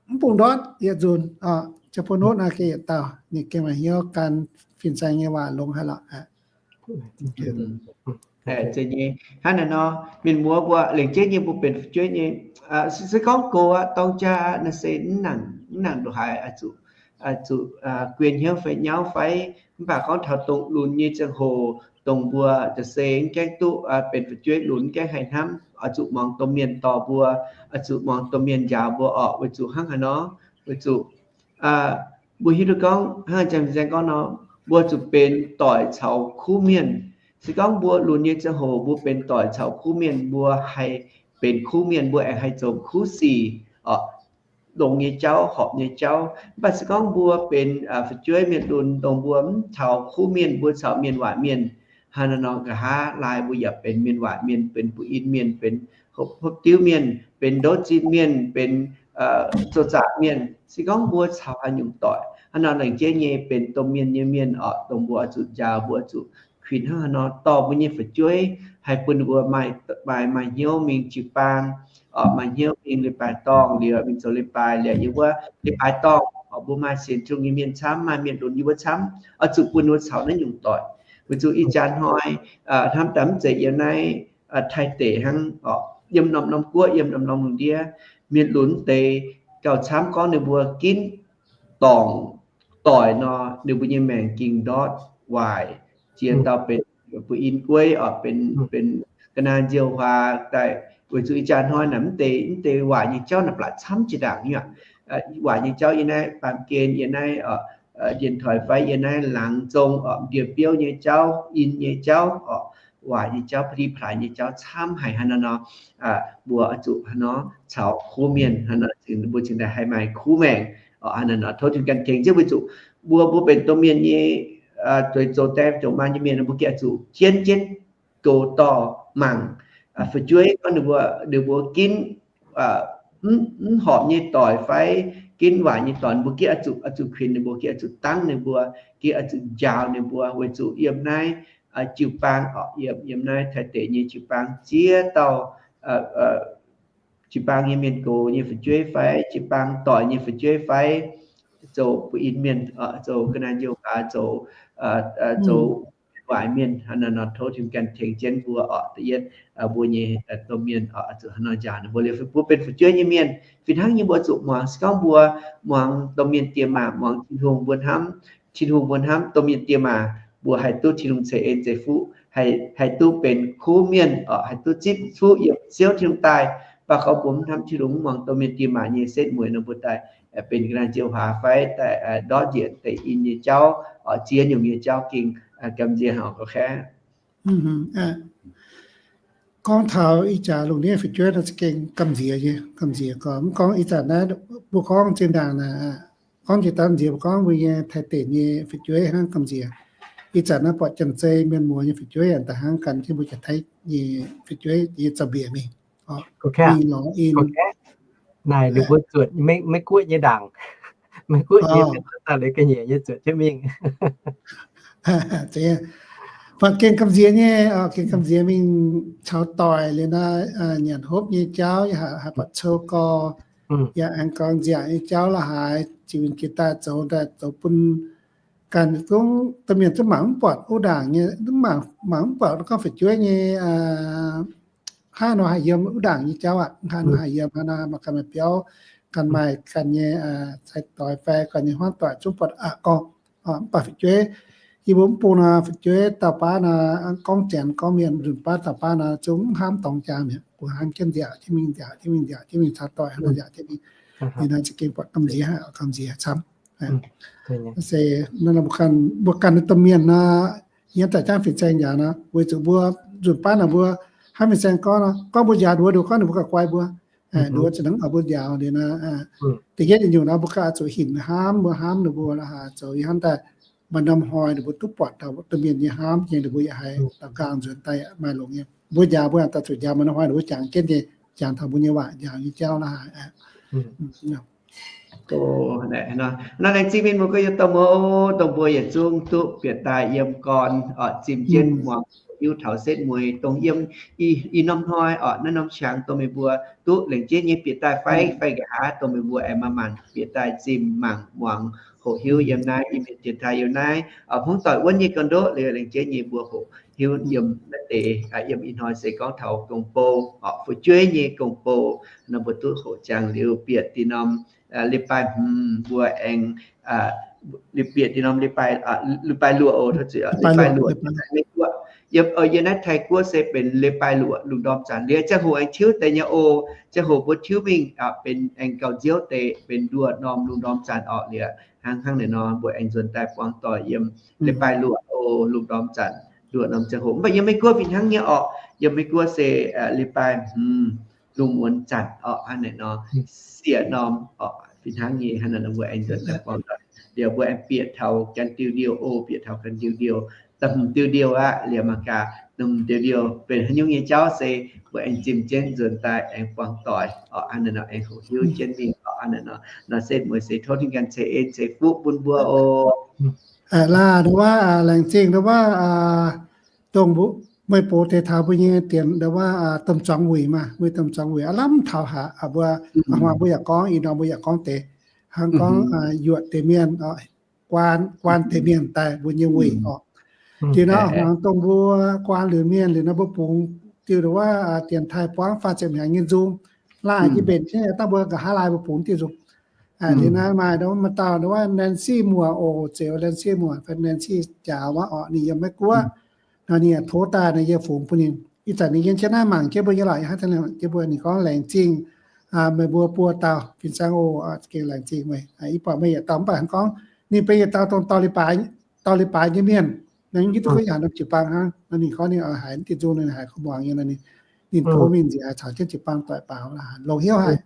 mv bungx ndortv yietc nzunc oc. Ziouc bun wuov naaiv gengh yietc dauh, ninh gengh maaih hnyouv gan fin-saeng nyei waac longx haic lorqc. Hnangv naaiv nor, mienh muoz mbuo lengc jeiv nyei mbuo benx fu'jueiv nyei, se gorngv gox aqv, dorng jaa aqv, naaiv se mv nangc, mv nangc ndongc haaix oix zuqc, zuqc guei hnyouv fai nyauv fai, mv baac gorngv taux dongh lunx nyei ziangh hoc, dongh mbuo za'gengh se mv gaengh duqv benx fu'jueiv lunx, mv gaengh haih hnamv, oix zuqc muangx domh mienh dorh mbuo, oix zuqc muangx domh mienh njaaux mbuo orqc. Weic zuqc hnangv haaix nor? Weic zuqc mbuo hiuv duqv gorngv hnangv Janx-Fin-Saeng gorngv nor, mbuo zuqc benx doic caux kuv mienh. Se gorngv mbuo lunx nyei ziangh hoc mbuo benx doic caux kuv mienh, mbuo haih benx kuv mienh, mbuo aengx haih zoux kuv sic oc, longx nyei jauv, horpc nyei jauv. Mv baac se gorngv mbuo benx fu'jueiv mienh lunx, dongh mbuo mv caux kuv mienh, mbuo caux mienh waaic mienh, hnangv naaiv nor nqa'haav laai mbuo yaac benx mienh waaic mienh, benx buoz-in mienh, benx hopv diuv mienh, benx ndouv zinh mienh, benx zoux zaqc mienh. Se gorngv mbuo caux haaix nyungc doic, hnangv nor lengc jeiv nyei benx domh mienh nyei mienh oc, dongh mbuo oix zuqc njaaux, mbuo oix zuqc kuinx hnangv haaix nor dorh mbuo nyei fu'jueiv, haih bun ninh mbuo maaih, maaih, maaih hnyouv mingh jiu-baang, maaih hnyouv mingh leiz-baaix dorngh liuz, mingh zoux leiz-baaix liuz, yiem wuov leiz-baaix dorngh, mbuo maaih sienx Tin-Hungh nyei mienh camv, maaih mienh lunx yiem wuov camv, oix zuqc bun ninh mbuo caux naaiv nyungc doic. Weic zuqc ih jaax hnoi hnamv daaih mv zeiz yiem naaiv Taiv deic hnangv oc, yiem norm-norm guoqv, yiem norm-norm lungh ndiev, mienh lunx deix gauh camv gorngv ninh mbuo ginv dorngc doic nor, ninh mbuo nyei maengc ging ndortv waaic, ziex dauh benx buoz-in gueiv oc, benx, benx ga'naaiv nziouv huaax daaih. Weic zuqc ih jaax hnoi naaic mv deix, mv deix waaic nyei jauv naaic blatc camv jiex ndaangc nyei aqv. Waaic nyei jauv yiem naaiv baamh gen, yiem naaiv njien-toiv fai yiem naaiv laangz zong oc, ndie-biouv nyei jauv, in nyei jauv oc, waaic nyei jauv, pa'di plaaix nyei jauv camv haic. Hnangv naaiv nor, mbuo oix zuqc hnangv nor caux kuv mienh, hnangv nor mbuo cingx daaih haih maaih kuv maengc oc. Hnangv naaiv nor tov Tin-Hungh gan tengx jienv weic zuqc mbuo, mbuo benx domh mienh nyei, zoux die zoux maa nyei mienh, mbuo gengh oix zuqc jienv jienv goux dorh mangc fu'jueiv gorngv ninh mbuo, ninh mbuo ginv mv horpc nyei doic fai ginv waaic nyei doic, mbuo gengh oix zuqc, oix zuqc kuinx ninh mbuo, gengh oix zuqc dangv ninh mbuo, gengh oix zuqc njaaux ninh mbuo. Weic zuqc yiem naaiv jiu-baang oc, yiem, yiem naaiv Taiv deic nyei jiu-baang ziex dauh jiu-baang nyei mienh gox nyei fu'jueiv fai jiu-baang doic nyei fu'jueiv fai zoux buoz-in mienh, zoux ga'naaiv nziouv huaax, zoux, zoux waaic mienh. Hnangv naaiv nor tov Tin-Hungh gan tengx jienv mbuo oc. Da'yietv, mbuo nyei domh mienh oc, zuqc hnangv nor njaaux ninh mbuo. Liuz mbuo benx fu'jueiv nyei mienh, fih hnangv nyei mbuo zuqc muangx. Se gorngv mbuo muangx domh mienh diex maac, muangx Tin-Hungh, mbuo hnamv Tin-Hungh, mbuo hnamv domh mienh diex maac, mbuo haih duqv Tin-Hungh ceix en ceix fuqv, haih, haih duqv benx kuv mienh oc, haih duqv zipv fuqv yiem Ziouv Tin-Hungh daaih. Mv baac gorngv mbuo mv hnamv Tin-Hungh, mv muangx domh mienh diex maac nyei setv mueiz nor, mbuo daaih benx ga'naaiv nziouv huaax fai daaih ndortv njiec deix in nyei jauv oc, ziex nyungc nyei jauv gengh gamh nziex haic oc. Gorngv taux ih jaax lungh ndiev fu'jueiv nor, za'gengh gamh nziex nyei, gamh nziex gorx. Mv gorngv ih zanc naaiv mbuo gorngv zinh ndaangc naaic, gorngv jiex daaih nziex mbuo gorngv mbuo nyei Taiv deic nyei fu'jueiv hnangv gamh nziex. Ih zanc naaiv buatc Janx-Zei mienh muoz nyei fu'jueiv yaac daaih hnangv gan jienv mbuo Janx-Taiv nyei fu'jueiv nyei zaux-mbiec mingh, mingh lorz in. Naaic ninh mbuo zuotc Meiv Guoqv nyei ndaangc. Meiv Guoqv nyei daaih liuz ga'nyiec nyei zuotc jienv mingh. Buatc gengh gamh nziex nyei, gengh gamh nziex mingh caux doic liuz nor, nyanc hopv nyei jauv yaac haih buatc cou gorx, yaac aengx gorngv nziaauc nyei jauv la'haaix, ziouc winh jiex daaih zoux, daaih zoux bun ganh zungv domh mienh zungv mangc mv buatc wuov ndaangc nyei, mangc mv buatc gorngv fu'jueiv nyei hnangv nor haih yiem wuov ndaangc nyei jauv aqv. Hnangv nor haih yiem, hnangv nor maaih ganh maaih biauv, ganh maaih ganh nyei sai-doix fai ganh nyei hmuangv doic zungv buatc aqv gorngv, mv baac fu'jueiv, yie mbuo mv bung nor, fu'jueiv dauh baav nor, gorngv Janx gorngv mienh nzunc baav dauh baav nor zungv mv hnamv dorngx jaa mi'aqv. Mbuo hnamv jienv nziaauc jienv mingh, nziaauc jienv mingh, nziaauc jienv mingh, caux doic hnangv nor nziaauc jienv mingh. Liuz nor za'gengh buatc gamh nziex, gamh nziex camv. Se naaiv mbuo ganh, mbuo ganh nyei domh mienh nor, yie daaih jangv fin-saeng njaaux nor, weic zuqc mbuo nzunc baav naaic mbuo hnamv fin-saeng gorngv nor, gorngv mbuo njaaux nduov, nduov gorngv ninh mbuo gauh guai mbuo. Nduov za'gengh oix mbuo njaaux liuz nor, da'yietv nyungc nor mbuo ganh oix zuqc hinc hnamv, mbuo hnamv ninh mbuo la'haaix zoux yie hnamv daaih maaih norm hnoi ninh mbuo duqv buatc dauh domh mienh nyei hnamv nyei, ninh mbuo yaac haiz daux gaux nzuonx daaih yaac maaih longx nyei. Mbuo njaaux mbuo daaih zuqc njaaux maaih norm hnoi ninh mbuo jangx jienv nyei, jangx taux mbuo nyei waac, njaaux nyei jauv naaiv haic. Naaiv laengz zingh mienh muoz gorx-youz dorh muoz oc, dongh mbuo yietc zungv duqv bieqc daaih yiem gorn oc, zimh jienv muangx hiuv taux setv mueiz dongh yiem ih norm hnoi oc, naaiv norm qangx dongh meih mbuo duqv lengc jeiv nyei bieqc daaih fai fai nqa'haav dongh meih mbuo aengx maaih maanc bieqc daaih zimh mangc muangx hoqc hiuv yiem naaiv, yiem mienh dienx taaih yiem naaiv, hmuangv doic wuonv nyei ga'ndoqv liuz lengc jeiv nyei mbuo hoqc hiuv yiem naaiv deix, yiem ih hnoi se gorngv taux gong-bou oc, fu'jueiv nyei gong-bou, nor mbuo duqv hoqc jangx liuz bieqc dih norm 礼拜 hmz mbuo aengx, liuz bieqc dih norm 礼拜, 礼拜 luoqc oc, 礼拜 luoqc, yiem naaiv Taiv-Guoqv se benx 礼拜 luoqc lungh ndorm zanc liuz ziangh hoc aengx tiuv deix nyei oc. Ziangh hoc mbuo tiuv mingh benx aengx gauh nziouv deix benx nduoh norm lungh ndorm zanc orqc liuz, hnangv hnangv naaiv nor mbuo aengx nzuonx daaih buangh doic yiem 礼拜 luoqc oc, lungh ndorm zanc nduoh norm ziangh hoc. Mv baac yiem Meiv-Guoqv fih hnangv nyei orqc, yiem Meiv-Guoqv se 礼拜 hmz lungh muonz zanc orqc, hnangv naaiv nor sieqv norm orqc, fih hnangv nyei hnangv naaiv nor mbuo aengx nzuonx daaih buangh doic liuz mbuo aengx bieqc taux gan diuh ndiouh oc, bieqc taux gan diuh ndiouh, da'hmz diuh ndiouh aqv liuz mangc gaax, da'hmz diuh ndiouh benx haaix nyungc nyei jauv se mbuo aengx zimh jienv nzuonx daaih aengx buangh doic orqc, hnangv naaiv nor aengx hoqc hiuv jienv mingh orqc, hnangv naaiv nor. Nor setv mueiz se tov ninh ganh ceix en ceix fuqv bun mbuo oc. Laah, ndau wuov laengz zingh ndau wuov dongh meih box deix taux mbuo nyei dienx ndau wuov domh zuangx wuic maah, mbuo domh zuangx wuic aav lamh taux haic, mbuo a'hnoi mbuo yaac gorngv, ih ndorm mbuo yaac gorngv deix, hnangv gorngv yuoqc deix mienh, guaan, guaan deix mienh daaih mbuo nyei wuic orqc. Deix nor hmuangx dongh mbuo guaan liuz mienh liuz nor mbuo bungx diuh ndau wuov dienx taaih buangv faah ziepc hnyangx nyei nzung. Laah, yie mbenc jienv dangh mbuo nqa'haav laai mbuo bungx diuh nzung. Liuz naaiv maaih ndau wuov maaih dauh ndau wuov Nancy Muoz oc, zeux Nancy Muoz fai Nancy Jaax wuov orqc, ninh yiem Meiv-Guoqv. Nor ninh yaac tov daaih nor yie fungx bun ninh. Ih zanc ninh yiem jienv naaiv mangc jienv mbuo nyei lorqc, yie hnangv taux jienv mbuo, ninh gorngv laengz zingh meih mbuo buo dauh fin-saeng oc, gengh laengz zingh meih. Ih buatc meih yietc dauh mv baac hnangv gorngv ninh benx yietc dauh dongh dau leiz-baaix nyei mienh, nor hiuv duqv gorngv yaac norm jiu-baang hnangv. Nor ninh gorngv ninh haiz diuh nzung ninh haiz kaux muangx nyei nor, ninh tov mingh nziex haiz caux jienv jiu-baang doic baaux longx hnyouv haic.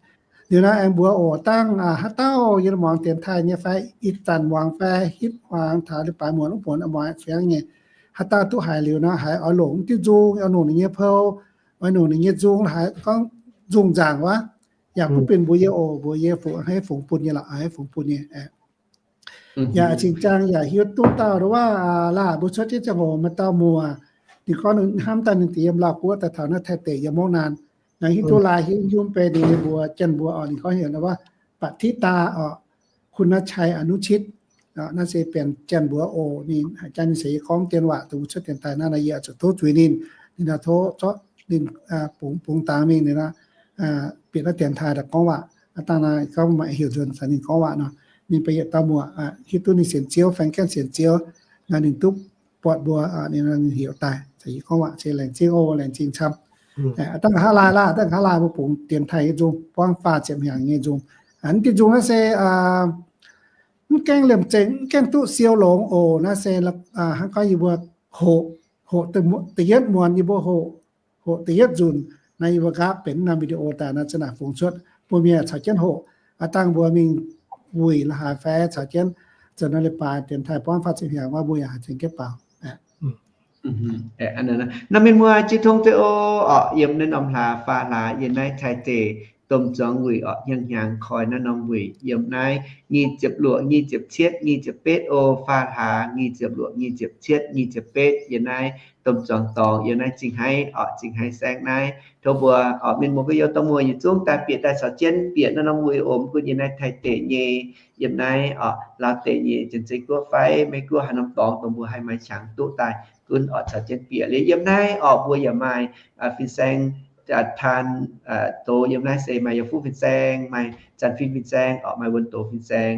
Liuz nor aengx mbuox oc, dangh haaix dauh yiem muangx dienx taaih nyei fai ih zanc muangx fai hitv muangx taux leiz-baaix muonz wuov muonz muangx fiangv nyei, haaix dauh duqv haiz liuz nor haiz oix longc diuh nzung, oix longc ninh nyei pou, oix longc ninh nyei nzung haiz gorngv nzung nzaangc wuov, yaac butv binc mbuox yie oc, mbuox yie fungx, haiz fungx bun nyei lorqc, haiz fungx bun nyei. Yaac cingx jaang yaac hiuv duqv dauh ndau wuov laah, mbuo cuotv jienv ziangh hoc maaih dauh muoc, ninh gorngv hnamv daaih ninh deix yiem Laauv-Guoqv daaih taux naaiv Taiv deic yiem mungv naanc. Naaiv hiuv duqv laai hiuv yiem mbuo nyei mbuox Janx-mbuox oc, ninh gorngv heuc ndau wuov บัณฑิตา oc, คุณชัย อนุชิต naaiv se benx Janx-mbuox oc. Ninh haaix zanc ninh se gorngv dien waac dongh mbuo cuotv dienx taaih naaiv nor, yie zuqc tov zuiz ninh. Ninh nor tov zorqv ninh bungx dangx mingh ninh bieqc naaiv dienx taaih daaih gorngv waac. Dangh naaiv gorngv maaih heuc nzuonx caux ninh gorngv waac nor, ninh benx yietc dauh muoc, hiuv duqv ninh sienx Ziouv, faeng gaengh sienx Ziouv, naaiv ninh duqv buatc mbuo, ninh heuc daaih caux yie gorngv waac, se laengz zingh oc, laengz zingh camv. Dangh nqa'haav laai laah, dangh nqa'haav laai mbuo bungx dienx taaih nyei nzung, buangv faah ziepc hnyangx nyei nzung. Naaiv diuh nzung naaiv se mv gaengh liemh zengc, mv gaengh duqv siou longx oc. Naaiv se hnangv gorngv yie mbuo hoqc, hoqc da'yietv muonz yie mbuo hoqc, hoqc da'yietv nzunc. Naaiv yie mbuo nqaapv benx norm video daaih nor, za'naaic fungx cuotv bun mienh caux jienv hoqc. Aav dangh mbuo mingh wuic la'haaix fai caux jienv zoux nor leiz-baaix dienx taaih buangv faah ziepc hnyangx wuov, mbuo yaac haiz zengx jienv baaux. Nor mienh muoz, jiu tong zeiv oc. Orqc, yiem naaiv norm hlaax faam hlaax yiem naaiv Taiv deic domh zuangx wuic orqc, hnyangx-hnyangx koi naaiv norm wuic yiem naaiv nyic ziepc luoqc, nyic ziepc cietv, nyic ziepc betv oc. Faam hlaax nyic ziepc luoqc, nyic ziepc cietv, nyic ziepc betv yiem naaiv domh zuangx dorngx yiem naaiv Zingh Haiv orqc, Zingh Haiv saengv naaiv. Tov mbuo orqc mienh muoz gorx-youz dorh muoc yietc zungv daaih bieqc daaih caux jienv bieqc naaiv norm wuic oc. Mv gunv yiem naaiv Taiv deic nyei, yiem naaiv orqc Laauv deic nyei, Janx-Zei Guoqv fai Meiv Guoqv haaix norm dorngx dongh mbuo haih maaih qangx duqv daaih gunv orqc caux jienv bieqc liuz yiem naaiv orqc mbuo yaac maaih fin-saeng, Taan, doz yiem naaiv se maaih yaac fuqv fin-saeng, maaih Zanc Fin fin-saeng orqc, maaih Wuonh Doz fin-saeng,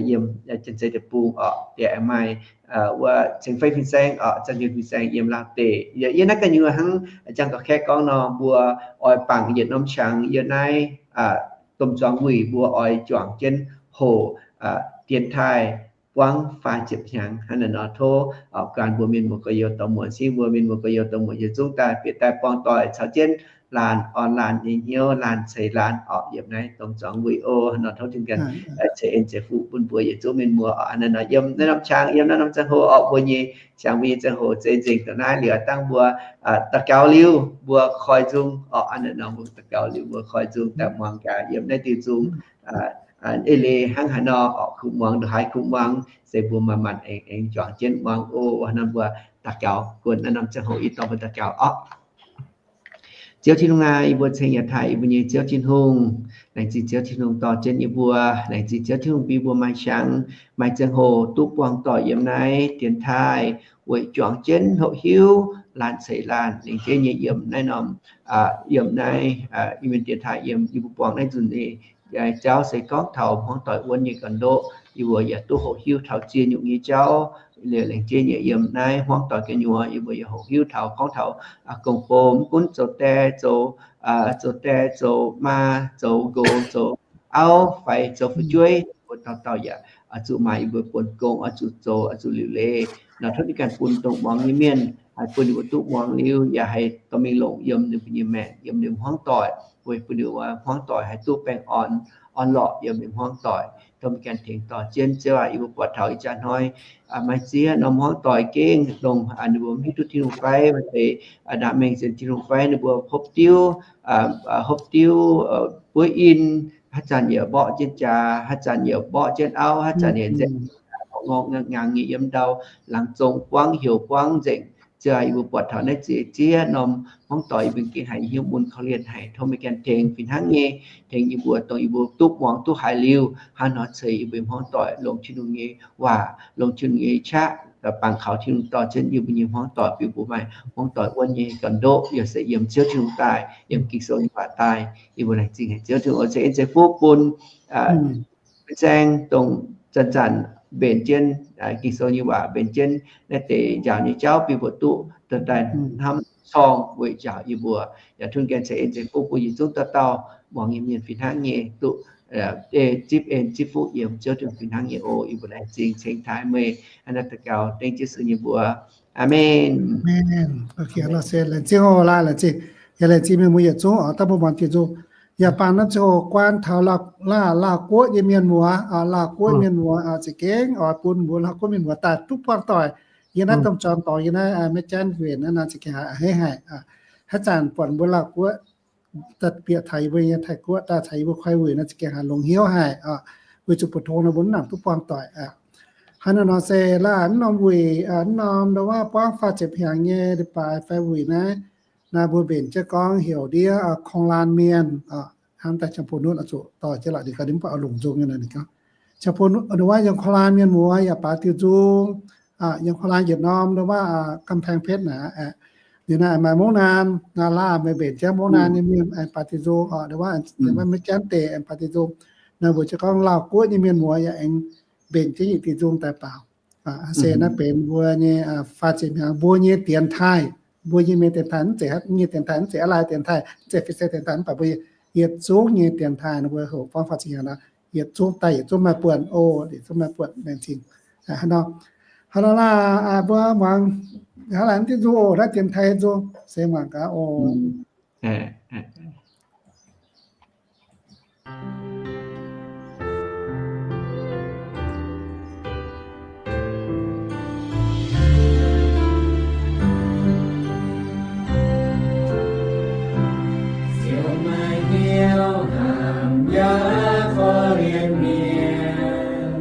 yiem Janx-Zei deic-bung orqc, yaac maaih wuov Ceng Fei fin-saeng orqc, Zanc Yunh fin-saeng yiem Laauv deic. Yiem naaiv ga'nyuoz hnangv jang ga'kaeqv gorngv nor, mbuo oix bangc yietc norm qangx yiem naaiv domh zuangx wuic mbuo oix juangc jienv hoqc dienx taaih buangv faah ziepc hnyangx hnangv naaiv nor. Tov orqc gan mbuo mienh muoz gorx-youz dorh muoc, siev mbuo mienh muoz gorx-youz dorh muoc yietc zungv daaih bieqc daaih buangh doic caux jienv laanh orn laanh nyei hnyouv, laanh ceix laanh orqc. Yiem naaiv dongh zuangx wuic o, nor tov Tin-Hungh ganh ceix en ceix fuqv bun mbuo yietc zungv mienh muoz orqc. Naaiv nor yiem naaiv norm qang, yiem naaiv norm ziangh hoc orqc, mbuo nyei qang, mbuo nyei ziangh hoc zeix nzengc dongh naaiv liuz, dangh mbuo daux gaux liuz mbuo koi nzung orqc. Naaiv nor mbuo daux gaux liuz mbuo koi nzung daaih muangx gaax yiem naaiv diuh nzung eix leiz hnangv haaix nor orqc. Kuv muangx ndongc haaix kuv muangx, se mbuo manc-manc aengx aengx juangc jienv muangx o. Nor mbuo daux gaux, guon naaiv norm ziangh hoc yie dorh mbuo daux gaux orqc. Ziouv Tin-Hungh aac, yie mbuo ceng yaac taaih yie mbuo nyei Ziouv Tin-Hungh. Laengz zingh Ziouv Tin-Hungh dorh jienv yie mbuo. Laengz zingh Ziouv Tin-Hungh bun mbuo maaih qang, maaih ziangh hoc duqv buangh doic yiem naaiv dienx taaih weic juangc jienv hoqc hiuv laanh ceix laanh lengc jeiv nyei yiem naaiv norm, yiem naaiv, yiem dienx taaih, yiem yie mbuo buangh naaiv nzunc nyei jauv se gorngv taux hmuangv doic wuonv nyei ganh ndoqv. Yie mbuo yaac duqv hoqc hiuv taux ziex nyungc nyei jauv. Liuz laengz jeiv nyei yiem naaiv hmuangv doic gu'nyuoz yie mbuo yaac hoqc hiuv taux gorngv taux gong-bou, mv gunv zoux die, zoux, zoux die, zoux maa, zoux nqox, zoux auv fai zoux fu'jueiv, mbuo dauh dauh yaac oix zuqc maaih yie mbuo buonc gong oix zuqc zoux, oix zuqc liuc leiz. Nor tov ninh ganh bun dongh muangx nyei mienh haih bun ninh mbuo duqv muangx liuz yaac haih dorh mingh longc yiem ninh mbuo nyei maengc, yiem ninh hmuangv doic, weic bun ninh hmuangv doic haih duqv baengh orn, orn-lorqc yiem ninh hmuangv doic. Tov meih ganh tengx dorh jienv. Ziouv aac, yie mbuo buatc taux ih jaax hnoi maaih ziex norm hmuangv doic gengh dongh ninh mbuo mv hiuv duqv Tin-Hungh fai maaih deix ndaamv-mengh sienx Tin-Hungh fai ninh mbuo hopv diuv, hopv diuv buov in, haaix zanc yaac mborqv jienv jaax, haaix zanc yaac mborqv jienv auv, haaix zanc yaac nzaeng, ngorngv ngaangc nyei yiem ndau, laangz zong buangv heuc buangv nzengc. Ziouv aac, yie mbuo buatc taux naaiv ziex ziex norm hmuangv doic yie mbuo gengh haiz hnyouv mun korv-lienh haic. Tov meih ganh tengx fih hnangv nyei, tengx yie mbuo dongh yie mbuo duqv muangx duqv haiz liuz, hnangv nor ceix yie mbuo hmuangv doic longx Tin-Hungh nyei waac, longx Tin-Hungh nyei qaqv, bangc kaux Tin-Hungh dorh jienv yie mbuo nyei hmuangv doic, bun mbuo maaih hmuangv doic wuonv nyei ganh ndoqv, yaac se yiem Ziouv Tin-Hungh daaih, yiem Ging-Sou nyei waac daaih. Yie mbuo laengz zingh haic Ziouv Tin-Hungh oix ceix en ceix fuqv bun mbuo zaeng dongh zanc-zanc mbenc jienv Ging-Sou nyei waac, mbenc jienv naaiv deix njaaux nyei jauv bun mbuo duqv daaih hnamv corng weic njaaux yie mbuo. Yaac tov ganh ceix en ceix fuqv bun yietc zungv dauh dauh muangx nyei mienh fih hnangv nyei duqv zipv en zipv fuqv yiem Ziouv Tin-Hungh fih hnangv nyei oc. Yie mbuo laengz zingh ceng taaih meih hnangv naaiv daux gaux dengv Yesu nyei mbuox. Aamen. Laengz zingh oc, laengz zingh. Yaac laengz zingh mienh mbuo yietc zungv oc, dangh mbuo muangx diuc nzung. Yaac bangc naaiv ziangh hoc guaan taux Laauh, Laauh Guoqv nyei mienh muoz, Laauh Guoqv mienh muoz za'gengh oix bun mbuo Laauh Guoqv mienh muoz daaih duqv buangh doic yiem naaiv domh zorng dorngx, yiem naaiv Meiv Janv Nquenc naaiv nor za'gengh haiz a'hneiv haic. Haaix zanc buatc mbuo Laauh Guoqv daaih bieqc taux yie mbuo nyei Taiv Guoqv, daaih taux yie mbuo koi wuic nor za'gengh haiz longx hnyouv haic oc. Weic zuqc mbu'ndongx nor mbuo mv nangc duqv buangh doic aqv. Hnangv naaiv nor se laaih mv norm wuic, mv norm ndau wuov buangv faah ziepc hnyangx nyei leiz-baaix fai wuic naaiv, naaiv mbuo mbenc jienv gorngv heuc ndiev Kong Laan Mienh. Hnangv daaih Ziangh Bou Nutv oix zuqc dorh jienv lorqc, ninh gaax ninh mv baac oix longc nzung nyei naaic ninh gorngv, Ziangh Bou Nutv ndau wuov yiem Kong Laan Mienh muoz yaac baaix diuh nzung, yiem Kong Laan yietc norm ndau wuov กำแพงเพชร naaic, liuz naaiv maaih Mungv Naan, naaiv laaih meih mbenc jienv Mungv Naan nyei mienh aengx baaix diuh nzung oc, ndau wuov Meiv Janv deic aengx baaix diuh nzung. Naaiv mbuo jienv gorngv Laauh Guoqv nyei mienh muoz yaac aengx mbenc jienv yietc diuh nzung daaih baaux. Se naaiv benx mbuo nyei faah ziepc hnyangx mbuo nyei dienx taaih, mbuo nyei mienh dienx taaih, mv zeiz nyei dienx taaih, mv zeiz aav lai dienx taaih, mv zeiz Fin-Saeng dienx taaih, mv baac mbuo yietc zungv nyei dienx taaih nor mbuo hoqc buangv faah ziepc hnyangx nor, yietc zungv daaih yietc zungv maaih buonc oc, yietc zungv maaih buonc laengz zingh. Hnangv nor, hnangv nor laah, mbuo muangx hnangv naaiv diuh nzung oc, naaiv dienx taaih nzung, se muangx gaax oc. Ziouv maaih hnyouv hnamv yaac korv-lienh mienh,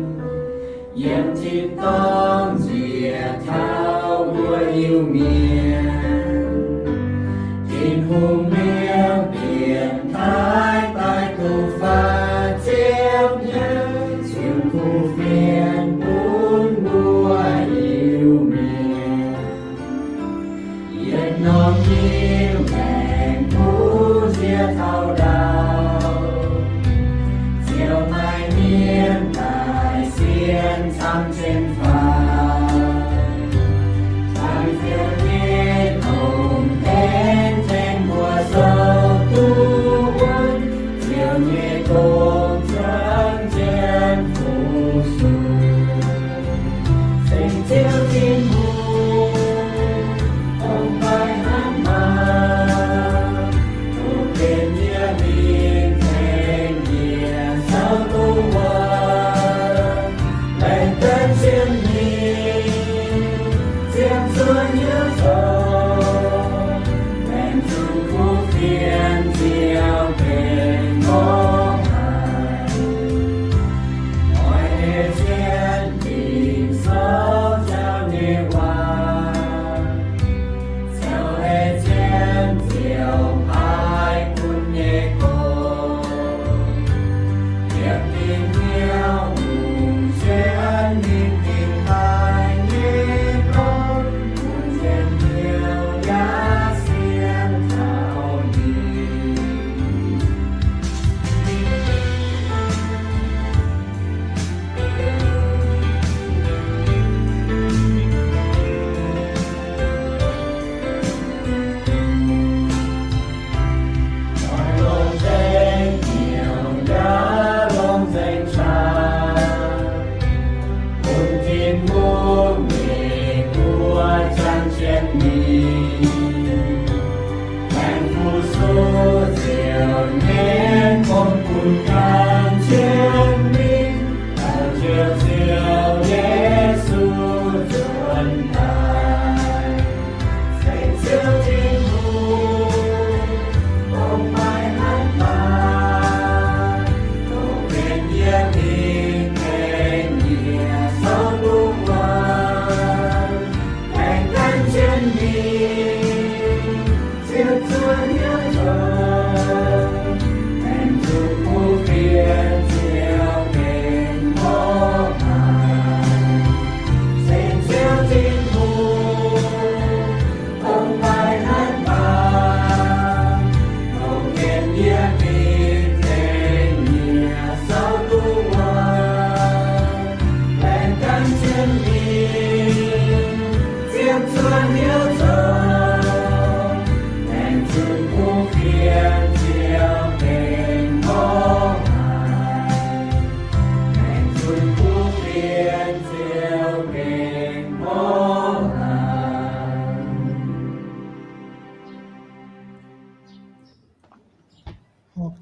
yiem tin-dorngh nziex taux mbuo Iu-Mienh. Tin-Hungh liemh dienx taaih daaih duqv faah ziepc hnyangx, cun kuv fienx bun mbuo Iu-Mienh. Yietc norm nyim maengx kuv nziex taux ndau, Ziouv maaih mienh daaih sienx camv cien faaux. Laengz Ziouv nyei longx aengx tengx mbuo zoux duqv wuonv, Ziouv nyei gong cuotv jienv fu-sux. Ceng Ziouv Tin-Hungh, dongh fai hnangv maaih,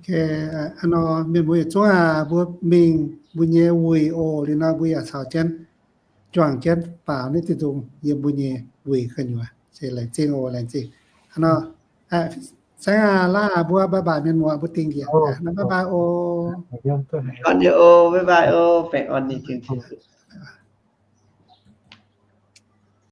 Aa, nor mienh muoz yietc zungv aac, mbuo mingh mbuo nyei wuic oc. Liuz nor mbuo yaac caux jienv, juangc jienv baaux naaiv diuh nzung yiem mbuo nyei wuic gu'nyuoz. Se laengz zingh oc, laengz zingh. Aa, nor, saengv aac, laav aac, mbuo bye bye mienh muoz, mbuo dingh njiec. Nor bye bye oc. Baengh orn nyei oc, bye bye oc, baengh orn nyei jiex.